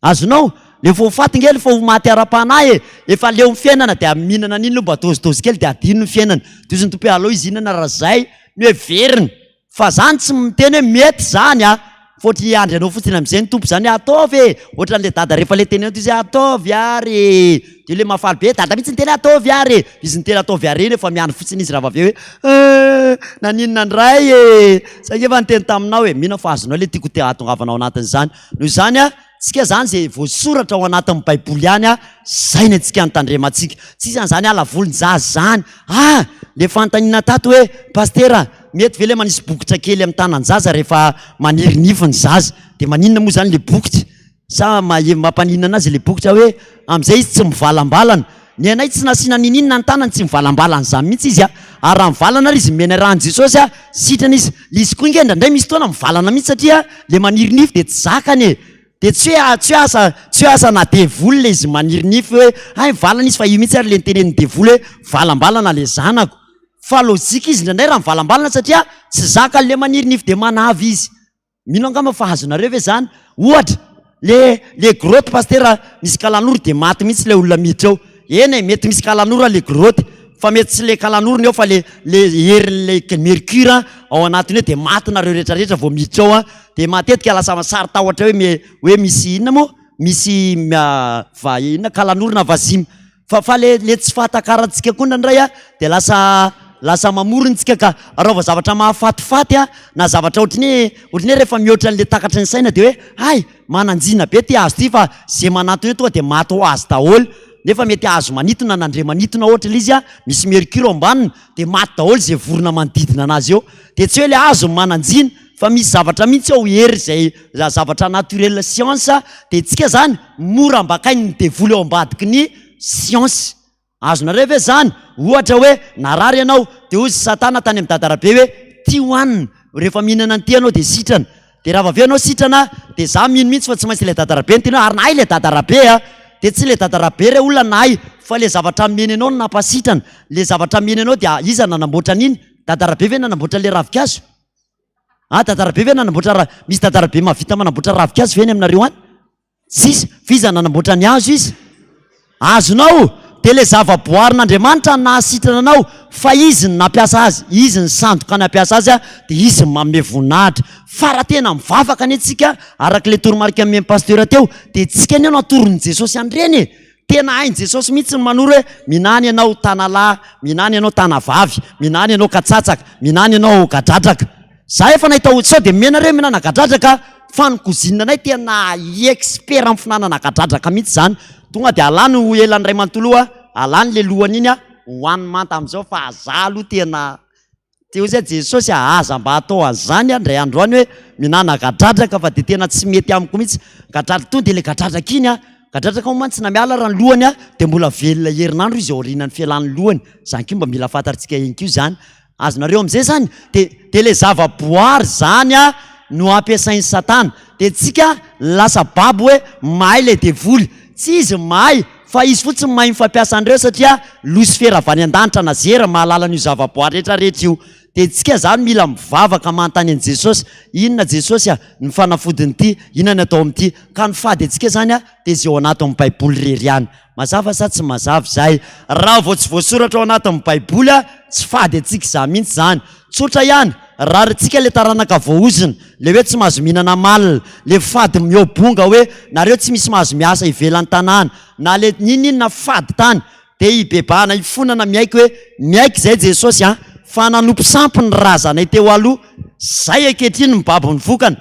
Azonao? Le efa ho faty nge efa ho maty ara-panahy e! Efa leo ny fiainana dia mihinana an'iny aloha mba dôzidôzy kely dia adino ny fiainana. Dia hozy ny Tompo hoe aleo izy hihinana raha zay no heveriny. Fa zany tsy miteny hoe mety zany a! Fa ohatry hiandry anao fotsiny amizay ny Tompo zany hoe ataovy e! Ohatran'le dada rehefa le teneno ty izy hoe ataovy ary e! De le mahafaly be dada mihitsy niteny hoe ataovy ary e! Izy niteny ataovy ary iny efa miandry fotsiny izy raha vao avy eo hoe eh! Naninona ndray e! Zay nge efa niteny taminao e! Mino aho fa azonao le tiako te hahatongavana ao anatin'izany. Noho izany a, tsika zany zay voasoratra ao anatin'ny baiboly ihany a, zay ny antsika no tandremantsika. Tsisy an'izany ala volon-jaza zany. Ah! Le fanontaniana tato hoe, Pasitera, mety ve le manisy bokotra kely amin'ny tanan-jaza rehefa maniry nify ny zaza? Dia maninona moa zany le bokotra? Sa mampaninona anazy le bokotra hoe amin'izay izy tsy mivalambalana? Ny anay tsy nasiana niniana ny tanany, tsy mivalambalana izany mihitsy izy a! Ary raha mivalana ary izy nomena rà an'i Jesosy a, sitrana izy. Le izy koa nge indraindray misy fotoana mivalana mihitsy satria le maniry nify dia tsy zakany e! Dia tsy hoe tsy hoe asa tsy hoe asana devoly le izy maniry nify hoe hay mivalana izy fa io mihitsy ary le nitenenin'ny devoly hoe mivalambalana le zanako. Fa logique izy indraindray raha mivalambalana satria tsy zakany le maniry nify dia manavy izy. Mino angamba fa azonareo ve zany? Ohatra, le le grotte pasitera misy kalanoro dia maty mihitsy le olona miditra ao. Eny e, mety misy kalanoro le grotte fa mety tsy le kalanoro ny ao fa le le herin'le mercure ao anatiny ao dia maty nareo rehetra rehetra vao miditra ao an. Dia matetika lasa saro-tahotra hoe me hoe misy inona moa? Misy va inona kalanoro na vazimba. Fa fa le le tsy fahatakarantsika koa indraindray a dia lasa lasa mamorona tsika ka raha vao zavatra mahafatifaty a na zavatra ohatry ny hoe ohatry ny hoe rehefa mihoatra an'le takatry ny saina dia hoe hay mananjina be ty hazo ty fa ze manantona eo tonga dia maty ho azy daholo nefa mety hazo manintona na andre manintona ohatra le izy a misy mercure ao ambaniny dia maty daholo ze vorona manodidina anazy eo dia tsy hoe le hazo no mananjina fa misy zavatra mihitsy ao hery izay zavatra naturel science dia tsika zany mora ambakain'ny devoly ao ambadiky ny science. Azonareo ve zany? Ohatra hoe narary ianao dia hozy satana tany amin'ny dadarabe hoe ty hohanina, rehefa mihinana an'ity ianao dia sitrana. Dia raha vao avy eo ianao sitrana dia za mino mihitsy fa tsy maintsy ilay dadarabe no tianao ary nahay ilay dadarabe a! Dia tsy ilay dadarabe re olona nahay fa ilay zavatra nomeny anao no nampasitrana. Ilay zavatra nomeny anao dia iza nanamboatra an'iny? Dadarabe ve nanamboatra an'ilay ravinkazo? Ah dadarabe ve nanamboatra ra, misy dadarabe mahavita manamboatra ravinkazo ve any aminareo any? Tsisy, fa iza nanamboatra ny hazo izy? Azonao? Dia ilay zava-boarin'Andriamanitra no nahasitrana anao, fa Izy no nampiasa azy, Izy no sandoka nampiasa azy, dia Izy no manome voninahitra. Fa raha tena mivavaka anie tsika, araka ilay toromarika nomen'i Pasteur teo, dia tsika anie no atoron'i Jesosy an'ireny e! Tena hain'i Jesosy mihitsy ny manoro hoe minany ianao tanalahy, minany ianao tanavavy, minany ianao katsatsaka, minany ianao gadradraka. Za efa nahita ody sao dia mena re mihinana gadradraka fa ny cousine anay tena expert amin'ny fihinanana gadradraka mihitsy zany. Tonga dia alany ho elany iray manontolo io, alany le lohany iny hohaniny manta amin'izao fa za aloha tena Dia hoy izy hoe, Jesosy a, aza mba atao an'izany aho indray andro any hoe mihinana gadradraka fa dia tena tsy mety amiko mihitsy. Gadradraka, tonga dia ilay gadradraka iny a, gadradraka moa mantsy na miala ary ny lohany a, dia mbola velona herinandro izy aorianan'ny fialan'ny lohany. Izany koa mba mila fantatritsika ihany koa izany. Azonareo amin'izay izany? Dia, dia ilay zava-boary izany a no ampiasain'i Satana. Dia tsika lasa babo hoe mahay ilay devoly. Tsy izy mahay Fa izy fotsiny mahay mifampiasa an'ireo satria losifera avy any an-danitra na zera mahalala an'io zavaboary rehetra rehetra io. Dia tsika zany mila mivavaka manontany an'i Jesosy, inona Jesosy a, ny fanafodin'ity, inona ny atao amin'ity. Ka ny fady antsika zany a, dia izay ao anatin'ny baiboly irery ihany. Mazava sa tsy mazava izay? Raha vao tsy voasoratra ao anatin'ny baiboly a, tsy fady antsika izany mihitsy izany. Tsotra ihany. Rarintsika le taranaka voaozona, le hoe tsy mahazo mihinana mal, le fady mihoa-bonga hoe nareo tsy misy mahazo miasa ivelan'ny tanàna, na le n'inon'inona fady tany, dia hibebahana hifonana miaiky hoe miaiky izay Jesosy an, fa nanompo sampy ny razanay teo aloha, zay ankehitriny mibaby ny vokany,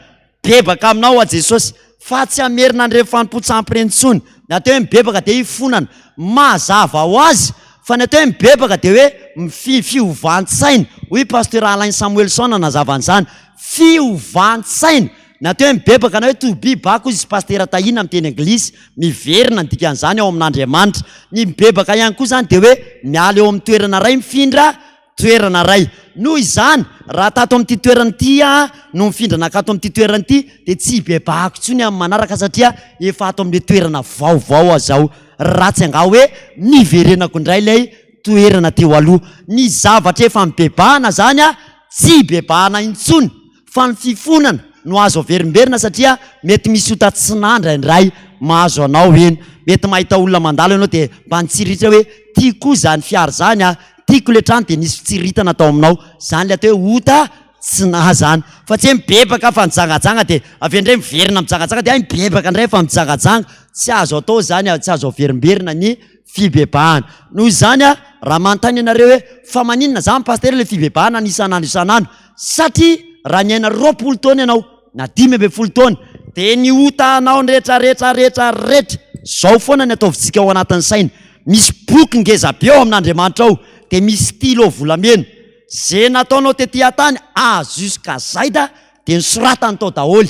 Bebaka aminao aho Jesosy fa tsy hamerina an'ireny fanompoan-tsampy ireny intsony. Ny atao hoe mibebaka dia hifonana. Mazava ho azy fa ny atao hoe mibebaka dia hoe mifi fiovan-tsaina. Hoy i Pasteur Alain Samuelson nanazava an'izany. Fiovan-tsaina. Ny atao hoe mibebaka na hoe to be back hoy izy Pasitera Tahiana amin'ny teny anglisy. Miverina ny dikan'izany ao amin'Andriamanitra. Ny mibebaka ihany koa izany dia hoe miala eo amin'ny toerana iray mifindra toerana iray. Noho izany, raha tato amin'ity toerana ity aho no nifindra nankato amin'ity toerana ity, dia tsy hibebahako intsony amin'ny manaraka satria efa ato amin'ilay toerana vaovao aho izao. Ratsy angaha hoe niverenako indray ilay toerana teo aloha. Ny zavatra efa nibebahana izany tsy hibebahana intsony. Fa ny fifonana no azo averimberina satria mety misy ota tsy nahy indraindray mahazo anao eny. Mety mahita olona mandalo ianao dia mba nitsiriritra hoe tiako koa izany fiara izany a, tiako ilay trano dia nisy fitsiritana tao aminao. Izany ilay atao hoe ota tsy nahy izany. Fa tsy hoe mibebaka fa nijangajanga dia avy eo indray miverina mijangajanga dia hay mibebaka indray fa mijangajanga. Tsy azo atao izany, tsy azo averimberina ny fibebahana. Noho izany raha manontany ianareo hoe fa maninona izany pasitera ilay fibebahana ny isan'andro isan'andro? Satria raha niaina 20 taona ianao na 15 taona dia ny otanao rehetra rehetra rehetra rehetra zao foana ny ataovintsika ao anatin'ny saina. Misy boky ngeza be ao amin'Andriamanitra ao dia misy stylo volamena. Ze nataonao tety an-tany A jusqu'à Z dia nosoratany tao daholo.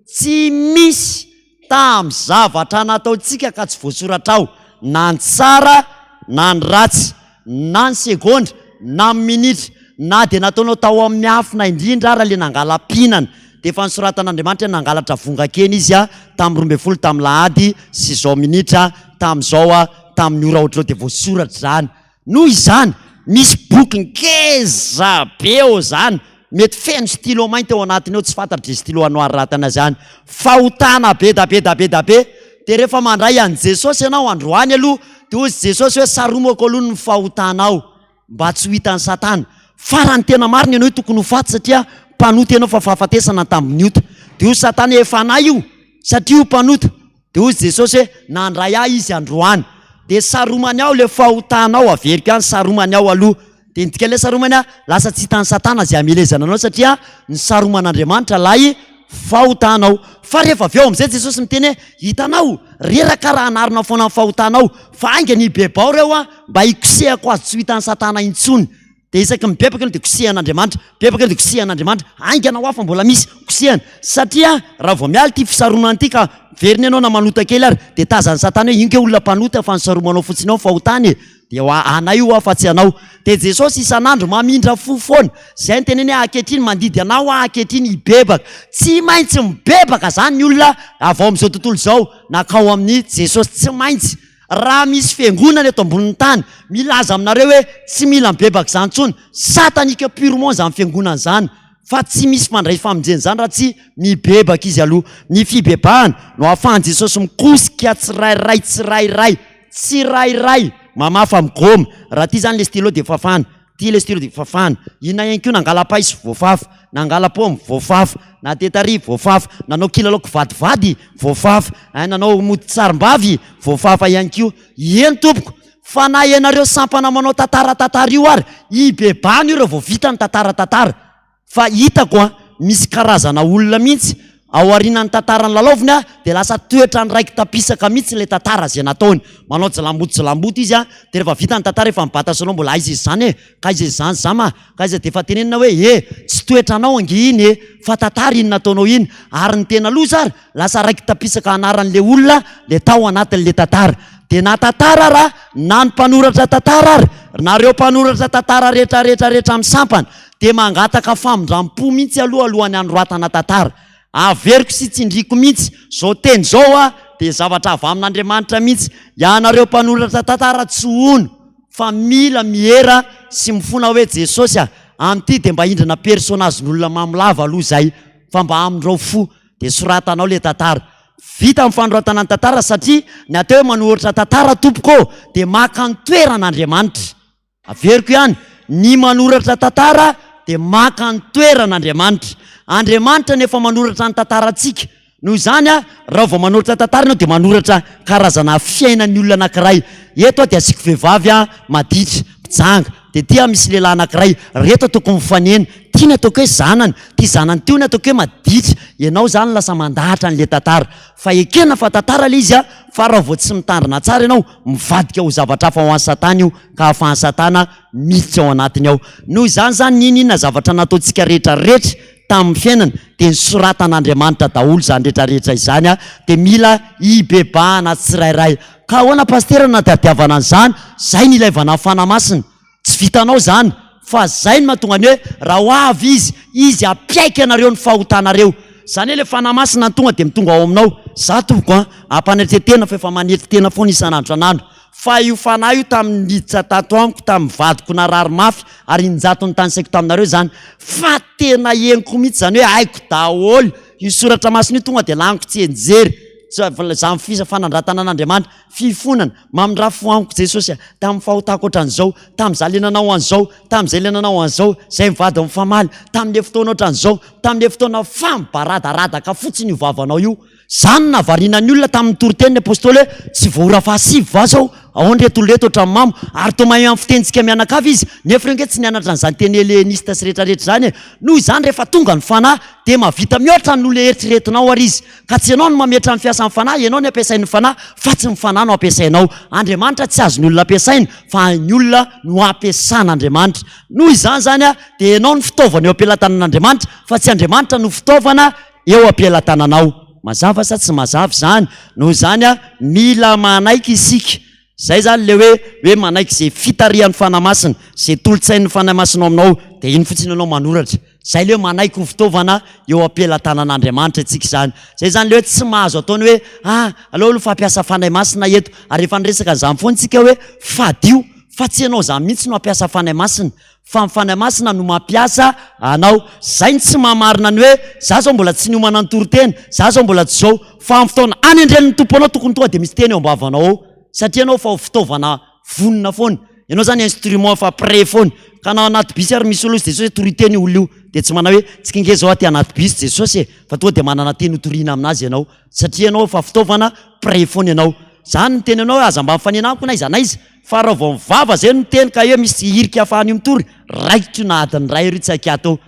Tsy misy Tamin'ny zavatra nataontsika ka tsy voasoratra ao, na ny tsara na ny ratsy, na ny segondra na ny minitra, na dia nataonao tao amin'ny miafina indrindra ara ilay nangala-pihinana, dia efa nosoratan'Andriamanitra hoe nangalatra vongan-kena izy tamin'ny 12 tamin'ny lahady sy izao minitra tamin'izao tamin'ny ora ohatr'izao dia voasoratra izany. Noho izany, misy boky ngeza be ao izany, mety feno stylo mainty ao anatiny ao, tsy fantatro izay stylo anoratana azy any. Fahotana be da be da be da be. Dia rehefa mandray an'i Jesosy ianao androany aloha, dia hoy Jesosy hoe saromako aloha ny fahotanao mba tsy ho hitan'i Satana. Fa raha ny tena marina ianao tokony ho faty satria mpanota ianao fa fahafatesana ny tambin'ny ota. Dia hoy Satana hoe efa anay io satria io mpanota. Dia hoy Jesosy hoe, Nandray ahy izy androany. Dia saromany ao ilay fahotanao, averiko ihany, saromany ao aloha. Dia ny dikan'ilay saromany a, lasa tsy hitan'i Satana izay hamelezana anao satria ny saroman'Andriamanitra ilay fahotanao. Fa rehefa avy eo amin'izay Jesosy miteny hoe, hitanao, reraka raha hanarina foana ny fahotanao, fa haingana hibebao ireo aho mba hikosehako azy tsy ho hitan'i Satana intsony. Dia isaky ny mibebaka ianao dia kosehan'Andriamanitra, mibebaka ianao dia kosehan'Andriamanitra, haingana ho aho fa mbola misy, kosehana. Satria raha vao miala ity fisaronana ity ka miverina ianao na manota kely ary dia tazan'i Satana hoe iny kay olona mpanota fa nisaromanao fotsiny ao ny fahotany e! Dia ho anay io aho fa tsy anao. Dia Jesosy isan'andro mamindra fo foana. Izay no teneny hoe ankehitriny mandidy anao aho ankehitriny hibebaka. Tsy maintsy mibebaka izany ny olona avy ao amin'izao tontolo izao nankao amin'i Jesosy. Tsy maintsy. Raha misy fiangonana eto ambonin'ny tany milaza aminareo hoe tsy mila mibebaka izany intsony, satanique purement izany fiangonana izany, fa tsy misy mandray famonjena izany raha tsy mibebaka izy aloha. Ny fibebahana no ahafahan'i Jesosy mikosika tsirairay tsirairay tsirairay mamafa amin'ny goma. Raha ity izany ilay stylo dia fafana. Ty le stylo dia fafana. Inona ihany koa nangala-paiso voafafa, nangala-paomy voafafa, natetary voafafa, nanao kilalao kivadivady voafafa, ein nanao mody tsarimbavy voafafa ihany koa. Eny tompoko, fa na ianareo sampana manao tantara tantara io ary, ibebahana io raha vao vita ny tantara tantara. Fa hitako an, misy karazana olona mihitsy, ao aorianan'ny tantara nilalaoviny an, dia lasa toetrany raiki-tapisaka mihitsy ilay tantara izay nataony. Manao jilamboto jilamboto izy an, dia rehefa vita ny tantara efa mibata salon mbola aiza izy izany e, ka aiza izy izany zama, ka aiza dia efa tenenina hoe e, tsy toetranao ange iny e, fa tantara iny nataonao iny. Ary ny tena loza ary, Lasa raiki-tapisaka anaran'le olona le tao anatin'le tantara. Dia na tantara ara, na ny mpanoratra tantara ary, na reo mpanoratra tantara rehetra rehetra rehetra amin'ny sampana, dia mangataka famindram-po mihitsy aloha alohan'ny hanoratana tantara. Averiko sy tsindriako mihitsy, zao teny zao a, dia zavatra avy amin'Andriamanitra mihitsy. Ianareo mpanoratra tantara tsy hono fa mila miera sy mifona hoe Jesosy a, amin'ity dia mba indrana personnage-n'olona mamo lava aloha izay fa mba amindrao fo. Dia soratanao le tantara. Vita ny fanoratana ny tantara satria ny atao hoe manoratra tantara tompoko ô dia maka ny toeran'Andriamanitra. Averiko ihany, ny manoratra tantara dia maka ny toeran'Andriamanitra. Andriamanitra no efa manoratra ny tantarantsika. Noho izany, raha vao manoratra tantara ianao dia manoratra karazana fiainan'ny olona anankiray. Eto aho dia asiako vehivavy maditra, mpijanga. Dia ity aho misy lehilahy anankiray. Ireto ataoko mifanena. Ity no ataoko hoe zanany. Ity zanany ity hono ataoko hoe maditra. Ianao izany lasa mandahatra an'ilay tantara. Fa ekena fa tantara ilay izy fa raha vao tsy mitandrina tsara ianao, mivadika ho zavatra hafa ho an'i Satana io ka ahafahan'i Satana miditra ao anatiny ao. Noho izany izany n'inon'inona zavatra nataontsika rehetra rehetra tamin'ny fiainana dia nosoratan'Andriamanitra daholo izany rehetra rehetra izany dia mila hibebahana tsirairay. Ka ahoana Pasitera no natadiavana an'izany? Izay no ilaivana ny Fanahy Masina. Tsy vitanao izany fa izay no mahatonga ny hoe raha ho avy Izy, Izy hampiaiky anareo ny fahotanareo. Izany hoe ilay Fanahy Masina no tonga dia mitonga ao aminao. Za tompoko an, ampanetren-tena fa efa manetry tena foana isan'andro isan'andro. Fa io Fanahy io tamin'ny niditra tato amiko tamin'ny vadiko narary mafy ary injato notanisaiko taminareo izany fa tena henoko mihitsy izany hoe haiko daholo io soratra masina io tonga dia laniko tsianjery izany fisa fanandratana an'Andriamanitra fifonana mamindrà fo amiko Jesosy a tamin'ny fahotako ohatran'izao tamin'izaho le nanao an'izao tamin'izay le nanao an'izao izay mivady mifamaly tamin'le fotoana ohatran'izao tamin'le fotoana fa mibaradaradaka fotsiny io vavanao io Izany no nahavariana ny olona tamin'ny toriteniny Apostoly hoe, Tsy vao ora fahasivy va izao? Ahoana ireto olona ireto ohatran'ny mamo? Ary toa mahay amin'ny fitenintsika mianakavy izy, nefa ireo ange tsy nianatra an'izany teny helenista sy rehetrarehetra izany e! Noho izany, rehefa tonga ny Fanahy, dia mahavita mihoatra noho ilay eritreretinao àry izy. Ka tsy ianao no mametra ny fiasan'ny Fanahy, ianao no ampiasain'ny Fanahy, fa tsy ny Fanahy no ampiasainao. Andriamanitra tsy azon'ny olona ampiasaina, fa ny olona no ampiasan'Andriamanitra. Noho izany izany, dia ianao no fitaovana eo am-pelatanan'Andriamanitra, fa tsy Andriamanitra no fitaovana eo am-pelatananao. Mazava sa tsy mazava izany? Noho izany, mila manaiky isika. Izay izany ilay hoe, hoe manaiky izay fitarihan'ny Fanahy Masina, izay tolo-tsain'ny Fanahy Masina ao aminao, dia iny fotsiny ianao manoratra. Izay ilay hoe manaiky ho fitaovana eo am-pelatanan'Andriamanitra isika izany. Izay izany ilay hoe tsy mahazo atao ny hoe, ah, aleo aloha fa hampiasa Fanahy Masina eto. Ary efa niresaka an'izany foana isika hoe, fadio, fa tsy ianao izany mihitsy no hampiasa Fanahy Masina. Fa ny Fanahy Masina no mampiasa anao. Zay no tsy mahamarina ny hoe, za zao mbola tsy niomana nitory teny, za zao mbola tsy zao. Fa amin'ny fotoana anendren'ny Tompo anao tokony tonga dia misy teny eo am-bavanao ao. Satria ianao efa ho fitaovana vonona foana. Ianao zany instrument efa prêt foana. Ka na ao anaty bus ary misy olona hozy Jesosy hoe torio teny io olona io. Dia tsy manao hoe, tsika nge zao aty anaty bus Jesosy e. Fa tonga dia manana teny hotoriana aminazy ianao. Satria ianao efa fitaovana prêt foana ianao. Za no miteny anao hoe aza mba mifanena amiko n'aiza n'aiza. Fa raha vao ny vava zay no miteny ka hoe misy hirika afahan'io mitory, raikitra io na adiny iray ry tsy akiato eo.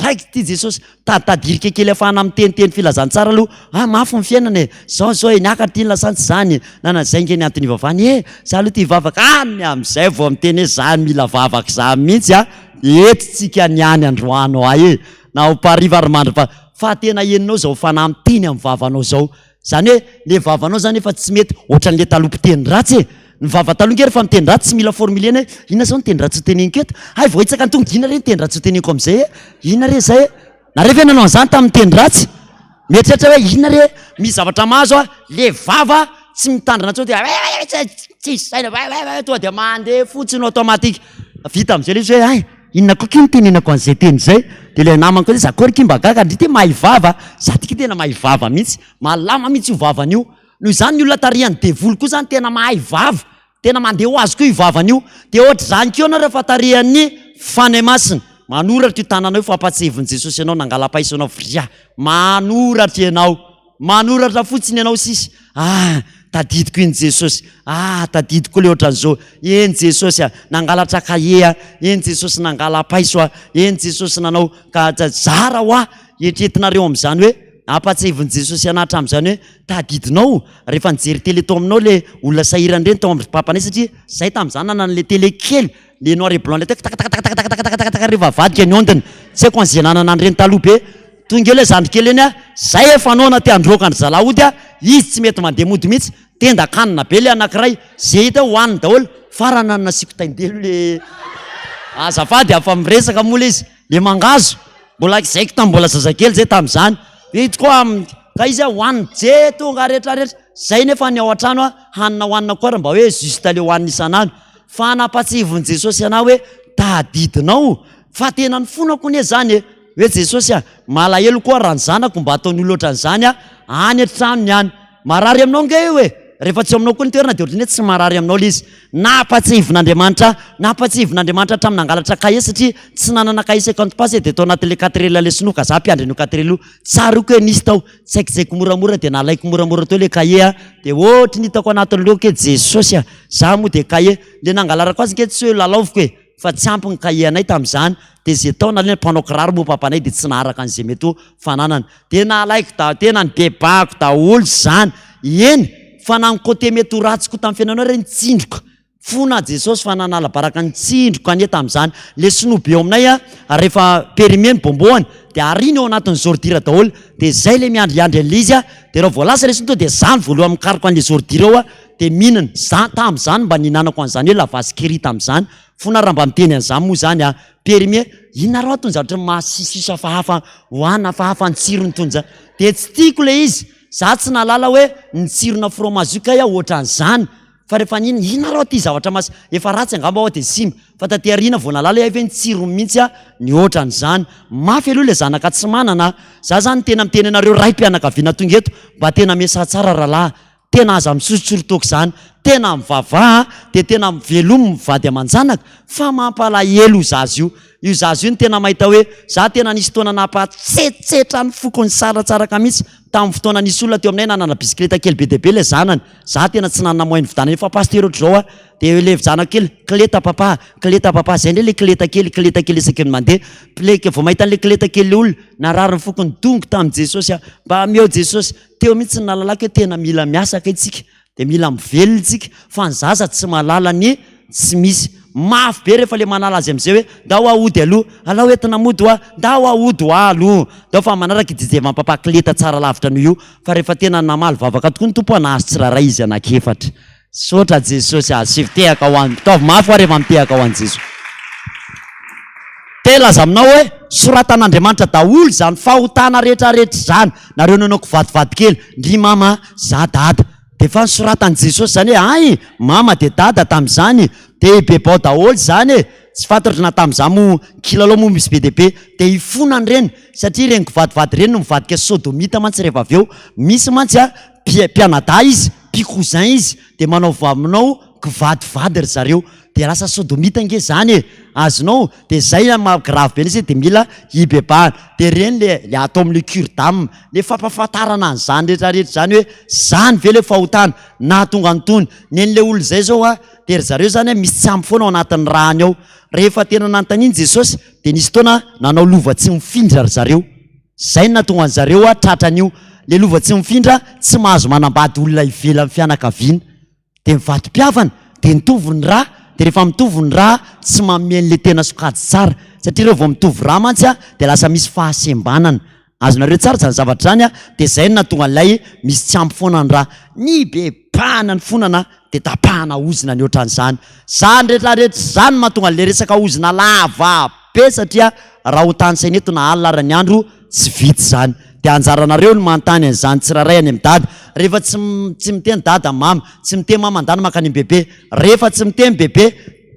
Raikitra ity Jesosy. Mitaditady hirika kely afahana miteniteny filazantsara aloha. Ah mafy ny fiainana e. Zao zao e, niakatra ity ny lasantsy izany e. Na na zay nge ny antony ivavahana e. Za aloha te hivavaka. Any amin'izay vao miteny hoe za mila vavaka za mihitsy a. Eto tsika niany androany ahy e. Na ao Paris ary mandra-pa. Fa tena henonao izao fanahy miteny amin'ny vavanao izao. Zany hoe le vavanao zany efa tsy mety ohatran'le taloha mpiteny ratsy e! Ny vava taloha nge rehefa miteny ratsy tsy mila formuler-na hoe inona zao ny teny ratsy ho teneniko eto? Hay voahitsaka ny tongotra inona re ny teny ratsy ho teneniko am'zay e? Inona re zay e? Nareo ve nanao an'zany tamin'ny teny ratsy? Mieritreritra hoe inona re? Misy zavatra mahazo a, le vava tsy mitandrina intsony de tsisy saina tonga de mandeha fotsiny automatique. Vita am'zay le izy hoe hay! Inona koa ki no tenenako an'izay teny izay? Dia ilay namany koa hoe za koa ry ki mba gaga, ndry ty mahay vava, za ty ki tena mahay vava mihitsy, malama mihitsy io vavany io. Noho izany ny olona tarihan'ny devoly koa izany tena mahay vava, tena mandeha ho azy koa io vavany io. Dia ohatr'izany koa ianao rehefa tarihan'ny Fanahy Masina, manoratra io tananao io fa ampatsiahivin'i Jesosy anao, nangala-paiso anao, vria, manoratra ianao. Manoratra fotsiny ianao sisa, ah, tadidiko iny Jesosy, ah, tadidiko le ohatran'izao, eny Jesosy ah, nangalatra kahie ah, eny Jesosy nangala-paiso ah, eny Jesosy nanao ka zara hoa, eritreretinareo amin'izany hoe ampatsiahivin'i Jesosy anah hatramin'izany hoe tadidinao rehefa nijery télé tao aminao le olona sahirana ireny tao amin'ny papanay satria zay tamin'izany nanana le télé kely le noir et blanc le takatakatakatakatakatakatakataka rehefa avadika ny ondiny, tsy haiko an'izay nanana an'ireny taloha be. Tonga eo ilay zandrikely iny a, zay efa noana te handroaka an-dry zalahy hody a, izy tsy mety mandeha mody mihitsy, tendan-kanina be ilay anankiray, ze hita eo hohaniny daholo, farany any nasiako tain-delo le, azafady afa miresaka moa le izy, le mangahazo, mbola zaiko tamin'ny mbola zazakely zay tamin'izany, ito koa am-, ka izy a hohaniny je tonga rehetra rehetra, zay nefa ny ao an-trano a, hanina hohanina koa ary mba hoe juste le hohanina isan'andro, fa nampatsiahivin'i Jesosy anah hoe tadidinao fa tena nifonako anie zany e. Hoe Jesosy a, malahelo koa raha ny zanako mba ataon'olona ohatran'izany a, any an-tranony any. Marary aminao ange io e! Rehefa tsy eo aminao koa ny toerana dia ohatran'ny hoe tsy marary aminao ilay izy. Nampatsiahivin'Andriamanitra ahy, nampatsiahivin'Andriamanitra hatramin'ny nangalatra kahie satria tsy nanana kahie 50 pages dia tao anatin'ilay quatrelle ilay sinoa ka za mpiandry an'io quatrelle io. Tsaroako hoe nisy tao, tsaikitsaiko moramora dia nalaiko moramora teo ilay kahie a, dia ohatry ny hitako anatin'ny lohako hoe Jesosy a, za moa dia kahie, ilay nangalarako azy nge tsy hoe lalaoviko e, fa tsy ampy ny kahie anay tamin'izany, dia izay tao nalaina, mpanao kiraro moa papanay dia tsy naharaka an'izay mety ho fananana. Dia nalaiko da tena nibebahako daholo izany. Eny fa na ny côté mety ho ratsy koa tamin'ny fiainanao re nitsindroka. Fona Jesosy fa nanala baraka nitsindroka anie tamin'izany. Le sinoa be eo aminay a, rehefa périmé ny bonbon-ny dia ariany ao anatin'ny ordure daholo. Dia zay le miandriandry an'le izy a, dia raha vao lasa le sinoa tonga dia za no voalohany mikaroka an'le ordure ao a, dia mihinana. Za tamin'izany mba nihinanako an'izany hoe la vache qui rit tamin'izany. Fona raha mba miteny an'izany moa izany a, périmé, inona ary hoa itony zavatra mahasisiso hafahafa hohanina hafahafa ny tsirony itony zany. Dia tsy tiako ilay izy, za tsy nahalala hoe ny tsirona fromage io kay aho ohatran'izany, fa rehefa nihinana, inona ary hoa ity zavatra mas-, efa ratsy angamba hoa dia simba, fa taty aoriana vao nahalala hoe hay ve ny tsirony mihitsy a ny ohatran'izany. Mafy aloha ilay zanaka tsy manana a, za zany tena miteny anareo raim-pianakaviana tonga eto, mba tena miasaha tsara rahalahy, Tena aza misoritsory toaka izany, tena mivavaha dia tena velomy ny vady aman-janaka fa mampalahelo io zaza io. Io zaza io no tena mahita hoe za tena nisy fotoana nampatsetsetra ny foko nisaratsaraka mihitsy tamin'ny fotoana nisy olona teo aminay nanana bisikileta kely be dia be ilay zanany, za tena tsy nanana moyen nividianana efa pasitera ohatr'izao aho dia ilay zanako kely kleta papa, kleta papa, zay indray ilay kleta kely, kleta kely isaky ny mandeha, vao mahita an'ilay kleta kely ilay olona narary ny foko nidongy tamin'i Jesosy aho, mba ameo Jesosy. Teo mihitsy ny nahalalako hoe tena mila miasa kay tsika, dia mila mivelona tsika, fa ny zaza tsy mahalala ny tsy misy. Mafy be rehefa le manala azy amizay hoe ndao aho hody aloha, alao entina mody hoa, ndao aho hody hoa aloha, ndao fa manaraka i DJ Vampapa kleta tsara lavitra noho io, fa rehefa tena namaly vavaka tokoa ny Tompo hoa nahazo tsirairay izy anankiefatra. Misaotra Jesosy a! Asio tehaka ho an'i, ataovy mafy hoa rehefa mitehaka ho an'i Jesosy. Te hilaza aminao hoe soratan'Andriamanitra daholo izany fahotana rehetra rehetra izany. Nareo nanao kivadivady kely, ndry mama, za dada. Dia efa nosoratan'i Jesosy izany hoe hay mama dia dada tamin'izany. Dia hibebao daholo izany e. Tsy fantatro na tamin'izany moa kilalao moa misy be dia be. Dia hifona an'ireny satria ireny kivadivady ireny no mivadika sodomita mantsy rehefa avy eo. Misy mantsy a, mpianadahy izy, mpicousin izy, dia manao aminao kivadivady ry zareo. Dia lasa sodomita ange zany e! Azonao? Dia zay an maha grave be an'izy dia mila hibebahana. Dia ireny le le atao amin'le cure d'âme, le fampahafantarana an'izany rehetra rehetra izany hoe zany ve le fahotana nahatonga an'itony. Nen'le olona izay zao an, dia ry zareo zany an misy tsy ampy foana ao anatin'ny ràny ao. Rehefa tena nanontanian'i Jesosy dia nisy fotoana nanao lova tsy mifindra ry zareo. Zay no nahatonga an'zareo tratra an'io. Le lova tsy mifindra tsy mahazo manambady olona ivelan'ny fianakaviana. Dia mivadi-pihavana, dia nitovy ny rà, dia rehefa mitovy ny rà tsy manome an'ilay tena sokajy tsara, satria raha vao mitovy rà mantsy a, dia lasa misy fahasembanana. Azonareo tsara izany zavatra izany a, dia izay no nahatonga an'ilay misy tsy ampy foana ny rà. Nibebahana ny fonana dia tapahana ozona ny ohatran'izany. Izany rehetra rehetra izany no mahatonga an'ilay resaka ozona lava be satria raha ho tanisaina eto na alina ary ny andro tsy vita izany. Dia anjaranareo ny manontany an'izany tsirairay any amin'i dada. Rehefa tsy tsy miteny dada, mama, tsy miteny mama andana mankany amin'i bebe. Rehefa tsy miteny bebe,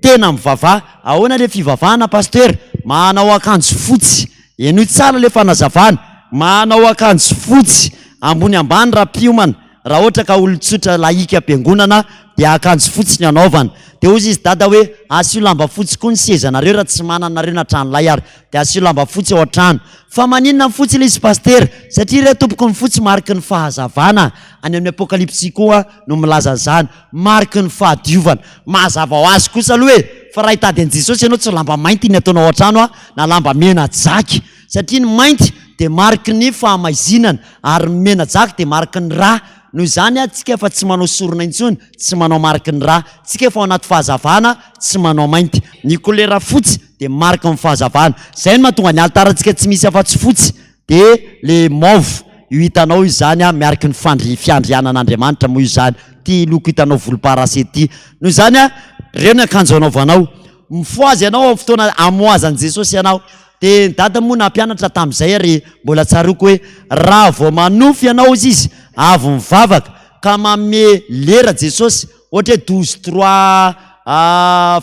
tena mivavaha. Ahoana ilay fivavahana pasteur? Manao akanjo fotsy. Henoy tsara ilay fanazavana. Manao akanjo fotsy, ambony ambany raha mpiomana. Raha ohatra ka olon-tsotra laïque am-piangonana dia akanjo fotsy ny anaovana. Dia hozy izy dada hoe asio lamba fotsy koa ny sezanareo raha tsy manana nareo na trano lay ary. Dia asio lamba fotsy ao an-trano. Fa maninona ny fotsy ilay izy Pasitera? Satria re tompoko ny fotsy mariky ny fahazavana. Any amin'ny Apokalypsy koa no milaza an'izany. Mariky ny fahadiovana. Mazava ho azy kosa aloha e! Fa raha hitady an'i Jesosy ianao tsy lamba mainty ny ataonao ao an-trano a, na lamba mena jaky. Satria ny mainty dia mariky ny fahamaizinana ary ny mena jaky dia mariky ny rà. Noho izany, tsika efa tsy manao sorona intsony, tsy manao mariky ny rà. Tsika efa ao anaty fahazavana, tsy manao mainty. Ny kolera fotsy dia mariky ny fahazavana. Izay no mahatonga ny alitarantsika tsy misy afa-tsy fotsy dia le mauve io hitanao io izany miariky ny fandri- fiandrianan'Andriamanitra moa io izany. Ity loko hitanao volomparasy ity. Noho izany, ireo ny akanjo anaovanao. Mifohaza ianao amin'ny fotoana amohazan'i Jesosy ianao. Dia ny dada moa nampianatra tamin'izay ary mbola tsaroako hoe raha vao manofy ianao hozy izy avy mivavaka ka manome lera Jesosy ohatra hoe 12 trois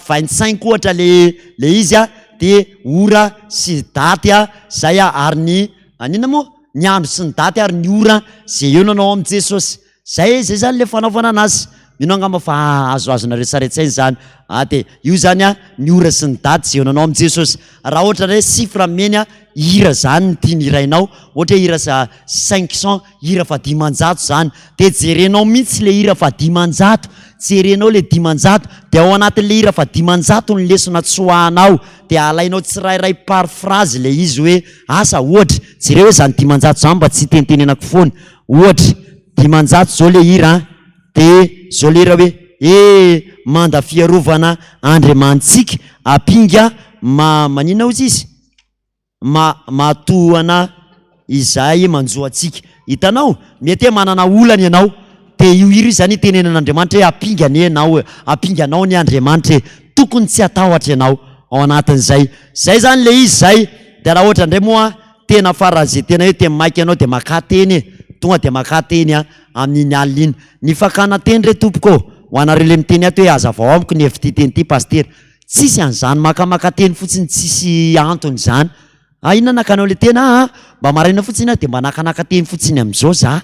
25 ohatra le le izy a dia ora sy daty a zay a ary ny an'inona moa ny andro sy ny daty ary ny ora zay eo nanao amin'i Jesosy. Zay, zay zany le fanaovana anazy. Mino angamba fa azoazonareo sary an-tsaina izany. Ah, dia io zany an, ny ora sy ny daty izay ihaonanao amin'i Jesosy. Raha ohatra indray chiffre meny an, hira zany no tiany hirainao, ohatra hoe hira 500, hira faha-500 zany. Dia jerenao mihitsy le hira faha-500, jerenao le 500, dia ao anatin'le hira faha-500 ny lesona tsoahanao, dia alainao tsirairay par phrase le izy hoe, asa ohatra, jereo hoe zany 500 zany mba tsy hitenitenenako foana. Ohatra, 500 zao le hira an, de zao le hira hoe, Eh manda fiarovana Andriamanitsika, apinga ma maninona hozy izy? Ma mahatohana izay manjo antsika. Hitanao? Mety hoe manana olana ianao, de io hira io zany itenenan'Andriamanitra hoe apinga anie ianao e, apinga anao anie Andriamanitra e, tokony tsy hatahotra ianao ao anatin'izay. Zay zany le izy zay, de raha ohatra indray moa Tena faran'izay tena hoe te maika ianao dia makà teny e! Tonga dia makà teny an, amin'iny alina iny. Ny fakàna teny re tompoko ô! Ho anareo le miteny ato hoe hazavao amiko ny hevitr'ity teny ity Pasitera. Tsisy an'izany makamaka teny fotsiny tsisy antony izany. Ah inona nakanao le teny aa? Mba maraina fotsiny aho dia mba nakanaka teny fotsiny amin'izao za.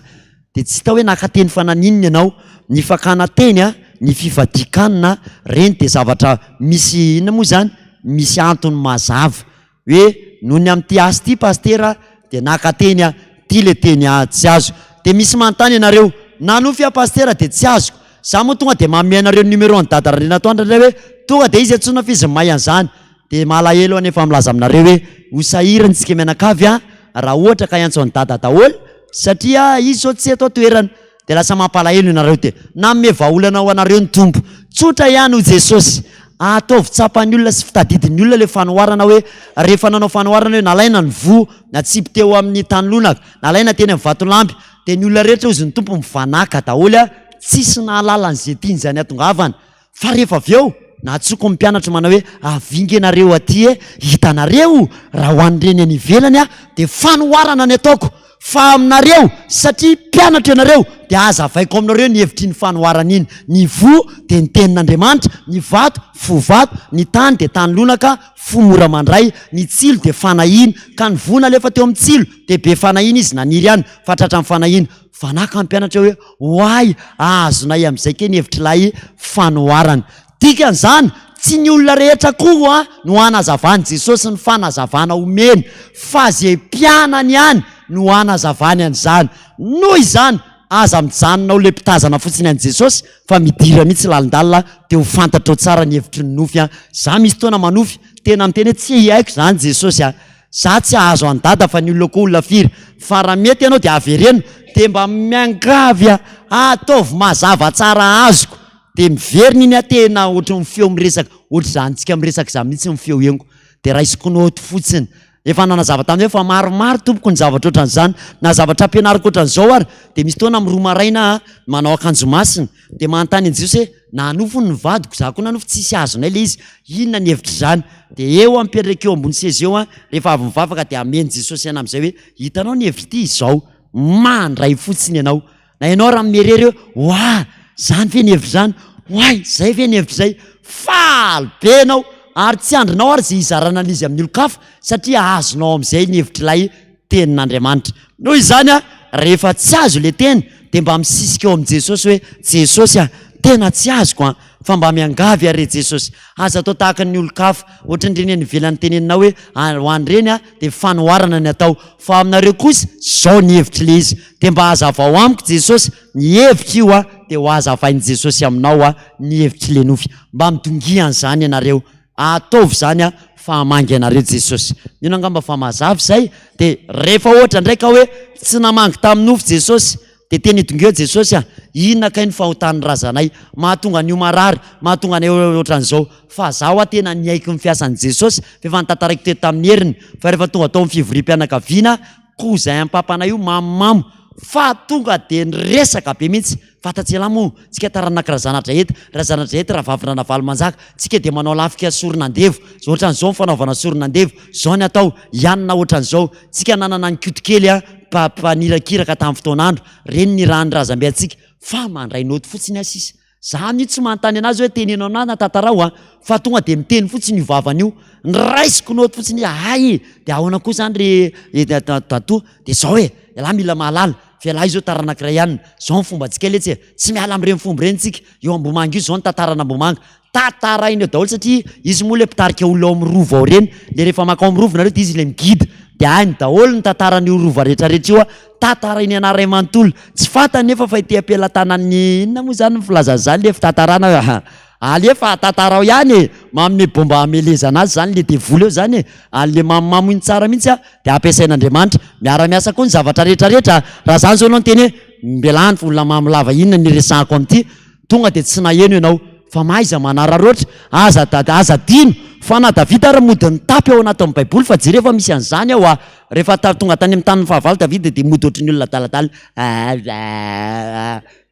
Dia tsy hita hoe naka teny fa naninona ianao. Ny fakàna teny an, ny fifadian-kanina, ireny dia zavatra misy inona moa izany? Misy antony mazava. Hoe noho ny amin'ity asa ity Pasitera dia naka teny aho, ity le teny aho tsy azo. Dia misy manontany ianareo, nanofy aho Pasitera dia tsy azoko. Za moa tonga dia manome anareo ny numéro an'i Dada Randrianatoandro indray hoe tonga dia izy antsoina fa izy mahay an'izany. Dia malahelo aho nefa milaza aminareo hoe ho sahirana isika mianakavy an, raha ohatra ka hiantso an'i Dada daholo satria izy izao tsy eto an-toerana. Dia lasa mampalahelo ianareo dia nanome vahaolana ho anareo ny Tompo. Tsotra ihany hoy Jesosy. Ataovy tsapan'ny olona sy fitadidin'ny olona ilay fanoharana hoe rehefa nanao fanoharana hoe nalaina ny voa natsipy teo amin'ny tany lonaka, nalaina teny amin'ny vatolampy, dia ny olona rehetra hozy ny Tompo mivanaka daholo tsisy nahalala an'izay tiany izany hatongavana. Fa rehefa avy eo, natsoko ny mpianatro manao hoe, Avia nge nareo aty e, hitanareo, raha ho an'ireny any ivelany aho, dia fanoharana ny ataoko, fa aminareo, satria mpianatro ianareo, dia hazavaiko aminareo ny hevitr'iny fanoharana iny, ny voa dia ny tenin'Andriamanitra, ny vato, fo vato, ny tany dia tany lonaka, fo mora mandray, ny tsilo dia fanahiana, ka ny voa nalefa teo amin'ny tsilo, dia be fanahiana izy naniry ihany, fa tratran'ny fanahiana. Vanaka ny mpianatra hoe, Oay, azonay amin'izay kay ny hevitr'ilay fanoharana. Dikan'izany, tsy ny olona rehetra koa no hanazavan'i Jesosy ny fanazavana omeny, fa izay mpianany ihany no hanazavany an'izany. Noho izany, aza mijanona ho ilay mpitazana fotsiny an'i Jesosy, fa midira mihitsy lalindalina dia ho fantatrao tsara ny hevitry ny nofy. Za misy fotoana manofy, tena miteny hoe tsy haiko izany Jesosy a! Za tsy hahazo an'i dada fa ny olona koa olona firy fa raha mety ianao dia avereno dia mba miangavy aho ataovy mazava tsara azoko dia miverina iny aho tena ohatry ny feo miresaka ohatr'izany tsika miresaka izany mihitsy ny feo henoko dia raisiko note fotsiny efa nanazava tamin'izay fa maromaro tompoko ny zavatra ohatran'izany na zavatra ampianariko ohatran'izao ary dia misy fotoana amin'ny roa maraina aho manao akanjo masina Dia manontany an'i Jesosy hoe, Nanofy hono ny vadiko, izaho koa nanofy, tsisy azonay ilay izy, inona ny hevitr'izany? Dia eo aho mipetraka eo ambony seza eo an, rehefa avy mivavaka dia amen'i Jesosy aina amin'izay hoe, hitanao ny hevitr'ity? Izao, mandray fotsiny ianao. Na ianao raha mieriry hoe, oa, izany ve ny hevitr'izany? Oay, izay ve ny hevitr'izay? Faly be ianao, ary tsy andrinao ary izay hizarana an'izy amin'ny olon-kafa, satria azonao amin'izay ny hevitr'ilay Tenin'Andriamanitra. Noho izany, rehefa tsy azo ilay teny, dia mba misisika eo amin'i Jesosy hoe, Jesosy a, tena tsy azoko an, fa mba miangavy aho re Jesosy, aza atao tahaka ny olon-kafa, ohatran'ireny any ivelany teneninao hoe, ho an'ireny dia fanoharana ny atao, fa aminareo kosa, izao ny hevitr'ilay izy. Dia mba hazavao amiko Jesosy, ny hevitra io dia ho hazavain'i Jesosy aminao ny hevitr'ilay nofy. Mba midongia an'izany ianareo. Ataovy izany a fa hamangy anareo Jesosy. Mino angamba fa mazava izay, dia rehefa ohatra indray ka hoe tsy namangy tamin'ny nofy Jesosy, dia teny idongeo Jesosy a, inona kay ny fahotan'ny razanay, mahatonga an'io marary, mahatonga anay ohatran'izao, fa za hoa tena niaiky ny fiasan'i Jesosy, fa efa notantaraiko teto tamin'ny heriny, fa rehefa tonga tao amin'ny fivoriam-pianakaviana, cousin papanay io mamomamo, fa tonga dia niresaka be mihitsy, Fantats'ialahy moa, tsika taranak'i Razanadrahety, Razanadrahety rahavavy Ranavalomanjaka, tsika dia manao lafika soron'andevo, zao ohatran'izao ny fanaovana soron'andevo, zao ny atao, ianona ohatran'izao, tsika nanana an'i Kotokely a, mpa, mpanirakiraka tamin'ny fotoan'andro, reny nirahan'ny razambe antsika, fa mandray naoty fotsiny aho sisa. Za amin'io tsy manontany anazy hoe teneno anah na tantarao a, fa tonga dia miteny fotsiny io vavany io, niraisiko naoty fotsiny izy, hay e, dia ahoana koa izany ry dadatoa, dia zao e, ialahy mila mahalala. F'ialahy izao taranak'i Rayan, izao ny fombantsika letsy e, tsy miala amin'ireny fomba ireny tsika, eo Ambohimanga io izao ny tantaran'Ambohimanga, tantarainy eo daholo satria izy moa ilay mpitarika olona ao amin'ny rova ao ireny, le rehefa mankao amin'ny rova nareo dia izy ilay mi-guide, dia hainy daholo ny tantaran'io rova rehetrarehetra io a, tantarainy anah ray manontolo, tsy fantany nefa fa ety am-pelatanan'ny inona moa izany ny filazana izany le fitantarana hoe alefa tantarao ihany e, manome bomba hamelezana azy izany le devoly eo izany e, ary le mamomamo iny tsara mihitsy a, dia ampiasain'Andriamanitra, miara-miasa koa ny zavatra rehetrarehetra, raha zany zao ianao niteny hoe mbelà ny olona mamo lava inona no iresahako amin'ity, tonga dia tsy naheno ianao, fa mahaiza manararaotra, aza aza adino fa na Davida ary mody nitapy ao anatin'ny baiboly fa jereo fa misy an'izany ao a, rehefa tonga tany amin'ny tanin'ny fahavalo Davida dia mody ohatran'ny olona adaladala,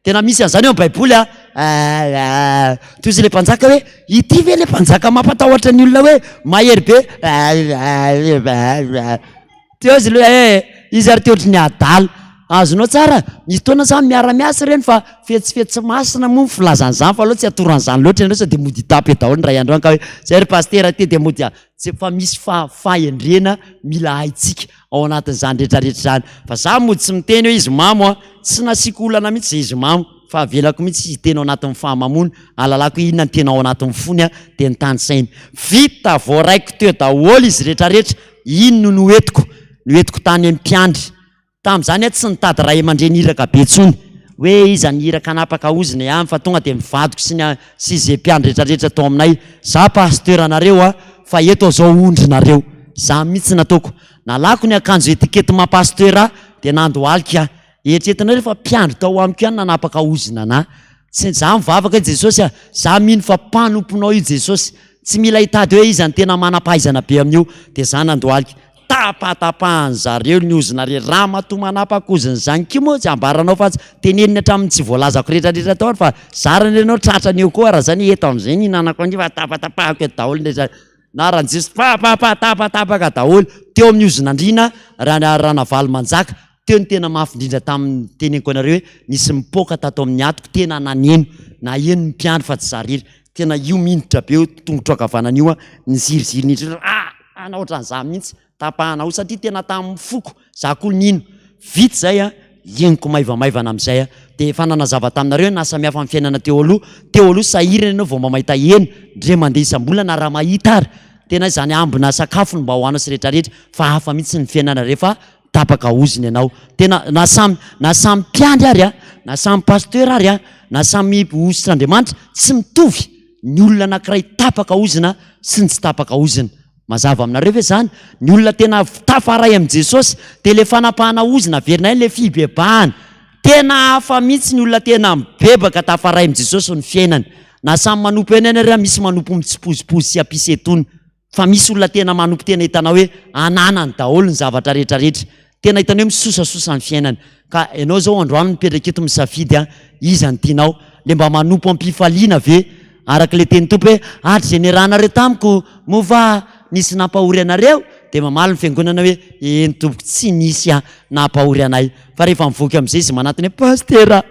Tena misy an'izany ao amin'ny Baiboly a! Toy izy ilay mpanjaka hoe, ity ve ilay mpanjaka mampatahotra ny olona hoe mahery be? Teo izy ilay hoe, izy ary teo ohatry ny adala. Azonao tsara, misy fotoana samy miara-miasa ireny fa fetsifetsy masina moa ny filazana izany fa aleo tsy atoro an'izany loatra ianareo sao dia mody hitapy eo daholo indray andro any ka hoe zay ry pasitera ity dia mody tsy fa misy fahendrena mila haintsika ao anatin'izany rehetra rehetra izany fa za mody tsy miteny hoe izy mamo a, tsy nasiako olana mihitsy zay izy mamo fa avelako mihitsy izy hiteny ao anatin'ny fahamamoana ahalalako hoe inona ny tena ao anatin'ny fony a, dia ny tany sainy vita voaraiko teo daholo izy rehetra rehetra, iny no noentiko noentiko tany amin'ny mpiandry Tamin'izany aho tsy nitady ray aman-dreny iraka be intsony, hoe iza ny iraka hanapaka ozona ihany fa tonga dia ny vadiko sy ny sy izay mpiandry rehetrarehetra tao aminay, za pasteur anareo a, fa eto aho zao ondrinareo. Zany mihitsy nataoko. Nalako ny akanjo étiquette maha pasteur ahy dia nandohalika aho. Eritreretinareo fa mpiandry tao amiko ihany nanapaka ozona anah. Tsy, za mivavaka hoe Jesosy a, za mino fa mpanomponao io Jesosy, tsy mila hitady hoe iza no tena manam-pahaizana be amin'io, dia za nandohalika. Tapatapahan zareo ny ozona ry ramatoa manapaka ozona izany koa moa tsy ambaranao fa tsy teneniny hatramin'ny tsy voalazako rehetra rehetra tao ary fa zarany ianao tratrany eo koa raha zany eto amin'izay ny hinanako an'io fa tapatapahako eto daholo ny rehetra na ranjiso pa pa pa tapatapaka daholo teo amin'ny ozon'andriana raha Ranavalomanjaka teo ny tena mafy indrindra tamin'ny teneniko anareo hoe nisy mipoaka tato amin'ny atiko tena naneno naheno ny mpiandry fa tsy zariry tena io minitra be io tongotro ankavanana io a niziriziry niditra ah Ana ohatran'izany mihitsy tapahana ao satria tena tamin'ny foko za koa nino vita izay a henoko maivamaivana amin'izay a dia efa nanazava taminareo hoe nahasamihafa ny fiainana teo aloha teo aloha sahirana ianao vao mba mahita hena ndre mandeha isam-bolana raha mahita ary tena izany ambina sakafo no mba hohanina sy rehetrarehetra fa hafa mihitsy ny fiainana rehefa tapaka ozona ianao tena na samy na samy mpiandry ary a na samy pasteur ary a na samy hosotr'Andriamanitra tsy mitovy ny olona anankiray tapaka ozona sy ny tsy tapaka ozona. Mazava aminareo ve izany? Ny olona tena tafaray amin'i Jesosy dia ilay fanapahana ozona averina ihany ilay fibebahana. Tena hafa mihitsy ny olona tena mibebaka tafaray amin'i Jesosy ny fiainany. Na samy manompo eny ary misy manompo mitsipozipozy sy ampisetona. Fa misy olona tena manompo tena hitanao hoe ananany daholo ny zavatra rehetra rehetra. Tena hitanao hoe misosasosa ny fiainany. Ka ianao izao androany mipetraka eto misafidy an, iza no tianao? Le mba manompo am-pifaliana ve? Araka ilay tenin'ny Tompo hoe hatry izay niarahanareo tamiko moa va nisy nampahory anareo? Dia mamaly ny fiangonana hoe eny tompoko tsy nisy an nampahory anay. Fa rehefa mivoaka amin'izay izy manatona hoe Pasitera,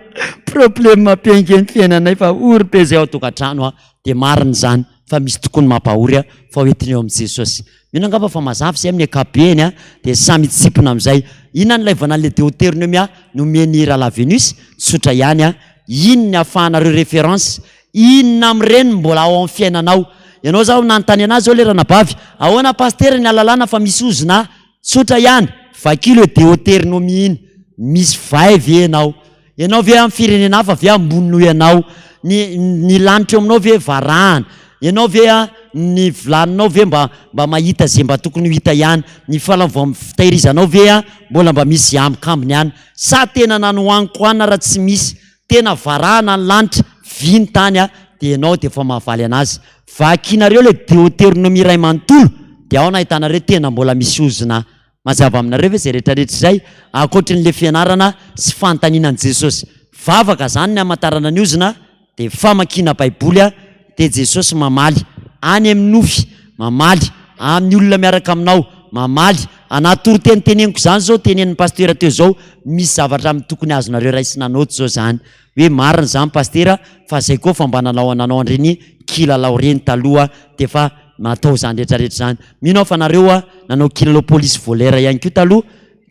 problème be ange ny fiainanay fa ory be izay ao an-tokantrano an. Dia marina izany. fa misy tokoa ny mampahory fa ho entina eo amin'i Jesosy. Mino angamba fa mazava izay amin'ny ankapobeny a, dia samy hitsipona amin'izay. Inona no ilaivana an'ilay Deoteronomia nomen'i Rahalahy Venus? Tsotra ihany a, iny ny ahafahanareo référence, inona amin'ireny no mbola ao amin'ny fiainanao? Ianao zao nanontany an'ahy zao ilay ranabavy, ahoana pasitera ny ahalalana fa misy ozona ahy? Tsotra ihany, vakio ilay Deoteronomia iny, misy vay ve ianao? Ianao ve amin'ny firenena hafa ve ambony noho ianao? Ny ny lanitra eo aminao ve varahana? Ianao ve a, ny vilaninao ve mba mba mahita izay mba tokony ho hita ihany? Ny falam- fitahirizanao ve a, mbola mba misy ambikambiny ihany? Sa tena na ny hohaniko hohanina raha tsy misy? Tena varahana ny lanitra, vy ny tany a, dia ianao dia efa mahavaly anazy. Vakinareo ilay Deoteronomia iray manontolo dia ao no ahitanareo tena mbola misy ozona Mazava aminareo ve izay rehetrarehetra izay ankoatry ny le fianarana sy fanontaniana an'i Jesosy? Vavaka zany ny hamantarana ny ozona dia famakiana baiboly a dia Jesosy mamaly any amin'ny nofy, mamaly amin'ny olona miaraka aminao, mamaly anaty toriteny teneniko izany zao tenenin'ny pasitera teo zao misy zavatra tokony azonareo raisina naoty zao zany hoe marina izany pasitera fa zay koa fa mba nanao nanao an'ireny kilalao ireny taloha dia efa natao izany rehetra rehetra izany. Mino aho fa nareo nanao kilalao police voleur ihany koa taloha.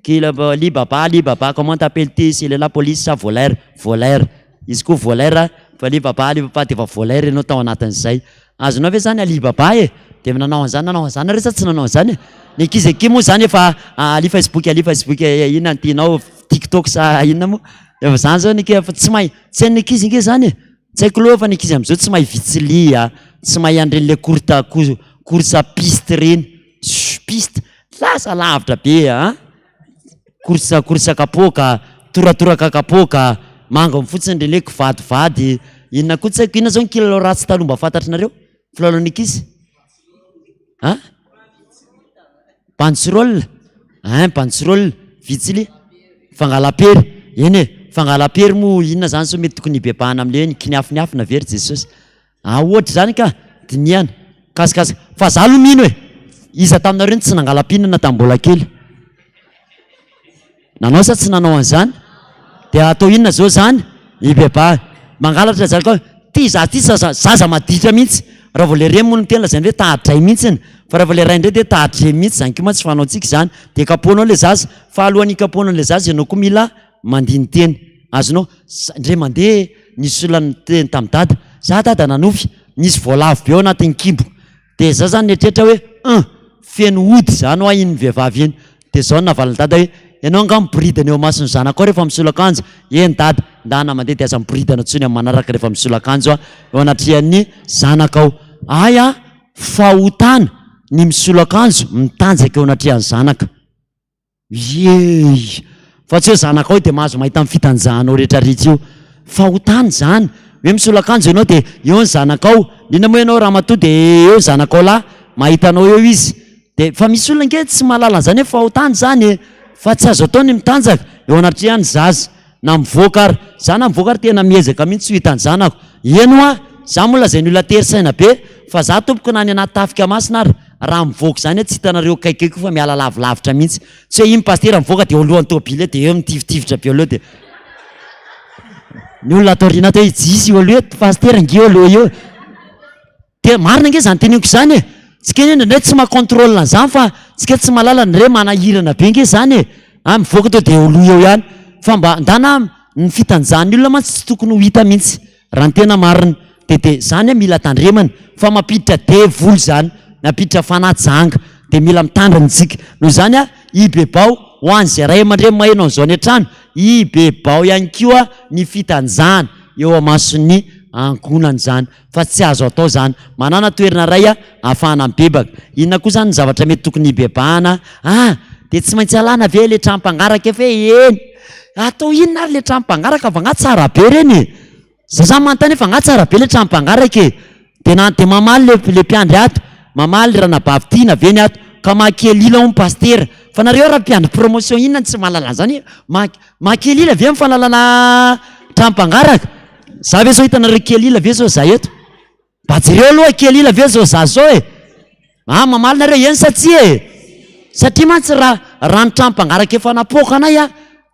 Kila Ali Baba, Ali Baba, comment t'appelles-tu? C'est la police sa voleur? Voleur. Izy koa voleur, fa Ali Baba, Ali Baba dia efa voleur ianao tao anatin'izay. Azonao ve izany Ali Baba e? Dia nanao an'izany, nanao an'izany nareo sa tsy nanao an'izany e? Ny ankizy akia moa izany efa Ali Facebook, Ali Facebook, inona no tianao, TikTok sa inona moa? Efa izany izao ny ankizy, efa tsy mahay, tsy hain'ny ankizy ange izany e! Tsy haiko loha fa ny ankizy amin'izao tsy mahay vitsiliha, tsy mahay an'ireny le courte, course piste ireny, piste, lasa lavitra be an! Course course kapoaka, toratoraka kapoaka, manginy fotsiny ireny hoe kivadivady, inona koa tsy haiko, inona zao ny kilalao ratsy taloha mba fantatrinareo? Filalaon'ny ankizy? An? Banderole, ein banderole, vitsily, fangalam-pery, eny e, fangalam-pery moa inona zany sao mety tokony hibebahana amin'ilay hoe nikiniafinafina ve ry Jesosy? Ah ohatra izany ka, dinihana, kasikasy, fa za aloha mino e, iza taminareo no tsy nangala-pihinana tamin'ny mbola kely? Nanao sa tsy nanao an'izany? Dia atao inona zao zany? Hibebaha. Mangalatra zany koa, ty za ty zaza, zaza maditra mihitsy, raha vao le reny moa no miteny lazainy hoe tahadray mihitsiny, fa raha vao le ray indray dia tahadreny mihitsy, zany koa mantsy fanaontsika izany, dia kapohanao le zaza, fa alohan'ny hikapohana an'le zaza ianao koa mila mandini-tena, azonao, indray mandeha nisy olona niteny tamin'i dada, za dada nanofy, nisy voalavo be ao anatin'ny kibo, dia za zany nieritreritra hoe un, feno ody zany hoa iny vehivavy iny, dia zao no navalin'i dada hoe, ianao angaha miboridana eo imason'ny zanakao rehefa misolo akanjo? Eny dada, ndana mandeha dia aza miboridana intsony amin'ny manaraka rehefa misolo akanjo eo anatrehan'ny zanakao. Hay an, fahotana ny misolo akanjo mitanjaka eo anatrehan'ny zanaka. Iey! Fa tsy hoe zanakao dia mahazo mahita ny fitanjahanao rehetra rehetra io. Fahotana izany. Hoe misolo akanjo ianao dia eo ny zanakao. Indrindra moa ianao ramatoa dia eo ny zanakao lahy, mahita anao eo izy. Dia fa misy olona ange tsy mahalala an'izany hoe fahotana izany e! Fa tsy azo atao ny mitanjaka eo anatrehan'ny zaza. Na mivoaka ary. Za na mivoaka ary tena miezaka mihitsy tsy ho hitan'ny zanako. Eny hoa! Za moa lazain'ny olona tery saina be fa za tompoko na any anaty tafika masina ary raha mivoaka izany aho tsy hitanareo akaiky eo koa fa miala lavilavitra mihitsy. Tsy hoe iny pasitera mivoaka dia eo alohan'ny tôbily eo dia eo mitifitifitra be eo aloha dia ny olona ato aoriana ato hoe jisy eo aloha eo pasitera nge eo aloha eo. Dia marina ange izany teneniko izany e! Tsika anie indraindray tsy maha-contrôle an'izany fa tsika tsy mahalala ny re manahirana be ange izany e! Ah mivoaka teo dia eo aloha eo ihany fa mba ndana ny fitanjahan'ny olona mantsy tsy tokony ho hita mihitsy raha ny tena marina dia dia izany a mila tandremana fa mampiditra devoly izany mampiditra fanahy janga dia mila mitandrina isika noho izany a ibebao ho an'izay ray aman-dreny maheno an'izao any an-trano ibebao ihany koa ny fitanjahana eo amason'ny ankohonana izany fa tsy azo atao izany. Manàna toerana iray ahafahana mibebaka. Inona koa izany ny zavatra mety tokony hibebahana? Ah! Dia tsy maintsy alàna ve ilay trano mpangaraka efa e? Eny! Atao inona ary ilay trano mpangaraka fa angaha tsara be ireny e? Za zany manontany hoe fa angaha tsara be ilay trano mpangaraka e? Dia na dia mamaly ilay ilay mpiandry ato, mamaly ranabavy tiana ve ny ato? Ka mahakely ila hono pasitera. Fa nareo ary mpiandry promotion inona no tsy mahalala an'izany e? Maha mahakely ila ve ny fahalalana trano mpangaraka? Za ve zao hitanareo kely ila ve zao za eto? Mba jereo aloha kely ila ve zao za zao e? Ah mamaly nareo eny sa tsia e? Satria mantsy raha raha ny trano mpangaraka efa napoaka anay ah,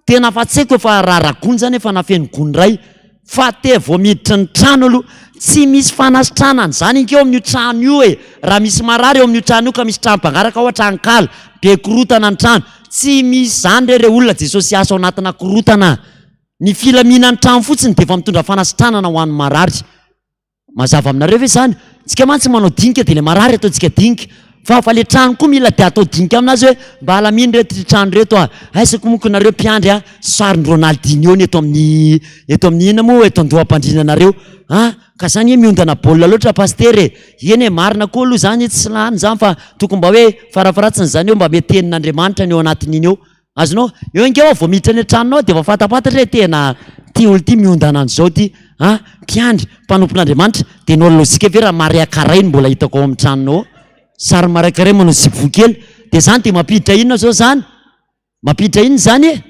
tena fa tsy haiko efa raha ragony zany efa nafeno gony iray fa te vao miditra ny trano aloha tsy misy fanasitranana an'izany inge eo amin'io trano io e! Raha misy marary eo amin'io trano io ka misy trano mpangaraka ao tranonkala, be korotana ny trano, tsy misy zany re re olona Jesosy hiasa ao anatina korotana. Ny filaminan'ny trano fotsiny dia efa mitondra fanasitranana ho an'ny marary. Mazava aminareo ve izany? Tsika mantsy manao dinika dia ilay marary ataontsika dinika. Fa fa ilay trano koa mila dia atao dinika aminazy hoe mba alamino reto ry trano reto a. Aiza ko monko nareo mpiandry a, sarin'i Ronaldinho ny eto amin'ny eto amin'ny inona moa eto andoham-pandriana nareo a. Ka zany hoe miondana baolina loatra pasitera e. Eny e, marina koa aloha izany tsy lany izany fa tokony mba hoe farafaharatsiny izany eo mba mety tenin'Andriamanitra ny eo anatin'iny eo. Azonao? Eo ange hoa vao miditra any an-tranonao dia efa fantapantatra hoe tena ty olo ty miondana an'izao ty an! Mpiandry, mpanompon'Andriamanitra, dia nao lozika ve raha Maria Carey no mbola hitako ao amin'ny tranonao ao? Sarin'i Maria Carey manao zipo kely. Dia zany dia mampiditra inona zao zany? Mampiditra inona izany e?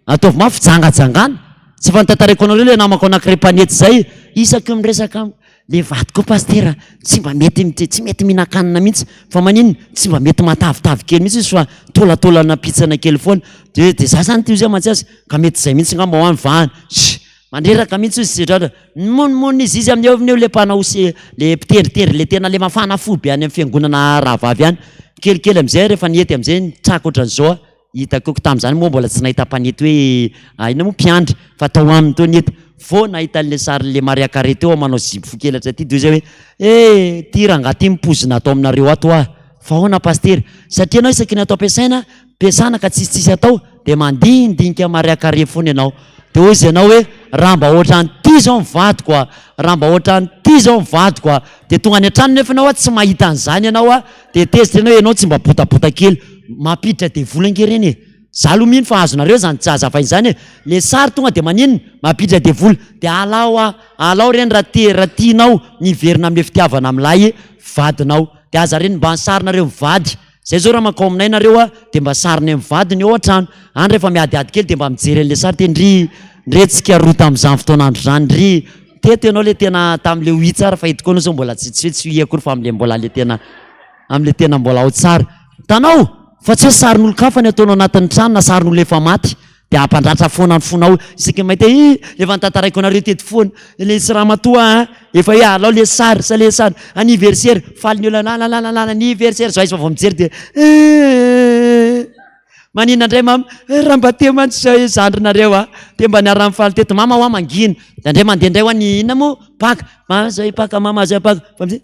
Ataovy mafy fijangajangana. Tsy efa notantaraiko anareo ilay namako anankiray mpanety izay, isaky ny miresaka amiko, Le vadiko pasitera tsy mba mety mity tsy mety mihinan-kanina mihitsy fa maninona tsy mba mety matavitavy kely mihitsy izy fa tolantolana pitsana kely foana de de za zany ty ozy mantsy azy ka mety zay mihitsy ngamba ho any vahana sh mandreraka mihitsy izy sedratra mimonomonona izy izy amin'ny eo eo le mpanao sy le mpitendritendry le tena le mafana fo be any amin'ny fiangonana rahavavy any kelikely am'izay rehefa nihety am'izay nitraka ohatran'izao aho. Hitako eo, tamin'izany moa mbola tsy nahita mpanety hoe inona moa mpiandry fa tao aminy teo ny hety. Vao nahita an'ilay sarin'ilay Maria Carey teo aho manao zipo fohy kely hatraty dia hoy izy hoe eh ity rangahy ity mipozina ato aminareo ato hoa. Fa ahoana Pasitera? Satria ianao isaky ny ato ampiasaina, ampiasana ka tsisy tsisy atao dia mandinidinika Maria Carey foana ianao. Dia hoy izy ianao hoe raha mba ohatran'ity izao ny vadiko a, raha mba ohatran'ity izao ny vadiko a. Dia tonga any an-trano nefa ianao tsy mahita an'izany ianao a, dia tezitra ianao, ianao tsy mba botabota kely. Mampiditra devoly ange ireny e. Za aloha mino fa azonareo izany tsy hazavaina izany e. Le sary tonga dia maninona? Mampiditra devoly. Dia alao a, alao ireny raha te, raha tianao ny hiverina amin'ilay fitiavana amin'ilay vadinao. Dia aza reny mba ny sarinareo mivady. Zay zao raha mankao aminay nareo a, dia mba sarinay mivady ny eo an-trano. Any rehefa miadiady kely dia mba mijery an'ilay sary dia ndry, ndry tsika roa tamin'izany fotoan'andro izany, ndry teto ianao ilay tena tamin'ilay oui tsara fa eto koa ianao zao mbola tsy, tsy hoe tsy oui akory fa amin'ilay mbola ilay tena, amin'ilay tena mbola ao tsara. Hitanao? Fa tsy hoe sarin'olon-kafa ny ataonao anatin'ny trano na sarin'olona efa maty dia hampandratra foana ny fonao isaky ny mahita hoe efa notantaraiko anareo teto foana ilay sy ramatoa a, efa hoe alao le sary sa le sary, anniversaire, faly ny olona lalalala anniversaire, zao aiza fa vao mijery dia maninona indray mama, raha mba teo mantsy zao i zandrinareo a, dia mba niara-nifaly teto, mama hoa mangina, dia indray mandeha indray hoa ny inona moa, Paka, mama zao i Paka, mama zao i Paka, fa mijery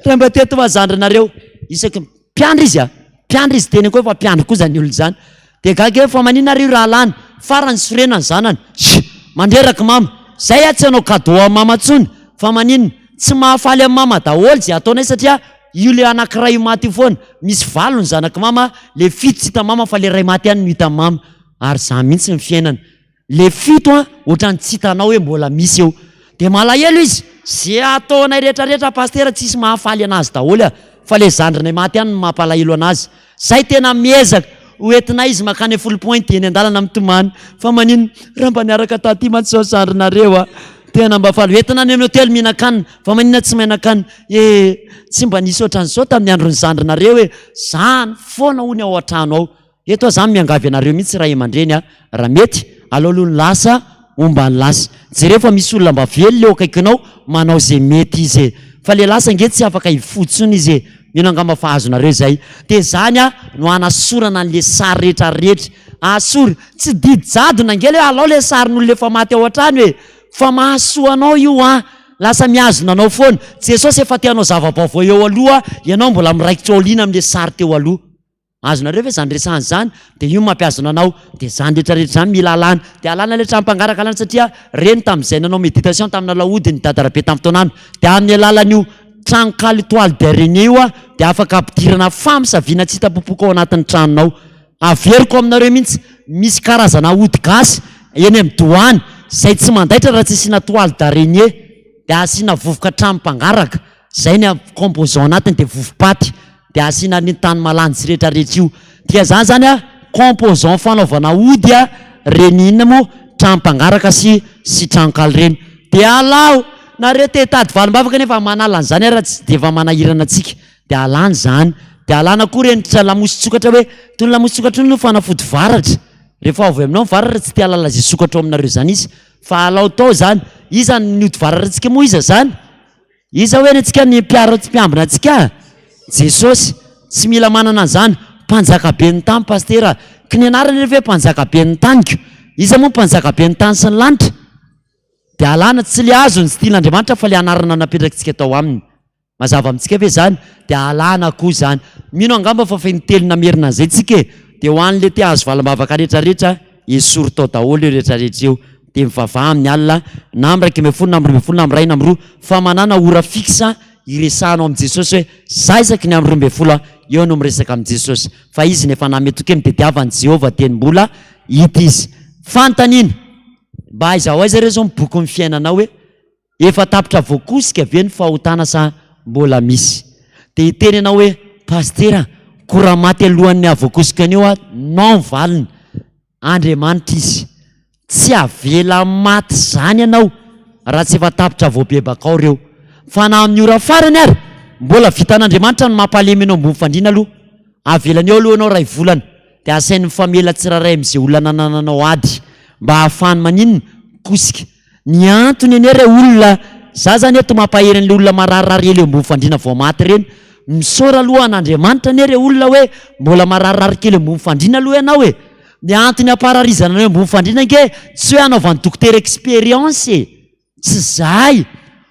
raha mba teto hoa zandrinareo, isaky ny mpiandry izy a, mpiandry izy teniko hoe fa mpiandry koa zany olona izany, dia gaga hoe fa maninona ary io rahalahiny, farany sorena ny zanany, Shh! mandreraka mama, zay aho tsy hanao cadeau an'i mama tsony, fa maninona, tsy mahafaly an'i mama daholo izay ataonay satria io le anankiray io maty io foana, misy valo ny zanak'i mama, le fito tsy hitan'i mama fa le iray maty ihany no hitan'i mama, ary zany mihitsy ny fiainana. Le fito an, otrany tsy hitanao hoe mbola misy eo. De malahelo izy, ze ataonay rehetra rehetra pastera tsisy mahafaly anazy daholo a, fa le zandrinay maty ihany no mampalahelo anazy. Zay tena miezaka, ho entinay izy makany Foulpointe eny andalana mitomany, fa maninona raha mba niaraka taty mantsy zao zandrinareo a, tena mba faly. Entina any amin'ny hotely mihinan-kanina, fa maninona tsy mihinan-kanina, eh tsy mba nisy ohatran'izao tamin'ny andron'ny zandrinareo e, zany foana hono ao an-trano ao. Eto aho zany miangavy anareo mihitsy ray aman-dreny a, raha mety, aleo aloha ny lasa homba ny lasa. Jereo fa misy olona mba velona eo akaikinao manao ze mety izy e. Fa le lasa ange tsy afaka hifoha intsony izy e. Mino angamba fa azonareo izay. De zany a no hanasorana an'le sary rehetra rehetra. Asory. Tsy didy jadona ange le hoe alao le sarin'olona efa maty ao an-trano e. Fa mahasoa anao io an. Lasa mihazona anao foana. Jesosy efa te hanao zava-baovao eo aloha, ianao mbola miraikitra ao aoriana amin'le sary teo aloha. Azonareo ve izany resahana izany? Dia io no mampihazona anao. Dia izany rehetra rehetra izany mila alana. Dia alana ilay trano mpangaraka alana satria reny tamin'izay nanao méditation tamin'ny lalaody ny Dadarabe tamin'ny fotoan'andro. Dia amin'ny alalan'io tranonkala io toile d'araignée io dia afaka ampidirana famisaviana tsy hita popoka ao anatin'ny tranonao. Averiko aminareo mihitsy, misy karazana ody gasy eny amin'ny doany izay tsy mandaitra raha tsy asiana toile d'araignée. Dia asiana vovoka trano mpangaraka. Zay ny composant anatiny dia vovo-paty dia asiana an'iny tany malandy sy rehetra rehetra io. Dia zany zany a composant fanaovana ody a reny inona moa trano mpangaraka sy sy tranonkala ireny. Dia alao nareo te hitady valim-bavaka nefa manala an'izany ara tsy dia efa manahirana antsika dia alana izany. Dia alana koa ireny lamosin-tsokatra hoe itony lamosin-tsokatra itony aloha fanafody varatra. Rehefa avy aminao ny varatra tsy te hahalala izay sokatra ao aminareo izany izy fa alao tao izany. Iza ny ody varatra antsika moa iza izany? Iza hoe ny antsika ny mpiaro tsy mpiambina antsika? Jesosy. Tsy mila manana an'izany. Mpanjaka ben'ny tany Pasitera. Ko ny anarany anefa hoe mpanjaka ben'ny taniko. Iza moa mpanjaka ben'ny tany sy ny lanitra? Dia alana tsy le hazo ny style Andriamanitra fa le anarana napetrakitsika tao aminy. Mazava amintsika ve izany? Dia alana koa izany. Mino angamba fa feno telo namerina an'izay tsika e. Dia ho an'le te hahazo valim-bavaka rehetra rehetra, esory tao daholo io rehetra rehetra io. Dia mivavaha amin'ny alina, na amin'ny 11 na amin'ny 12 na amin'ny iray na amin'ny roa, fa manàna ora fixe hiresahanao amin'i Jesosy hoe, za isaky ny amin'ny 12 aho, eo no miresaka amin'i Jesosy. Fa Izy no efa nanome toky hoe mitediava an'i Jehovah dieny mbola hita Izy. Fanontaniana, mba aiza ho aiza re izao ny bokin'ny fiainanao hoe Efa tapitra voakosika ve ny fahotana sa mbola misy? Dia hiteny ianao hoe, Pasitera, ko raha maty alohan'ny hahavoakosika an'io aho, non valiny. Andriamanitra Izy. Tsy avela maty izany ianao raha tsy efa tapitra voabebaka ao ireo. Fa na amin'ny ora farany ary, mbola vitan'Andriamanitra ny mampalemy anao ambony fandriana aloha. Avelany eo aloha ianao iray volana. Dia asainy mifamela tsirairay amin'izay olona nanananao ady mba hahafahany maninona? Mikosika. Ny antony anie re olona, za zany eto mampahery an'le olona mararirary ely eo ambony fandriana vao maty ireny, Misaora aloha an'Andriamanitra anie re olona hoe mbola mararirary kely ambony fandriana aloha ianao e! Ny antony hampararizana anao ambony fandriana ange tsy hoe hanaovan'ny dokotera expérience e! Tsy izay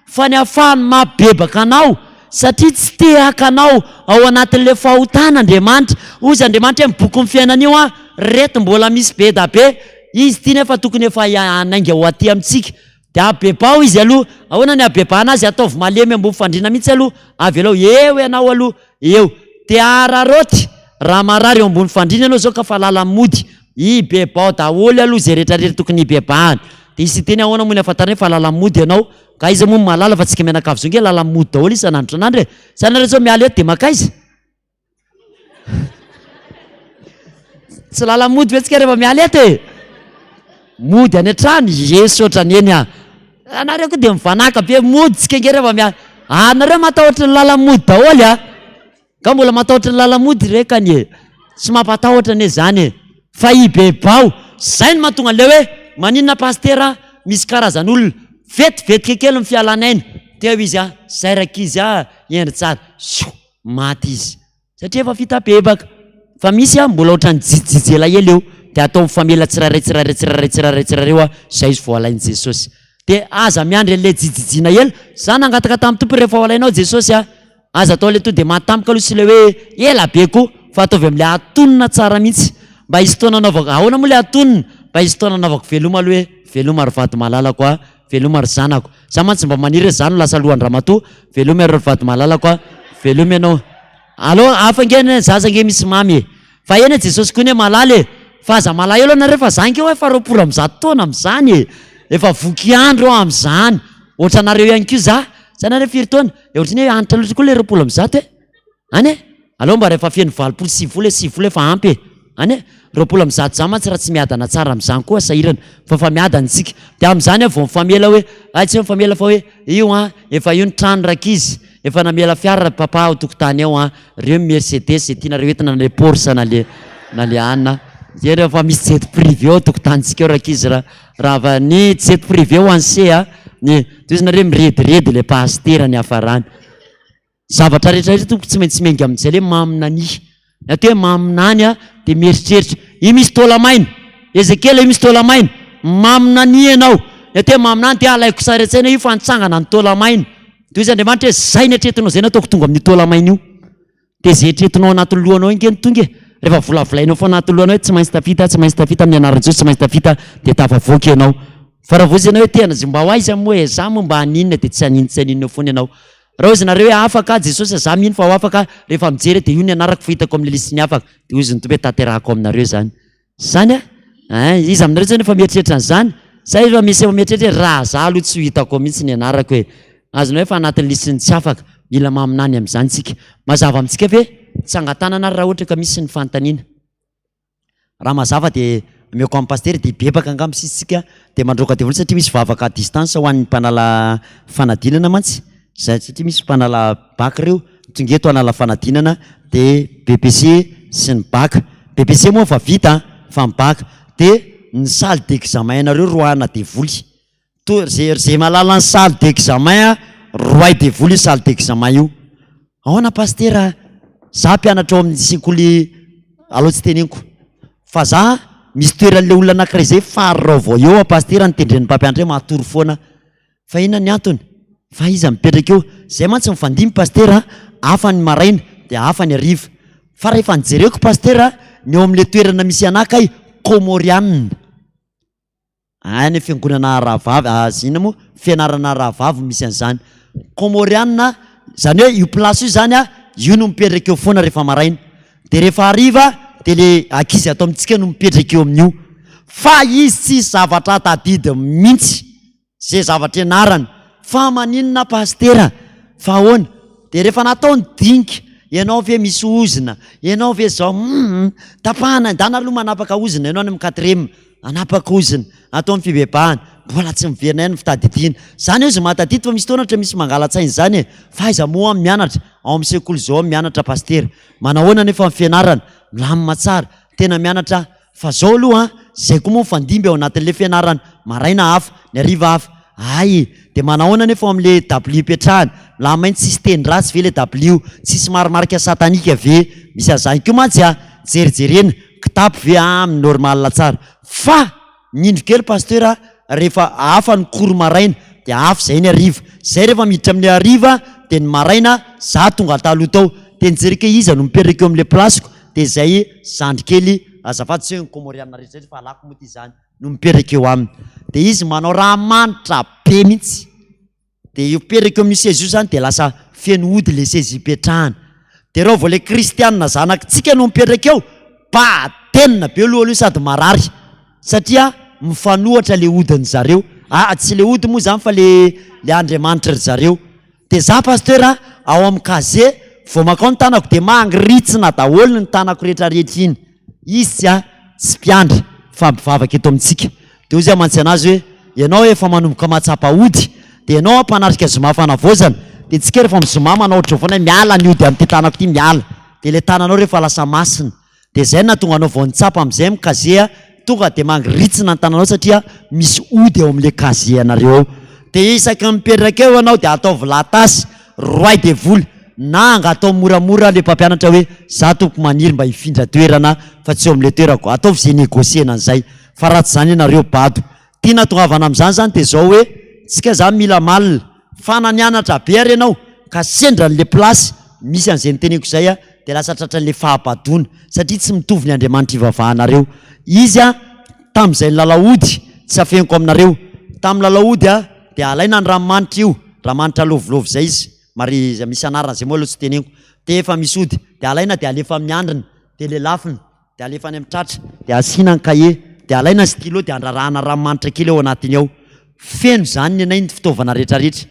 fa ny hahafahany mampibebaka anao satria tsy te haka anao ao anatin'ilay fahotana Andriamanitra. Hozy Andriamanitra hoe ny bokin'ny fiainana io an, reto mbola misy be da be, izy ity nefa tokony efa hanainga ho aty amintsika. Dia abebaho izy aloha. Ahoana ny habebahana azy? Ataovy malemy ambony fandriana mihitsy aloha, avelao eo ianao aloha, eo. Dia araraoty raha marary eo ambony fandriana ianao izao ka fa lala-mody. Ibebao daholo aloha izay rehetra rehetra tokony hibebahana. Dia hisy hiteny ahoana moa ny ahafantarana hoe fa lala-mody ianao? Ka iza moa no mahalala fa tsika mianakavy izao nge lala-mody daholo isan'andro isan'andro e! Sa nareo izao miala eto dia mankaiza? Tsy lala-mody ve tsika rehefa miala eto e? Mody any an-trano? Ie, saotra ny eny ah! Anareo koa dia mivanaka be, mody tsika nge rehefa miala. Anareo matahotra ny lala-mody daholo ah! Nga mbola matahotra ny lala-mody re kany e! Tsy mampatahotra anie zany e! Fa ibebaho! Zay no mahatonga an'ilay hoe maninona pasitera misy karazan'olona vetivetika kely ny fialan'aina, teo izy a, zay rankizy a, hendry tsara, sioo! Maty izy. Satria efa vita bebaka. Fa misy a, mbola ohatran'ny jijijy elaela eo, dia atao mifamela tsirairay tsirairay tsirairay tsirairay tsirairay eo a, zay izy vao alain'i Jesosy. Dia aza miandry an'ilay jijijiana ela, za nangataka tamin'ny Tompo rehefa ho alainao Jesosy a, Aza atao ilay to dia maty tampoka aloha sy ilay hoe ela be koa fa ataovy amin'ilay atonina tsara mihitsy mba hisy fotoana anaovako ahoana moa ilay atonina mba hisy fotoana anaovako veloma aloha hoe veloma ry vady malalako a veloma ry zanako za mantsy mba maniry hoe za no lasa lohan-dramatoa veloma ianareo ry vady malalako a veloma ianao aleo hafa ange ny zaza ange misy mamy e fa eny e Jesosy koa anie malala e fa aza malahelo anareo fa za ange hoa efa 120 taona amin'izany e efa voky andro aho amin'izany ohatranareo ihany koa za za nareo firy taona Dia ohatran'ny hoe hanitra loatra koa ilay 120 e! Any e! Aleo mba rehefa feno 80 90 e, 90 efa ampy e! Any e! 120 izany mantsy raha tsy miadana tsara amin'izany koa sahirana fa efa miadana isika. Dia amin'izany aho vao mifamela hoe, hay tsy hoe mifamela fa hoe io an, efa io ny trano rankizy, efa namela fiara ry papa ao tokotany ao an, reo ny mercedes izay tianareo entina na le Porsche na le na le anona. Dia rehefa misy jet privé ao tokotanintsika ao rankizy raha Rava ny jet privé ho an'i se a! Ny tohizo izy nareo mirediredy le pasitera niafarany. Zavatra rehetra rehetra tompoko tsy maintsy miainga amin'izay le maminania. Ny atao hoe maminany a dia mieritreritra. Io misy taola-maina. Ezekiela io misy taola-maina. Maminania ianao. Ny atao hoe maminany dia alaiko sary an-tsaina io fa nitsangana ny taola-maina. Tohizo izy Andriamanitra hoe zay ny eritreretinao zay no ataoko tonga amin'io taola-maina io. Dia izay eritreretinao anatin'ny lohanao ange no tonga e! Rehefa volavolainao foana anatin'ny lohanao hoe tsy maintsy tafita aho, tsy maintsy tafita amin'ny anaran'i Jesosy, tsy maintsy tafita aho, dia tafavoaka ianao. Fa raha vao izy ianao hoe tena mba ho aiza moa e, za moa mba haninona dia tsy haninona tsy haninona eo foana ianao. Raha hozy nareo hoe afaka aho Jesosy a, za mino fa ho afaka aho, rehefa mijery dia io ny anarako fa hitako amin'ilay lisitry ny afaka, dia hozy ny Tompo hoe tanterahako aminareo izany. Zany a! Ein, iza aminareo zany efa mieritreritra an'izany? Sa efa misy efa mieritreritra hoe raha za aloha tsy ho hitako ao mihitsy ny anarako e! Azonao hoe efa anatin'ny lisitry ny tsy afaka. Mila maminany amin'izany tsika. Mazava amintsika ve? Tsangan-tanana ary raha ohatra ka misy ny fanontaniana. Raha mazava dia ameko amin'ny pasitera dia hibebaka angamba sisa tsika dia mandroaka devoly satria misy vavaka à distance ho an'ny mpanala fanadinana mantsy. Zay satria misy mpanala bac reo tonga eto hanala fanadinana de BEPC sy ny bac, BEPC moa efa vita an, fa ny bac de ny salle d'examen nareo roahana devoly, to ze ze mahalala ny salle d'examen an roahy devoly io salle d'examen io, ahoana pasitera a, za mpianatra ao amin'ny sekoly aleo tsy teneniko fa za misy toeran'le olona anakiray zay fary vao eo an pasitera notendren'ny mpampianatra hoe matory foana aho. Fa inona ny antony? Fa iza mipetraka eo? Zay mantsy mifandimby Pasitera a, hafa ny maraina dia hafa ny hariva. Fa rehefa nijereko Pasitera a, ny eo amin'ilay toerana misy anah kay Kômôrianina. Any fiangonana rahavavy, ah, inona moa? Fianarana rahavavy misy an'izany. Kômôrianina, izany hoe io place io izany a, io no mipetraka eo foana rehefa maraina. Dia rehefa hariva dia le ankizy ato amintsika no mipetraka eo amin'io. Fa izy tsisy zavatra tadidiny mihitsy. Ze zavatra ianarana. Fa maninona pasitera? Fa ahoana? Dia rehefa natao ny dinika, ianao ve misy ozona? Ianao ve zao? Humm. Tapahana, ndana aloha manapaka ozona ianao any amin'ny quatrième. Hanapaka ozona, atao ny fibebahana. Mbola tsy miverina ihany ny fitadidiana. Zany ozy mahatadidy fa misy fotoana ohatra misy mangala-tsaina izany e. Fa aiza moa aho mianatra? Ao amin'ny sekoly zao aho mianatra pasitera. Manahoana anefa ny fianarana? Milamina tsara. Tena mianatra aho. Fa zao aloha an, zay koa moa mifandimby ao anatin'le fianarana, maraina hafa, ny hariva hafa. Hay e! De manahoana anefa ao amin'le dabilio ipetrahana? Milamina tsisy teny ratsy ve le dabilio? Tsisy marimarika satanika ve? Misy an'izany koa mantsy a! Jerijerena, kitapo ve a normal tsara. Fa! Ny indro kely Pasteur a, rehefa hafa ny cours maraina dia hafa izay ny hariva. Zay rehefa miditra amin'ny hariva dia ny maraina za tonga taloha tao dia nijereko hoe iza no mipetraka eo amin'ilay place-ko dia izay zandry kely, azafady tsy hoe ny Comoriana rehetra rehetra fa halako moa ity izany, no mipetraka eo aminy. Dia izy manao raha manitra be mihitsy. Dia io mipetraka eo amin'io seza io izany dia lasa feno ody ilay seza ipetrahana. Dia raha vao ilay kristianina zanakitsika no mipetraka eo, badenina be aloha aloha sady marary satria mifanohatra ilay odin-dry zareo. Ah, tsy ilay ody moa izany fa ilay ilay andriamanitry ry zareo. Dia za pasteur a, ao amin'ny casier, vao mankao ny tanako dia mangiritsina daholo ny tanako rehetrarehetra iny. Izy tsy a, tsy mpiandry fa mpivavaka eto amintsika. Dia hoy izy mantsy anazy hoe, ianao efa manomboka mahatsapa ody, dia ianao a mpanatrika zoma fanavaozana, dia tsika rehefa amin'ny zoma manao ohatr'izao foana hoe miala ny ody amin'ity tanako ity, miala. Dia ilay tananao rehefa lasa masina. Dia izay no nahatonga anao vao nitsapa amin'izay amin'ny casier, tonga dia mangiritsina ny tananao satria misy ody ao amin'ilay casier anareo ao. Dia isaky ny mipetraka eo ianao dia ataovy latasy, roay devoly, na angatao moramora ilay mpampianatra hoe za tompoko maniry mba hifindra toerana fa tsy eo amin'ilay toerako, ataovy izay négocier-na an'izay fa raha tsy izany ianareo bado. Tiana tongavana amin'izany izany dia izao hoe tsika izany mila malina fa na nianatra be ary ianao ka sendra an'ilay place misy an'izay noteneniko izay a dia lasa tratran'ilay fahabadoana satria tsy mitovy ny Andriamanitra ivavahanareo. Izy a tamin'izay nilalao ody tsy afeniko aminareo tamin'ny lalao ody a dia alaina ny ranomanitra io, ranomanitra lovilovy izay izy, mari misy anarana izay moa aloha tsy teneniko, dia efa misy ody dia alaina dia alefa amin'ny handrina dia lelafina dia alefa any amin'ny tratra, dia asiana ny kahie, dia alaina ny stylo dia andrarahana ranomanitra kely ao anatiny ao. Feno izany ny anay ny fitaovana rehetrarehetra.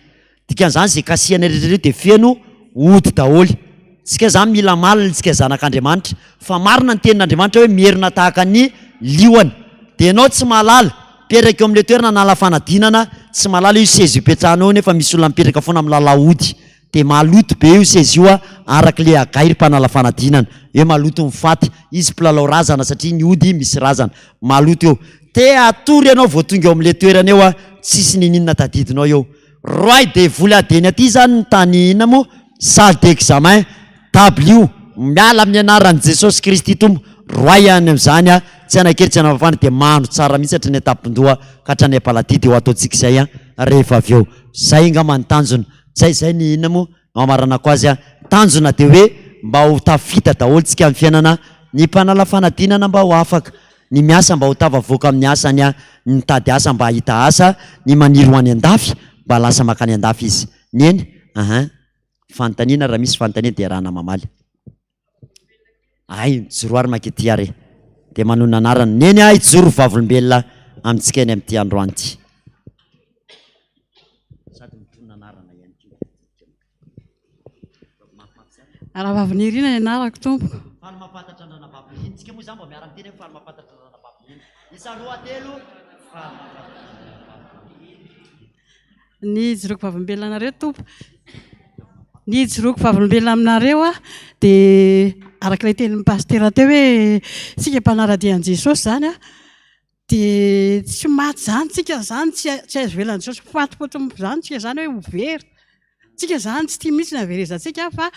Dikan'izany izay kasihanay rehetra ireo dia feno ody daholo. Tsika izany mila malina tsika zanak'Andriamanitra. Fa marina ny tenin'Andriamanitra hoe mierona tahaka ny liona. Dia ianao tsy mahalala, mipetraka eo amin'ilay toerana hanala fanadinana, tsy mahalala io seza ipetrahanao io nefa misy olona mipetraka foana milalao ody. Dia maloto be io seza io a, araka ilay Hagay ry mpanala fanadinana, hoe maloto ny faty, izy mpilalao razana satria ny ody misy razana, maloto eo. Te hatory ianao vao tonga eo amin'ilay toerana eo a, tsisy niniana tadidinao eo. Roay devoly adeny aty izany ny tany inona moa? Salle d'examen, table io, miala amin'ny anaran'i Jesosy Kristy Tompo, roay any amin'izany a, tsy hanakely tsy hanafafana dia mano tsara mihitsy hatrany an-tampon-doha ka hatrany am-paladia dia ho ataontsika izay a rehefa avy eo. Izay angamba ny tanjona. Zay zay ny inona moa no hamaranako azy a! Tanjona dia hoe mba ho tafita daholo tsika amin'ny fiainana, ny mpanala fanadinana mba ho afaka, ny miasa mba ho tafavoaka amin'ny asany a, ny mitady asa mba hahita asa, ny maniry ho any an-dafy mba lasa makany an-dafy izy. Neny, ahin. Fanontaniana raha misy fanontaniana dia iarahana mamaly. Ay, mijoroa ary manketia re. Dia manonona anarana. Neny a, hijoro vavolombelona amintsika eny amin'ity androany ity. Sady mitonona anarana ihany koa. Rahavavy Nirina ny anarako tompoko. Faly mahafantatra ny ranabavy Nirina. Tsika moa izany mba miara-miteny hoe faly mahafantatra ny ranabavy Nirina. Isa roa telo, faly mahafantatra ny ranabavy Nirina. Ny hijoroako vavolombelona anareo Tompo, ny hijoroako vavolombelona aminareo aho dia araka ilay tenin'ny pasitera teo hoe isika mpanara-dia an'i Jesosy izany an, dia tsy maty izany tsika izany, tsy tsy azo avelan'i Jesosy ho faty fotsiny izany tsika izany hoe ho very. Tsika izany tsy tia mihitsy ny haverezantsika fa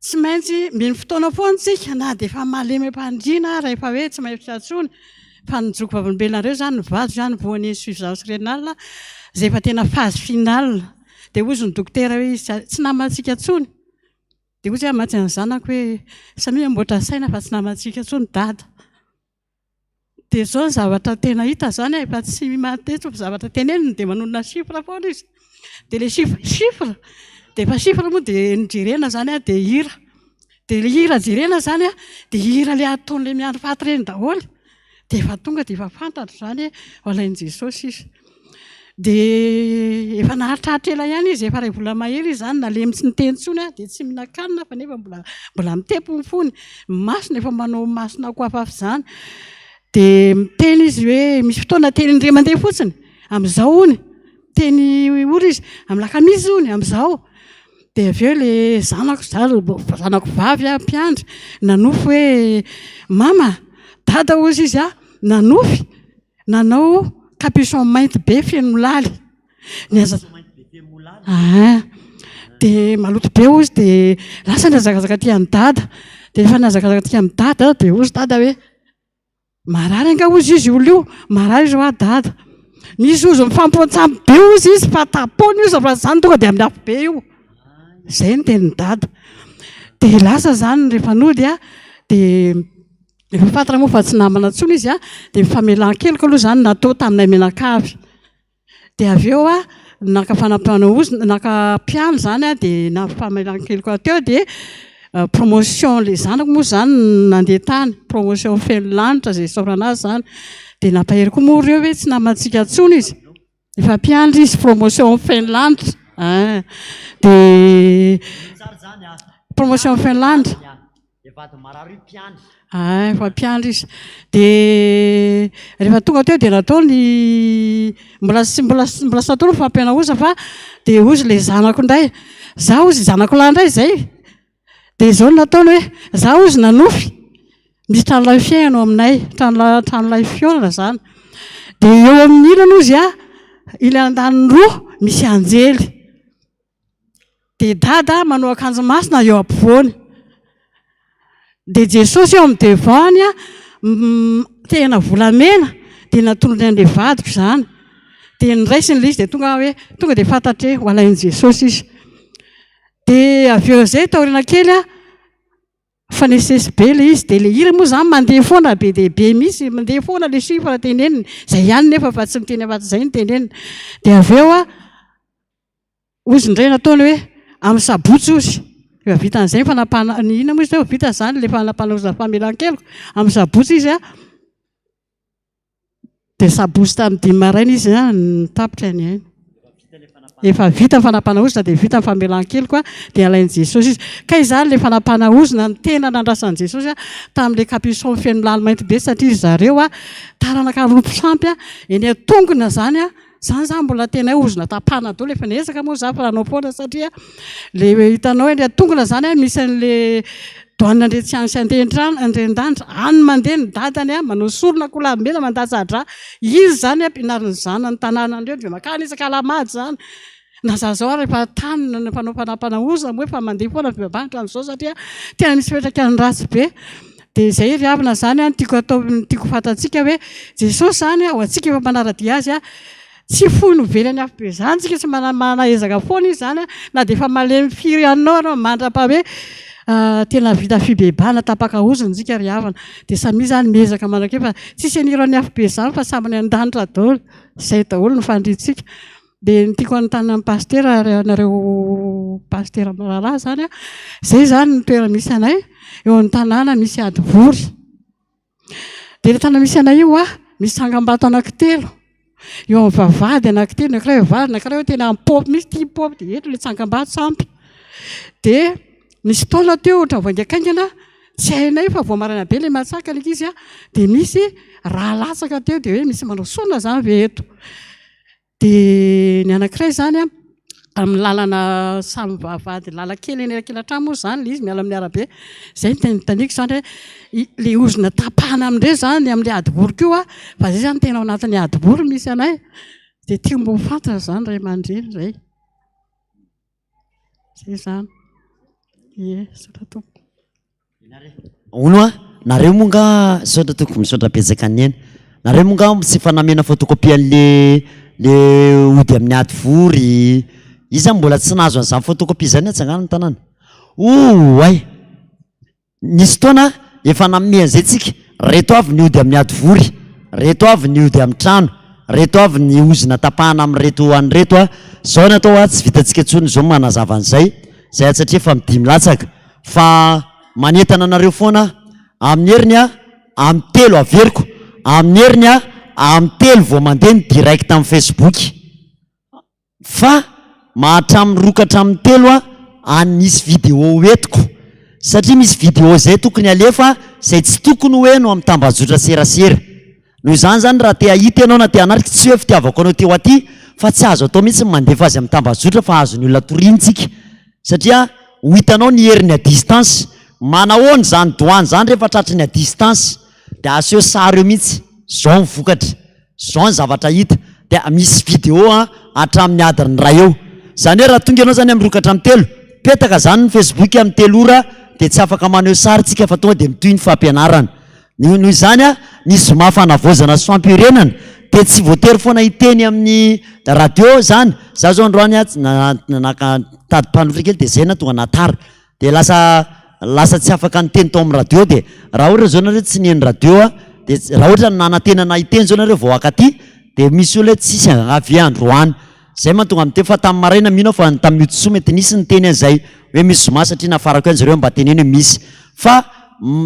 tsy maintsy mino fotoana foana tsika na dia efa malemy am-pandriana ary efa hoe tsy mahay intsony fa ny joko vavolombelona ireo izany ny vadiko izany voan'ny insuffisance rénale izay efa tena phase finale dia hozy ny dokotera hoe izy tsy namantsika intsony dia hozy aho mantsy ny zanako hoe samia mamboatra saina fa tsy namantsika intsony dada Dia izao ny zavatra tena hita izany e, efa tsy mahateny fa zavatra teneniny dia manonona chiffre foana izy. Dia ilay chiffre, chiffre, dia efa chiffre moa dia ny jerena izany an, dia hira. Dia ilay hira jerena izany an, dia hira ilay ataon'ilay miandry faty ireny daholo. Dia efa tonga dia efa fantatro izany hoe ho alain'i Jesosy izy. Dia efa naharitraritra ela ihany izy, efa iray volana mahery izy izany, nalemy tsy niteny intsony aho, dia tsy mihinan-kanina fa nefa mbola mbola mitepo ny fony, ny masony efa manao mason'akoho hafahafa izany. Dia miteny izy hoe misy fotoana teny indray mandeha fotsiny, amin'izao hono, miteny ora izy, amin'ny alakamisy hono, amin'izao. Dia avy eo ilay zanako, zanako vavy aho mpiandry, nanofy hoe mama, dada hozy izy aho, nanofy. Nanao capuchon mainty be feno molaly. Ny aza. Ah. Dia maloto be hozy dia lasa nihazakazaka aty amin'i Dada. Dia rehefa nihazakazaka aty amin'i Dada dia hozy Dada hoe marary angaha hozy izy olona io? Marary izy hoa Dada. Misy hozy mifampontsampy be hozy izy fa tapohiny hozy fa izany tonga dia amin'ny afobe io. Izay no tenin'i Dada. Dia lasa izany rehefa nody aho dia efa fantatra moa fa tsy namana intsony izy dia ny famelan-keloka aloha izany natao taminay mianakavy. Dia avy eo aho naka fanampiana ozona, naka mpiandry izany aho dia nampifamelan-keloka teo dia promotion ilay zanako moa izany nandeha tany, promotion feno lanitra izay isaorana azy izany. Dia nampahery koa moa ireo hoe tsy namantsika intsony izy, efa mpiandry izy, promotion feno lanitra. Ein. Dia promotion feno lanitra. Dia vady marary io mpiandry. Ah, efa mpiandry izy. Dia rehefa tonga teo dia natao ny mbola tsy mbola mbola tsy natao ny fampianaoza fa dia hozy ilay zanako indray. Za hozy zanako lahy indray izay. Dia izao no nataony hoe za hozy nanofy misy tranolay fiainana ao aminay, tranolay tranolay fihaonana izany. Dia eo amin'ny ilany hozy ah, ilany andaniny roa misy anjely. Dia dada manao akanjo masina eo ampovoany. Dia Jesosy eo amin'ny devant-ny tehina volamena dia natolony an'ilay vadiko izany. Dia noraisiny ilay izy dia tonga aho hoe tonga dia fantatro hoe ho alain'i Jesosy izy. Dia avy eo izay taoriana kely aho Mifanesisesy be ilay izy dia ilay hira moa izany mandeha foana be dia be mihitsy, mandeha foana ilay chiffre teneniny, izay ihany nefa fa tsy miteny afa-tsy izay no teneniny. Dia avy eo aho Hozy indray nataony hoe amin'ny sabotsy hozy, efa vita an'izay ny fanapahana, ny inona moa izy teo, vita izany ilay fanapahana famelan-keloka, amin'ny sabotsy izy an, dia sabotsy tamin'ny dimy maraina izy an, tapitra ny ainy. Efa vita ny fanapahana ozona dia vita ny famelan-keloka dia alain'i Jesosy izy. Kay izany ilay fanapahana ozona ny tena nandrasan'i Jesosy tamin'ilay capuchon feno lalo mainty be satria ry zareo taranaka rompo sampy eny an-tongona izany Zany zany mbola tena hoe ozona tapahana daholo efa niezaka moa za fa nanao foana satria le hitanao eny an-tongona zany an misy an'le douane Andriatsiany sy Andriandrano Andriandanitra any mandeha ny dadany an manao sorona akoholahy mena mandatsa-drà izy zany ampianarin'ny zanany tanàna an'ireo dia makany isak'alahamady zany na za zao ary efa tany ny mpanao fanampana ozona moa efa mandeha foana fivavahana hatramin'izao satria tena misy fiantraikany ratsy be Dia izay ry havana izany no tiako atao, no tiako fantatsika hoe Jesosy izany ho antsika efa manara-dia Azy, tsy foiny ho very any afobe izany isika, tsy manana ezaka foana Izy izany na dia efa malemy firy aminao ianao mandrapaha hoe tena vita fibebahana tapaka ozona isika ry havana. Dia samia izany miezaka mandrakizay fa tsisy an'ireo any afobe izany fa samy any an-danitra daholo. Izay daholo no faniriantsika. Dia ny tiako hanontany an'i Pasitera ary anareo Pasitera mirahalahy izany an, izay izany ny toerana misy anay, eo amin'ny tanàna misy hadivory. Dia ilay tanàna misy anay io an, misy tsangambato anankitelo, eo amin'ny vavahady anankitelo, ny anankiray vavahady, ny anankiray tena paopy mihitsy, tia paopy, dia eto ilay tsangambato sampy. Dia nisy taona teo ohatra vao haingankaingana, tsy hainay fa vao maraina be ilay matsaka ilay ankizy an, dia nisy rà latsaka teo, dia hoe misy manao sorona izany ve eto? Dia ny anankiray izany an, amin'ny lalana samy vavahady lalan-kely eny anelakelan-trano moa izany ilay izy miala amin'ny arabe. Izay no tena taniko izany hoe ilay ozona tapahana amin'ireo izany amin'ilay hadivory koa fa izay izany tena ao anatin'ny hadivory misy anay. Dia tiako mba ho fantatra izany ray aman-dreny izay. Zay izany. Ie, misaotra tompoko. Hono a, nareo moa nga, misaotra tompoko, misaotra betsaka nihaino. Nareo moa nga tsy efa namena photocopie an'le le ody amin'ny ady vory, iza mbola tsy nahazo an'izany photocopie izany atsangano ny tanana. Oay! Nisy fotoana efa nanome an'izay tsika, reto avy ny ody amin'ny hadivory, reto avy ny ody amin'ny trano, reto avy ny ozona tapahana amin'ireto an'ireto a, zao ny atao a, tsy vitantsika intsony izao ny manazava an'izay, zay satria efa midimy latsaka, fa manentana anareo foana aho, amin'ny heriny a, amin'ny telo averiko, amin'ny heriny a, amin'ny telo vao mandeha ny direct amin'ny facebook. Fa mahatramin'ny roa ka hatramin'ny telo aho any misy vidéo ho entiko satria misy vidéo izay tokony alefa izay tsy tokony ho heno amin'ny tambajotra serasera. Noho izany izany raha te hahita ianao na te hanatrika, tsy hoe fitiavako anao te ho aty fa tsy azo atao mihitsy ny mandefa azy amin'ny tambajotra fa azon'ny olona toriana tsika satria ho hitanao ny heriny à distance. Manahoana izany doany izany rehefa tratry ny à distance dia aseho sary eo mihitsy, izao ny vokatra. Zao ny zavatra hita dia misy vidéo an hatramin'ny adiny iray eo. Izany hoe raha tonga ianao izany amin'ny roa ka hatramin'ny telo, petaka izany ny Facebook amin'ny telo ora dia tsy afaka maneho sary tsika fa tonga dia mitohy ny fampianarana. Noho izany, ny zoma fanavaozana sy fampiorenana dia tsy voatery foana hiteny amin'ny radio izany. Za zao androany naka nitady mpanoratra kely dia zay nahatonga anah tara. Dia lasa lasa tsy afaka niteny tao amin'ny radio dia raha ohatra zao nareo tsy niheno radio a, dia raha ohatra nanantena anah hiteny zao nareo vao haka aty dia misy olona hoe tsisy angaha ve androany. Zay mahatonga miteny fa tamin'ny maraina mino aho fa tamin'ny Otsoa mety nisy niteny an'izay hoe misy zoma satria nafarako ihany zareo mba teneno hoe misy fa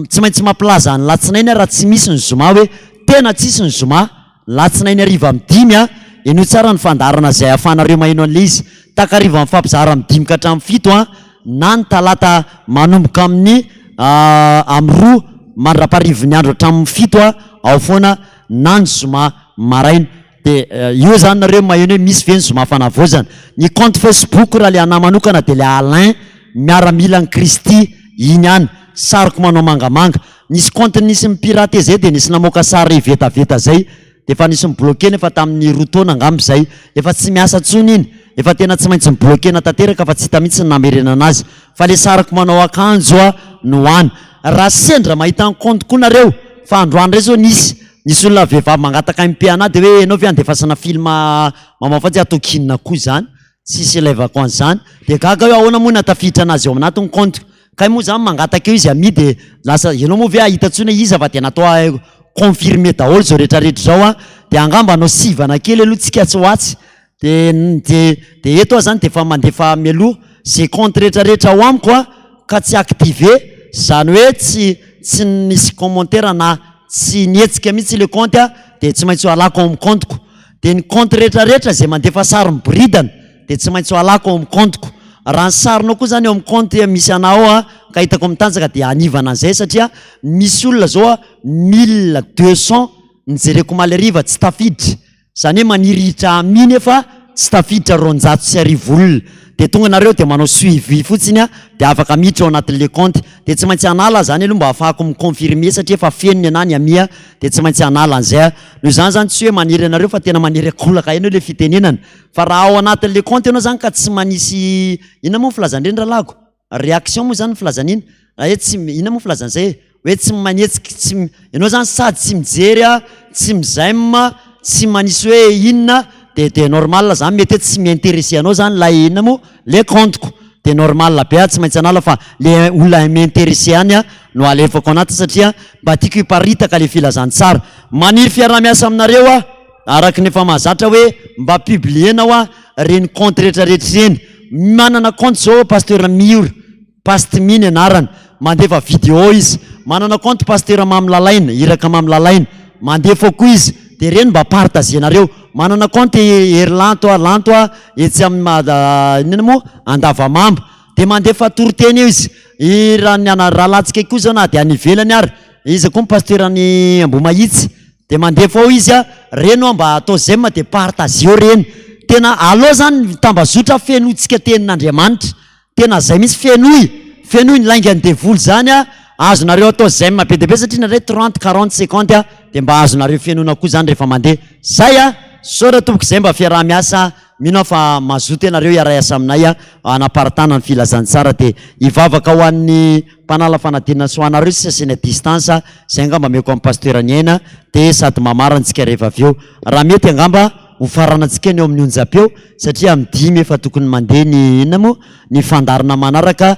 tsy maintsy mampilaza ny latsinainy aho raha tsy misy ny zoma hoe tena tsisy ny zoma latsinainy hariva amin'ny dimy a, henoy tsara ny fandaharana izay ahafahanareo maheno an'ilay izy, takariva mifampizara amin'ny dimy ka hatramin'ny fito a, na ny talata manomboka amin'ny amin'ny roa mandraparivin'ny andro hatramin'ny fito a, ao foana na ny zoma maraina. Dia eo zany nareo maheno hoe misy ve ny zoma fanavaozana. Ny compte Facebook raha le anah manokana dia le Alain miaramilan'i Kristy iny ihany, sariko manao mangamanga. Nisy compte nisy ni-pirater zay dia nisy namoaka sary vetaveta zay dia efa nisy ni-bloquer-na efa tamin'ny roa taona angamba izay. Efa tsy miasa intsony iny, efa tena tsy maintsy ni-bloquer-na tanteraka fa tsy hita mihitsy ny namerenana azy. Fa le sariko manao akanjo no any. Raha sendra mahita ny compte koa nareo fa androany indray zao nisy Nisy olona vehivavy mangataka MP anah dia hoe ianao ve andefasana film mamafantsy ataoko inona koa izany? Tsisy ilaivako an'izany. Dia gaga aho hoe ahoana moa nahatafiditra anazy ao anaty ny compte-ko. Kay moa izany mangataka eo izy ami dia lasa ianao moa ve hahita intsony hoe iza fa dia natao confirmer daholo izao rehetra rehetra izao an. Dia angamba hanao sivana kely aloha tsika atsy ho atsy. Dia dia dia eto aho zany dia efa mandefa mialoha ze compte rehetra rehetra ao amiko a ka tsy activé zany hoe tsy tsy nisy commentaire na tsy nihetsika mihitsy le compte a dia tsy maintsy ho alako ao amin'ny compte-ko dia ny compte rehetra rehetra ze mandefa sary miboridana dia tsy maintsy ho alako ao amin'ny compte-ko raha ny sarinao koa zany eo amin'ny compte misy anah ao a ka hitako mitanjaka dia hanivana an'izay satria misy olona zao a 1200 nijereko omaly hariva tsy tafiditra Zany hoe maniry hiditra ami nefa tsy tafiditra 1200 olona de tonga nareo de manao suivi fotsiny a de afaka miditra ao anatin'le compte de tsy maintsy hanala zany aloha mba ahafahako mi confirmer satria efa feno ny anah ny ami a de tsy maintsy hanala an'izay aho noho izany zany tsy hoe manery anareo fa tena manery ankolaka ihany eo le fitenenana fa raha ao anatin'le compte ianao zany ka tsy manisy inona moa ny filazan'ireny rahalahiko? Réaction moa zany ny filazana iny raha hoe tsy inona moa filazana izay e? Hoe tsy manetsika tsy ianao zany sady tsy mijery a, tsy mi-j'aime, tsy manisy hoe inona de de normal zany mety hoe tsy mi-intéresser anao zany ilay inona moa le compte-ko de normal be a tsy maintsy hanala fa le olona mi-intéresser ihany a no alefako anaty satria mba tiako hiparitaka le filazantsara. Maniry fiaraha-miasa aminareo aho. Araka ny efa mahazatra hoe mba publier-na hoa reny compte rehetra rehetra ireny. Manana compte zao Pasteur Miora, Past Mi ny anarany, mandefa video izy. Manana compte Pasteur Mamy Lalaina, Iraka Mamy Lalaina, mandefa ao koa izy. Dia ireny mba partager-nareo. Manana compte Hery Lanto a, Lanto a, etsy amin'ny Mada, inona moa? Andavamamba. Dia mandefa toriteny eo izy. I raha ny ana- rahalahintsika koa zao na dia any ivelany ary, iza koa ny Pasteur any Ambohimahitsy? Dia mandefa ao izy a, reny hoa mba atao j'aime dia partageo reny. Tena aleo zany ny tambazotra fenointsika tenin'Andriamanitra. Tena zay mihitsy fenoy, fenoy ny laingan'ny devoly zany a, azonareo atao j'aime be dia be satria indraindray trente, quarante, cinquante a, dia mba azonareo fenoina koa zany rehefa mandeha. Zay a! Misaotra tompoko izay mba fiaraha-miasa, mino aho fa mazoto ianareo hiara-hiasa aminay a, hanaparitahana ny filazantsara dia hivavaka ho an'ny Mpanala fanadinana soa anareo sisa sy ny à distance zay angamba ameko an'i Pasteur Niaina dia sady mamarana tsika rehefa avy eo. Raha mety angamba ho faranantsika ny eo amin'ny onjam-peo satria amin'ny dimy efa tokony mandeha ny inona moa ny fandaharana manaraka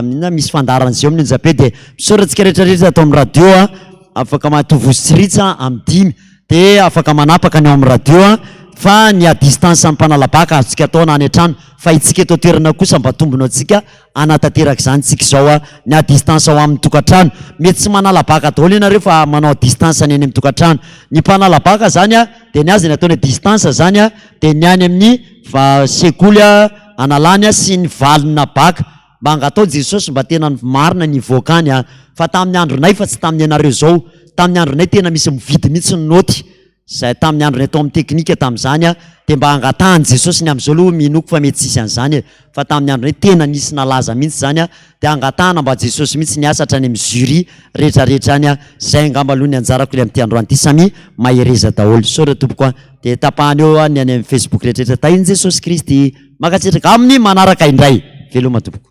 inona misy fandaharana izay eo amin'ny onjam-peo dia misaotra antsika rehetra rehetra ato amin'ny radio a afaka matovozo tsy ritsa amin'ny dimy dia afaka manapaka ny ao amin'ny radio a fa ny à distance amin'ny mpanala baka azontsika atao na any an-trano fa itsika eto an-toerana kosa mba tombony ho antsika Hanatanteraka izany tsika izao a! Ny à distance ao aminy tokantrano. Mety tsy manala baka daholo ianareo fa manao à distance ny any amin'ny tokantrano. Ny mpanala baka zany a, dia ny azy ny ataony à distance zany a, dia ny any amin'ny va sekoly a analany a sy ny valina baka. Mba angatao Jesosy mba tena ny marina ny hivoaka any a! Fa tamin'ny andronay fa tsy tamin'ny anareo izao. Tamin'ny andronay tena misy mividy mihitsy ny naoty. Izay tamin'ny andronay tao amin'ny teknika tamin'izany dia mba angatahan'i Jesosy ny amin'izao aloha minoako fa mety tsy hisy an'izany e, fa tamin'ny andronay tena nisy nalaza mihitsy izany dia angatahana mba Jesosy mihitsy niasa hatrany amin'ny jury rehetra rehetra any, izay angamba aloha ny anjarako ilay amin'ity androany ity, samia mahereza daholo. Misaotra tompoko a, dia tapahana eo ny any amin'ny Facebook rehetra rehetra, tahin'i Jesosy Kristy. Mankasitraka amin'ny manaraka indray. Veloma tompoko.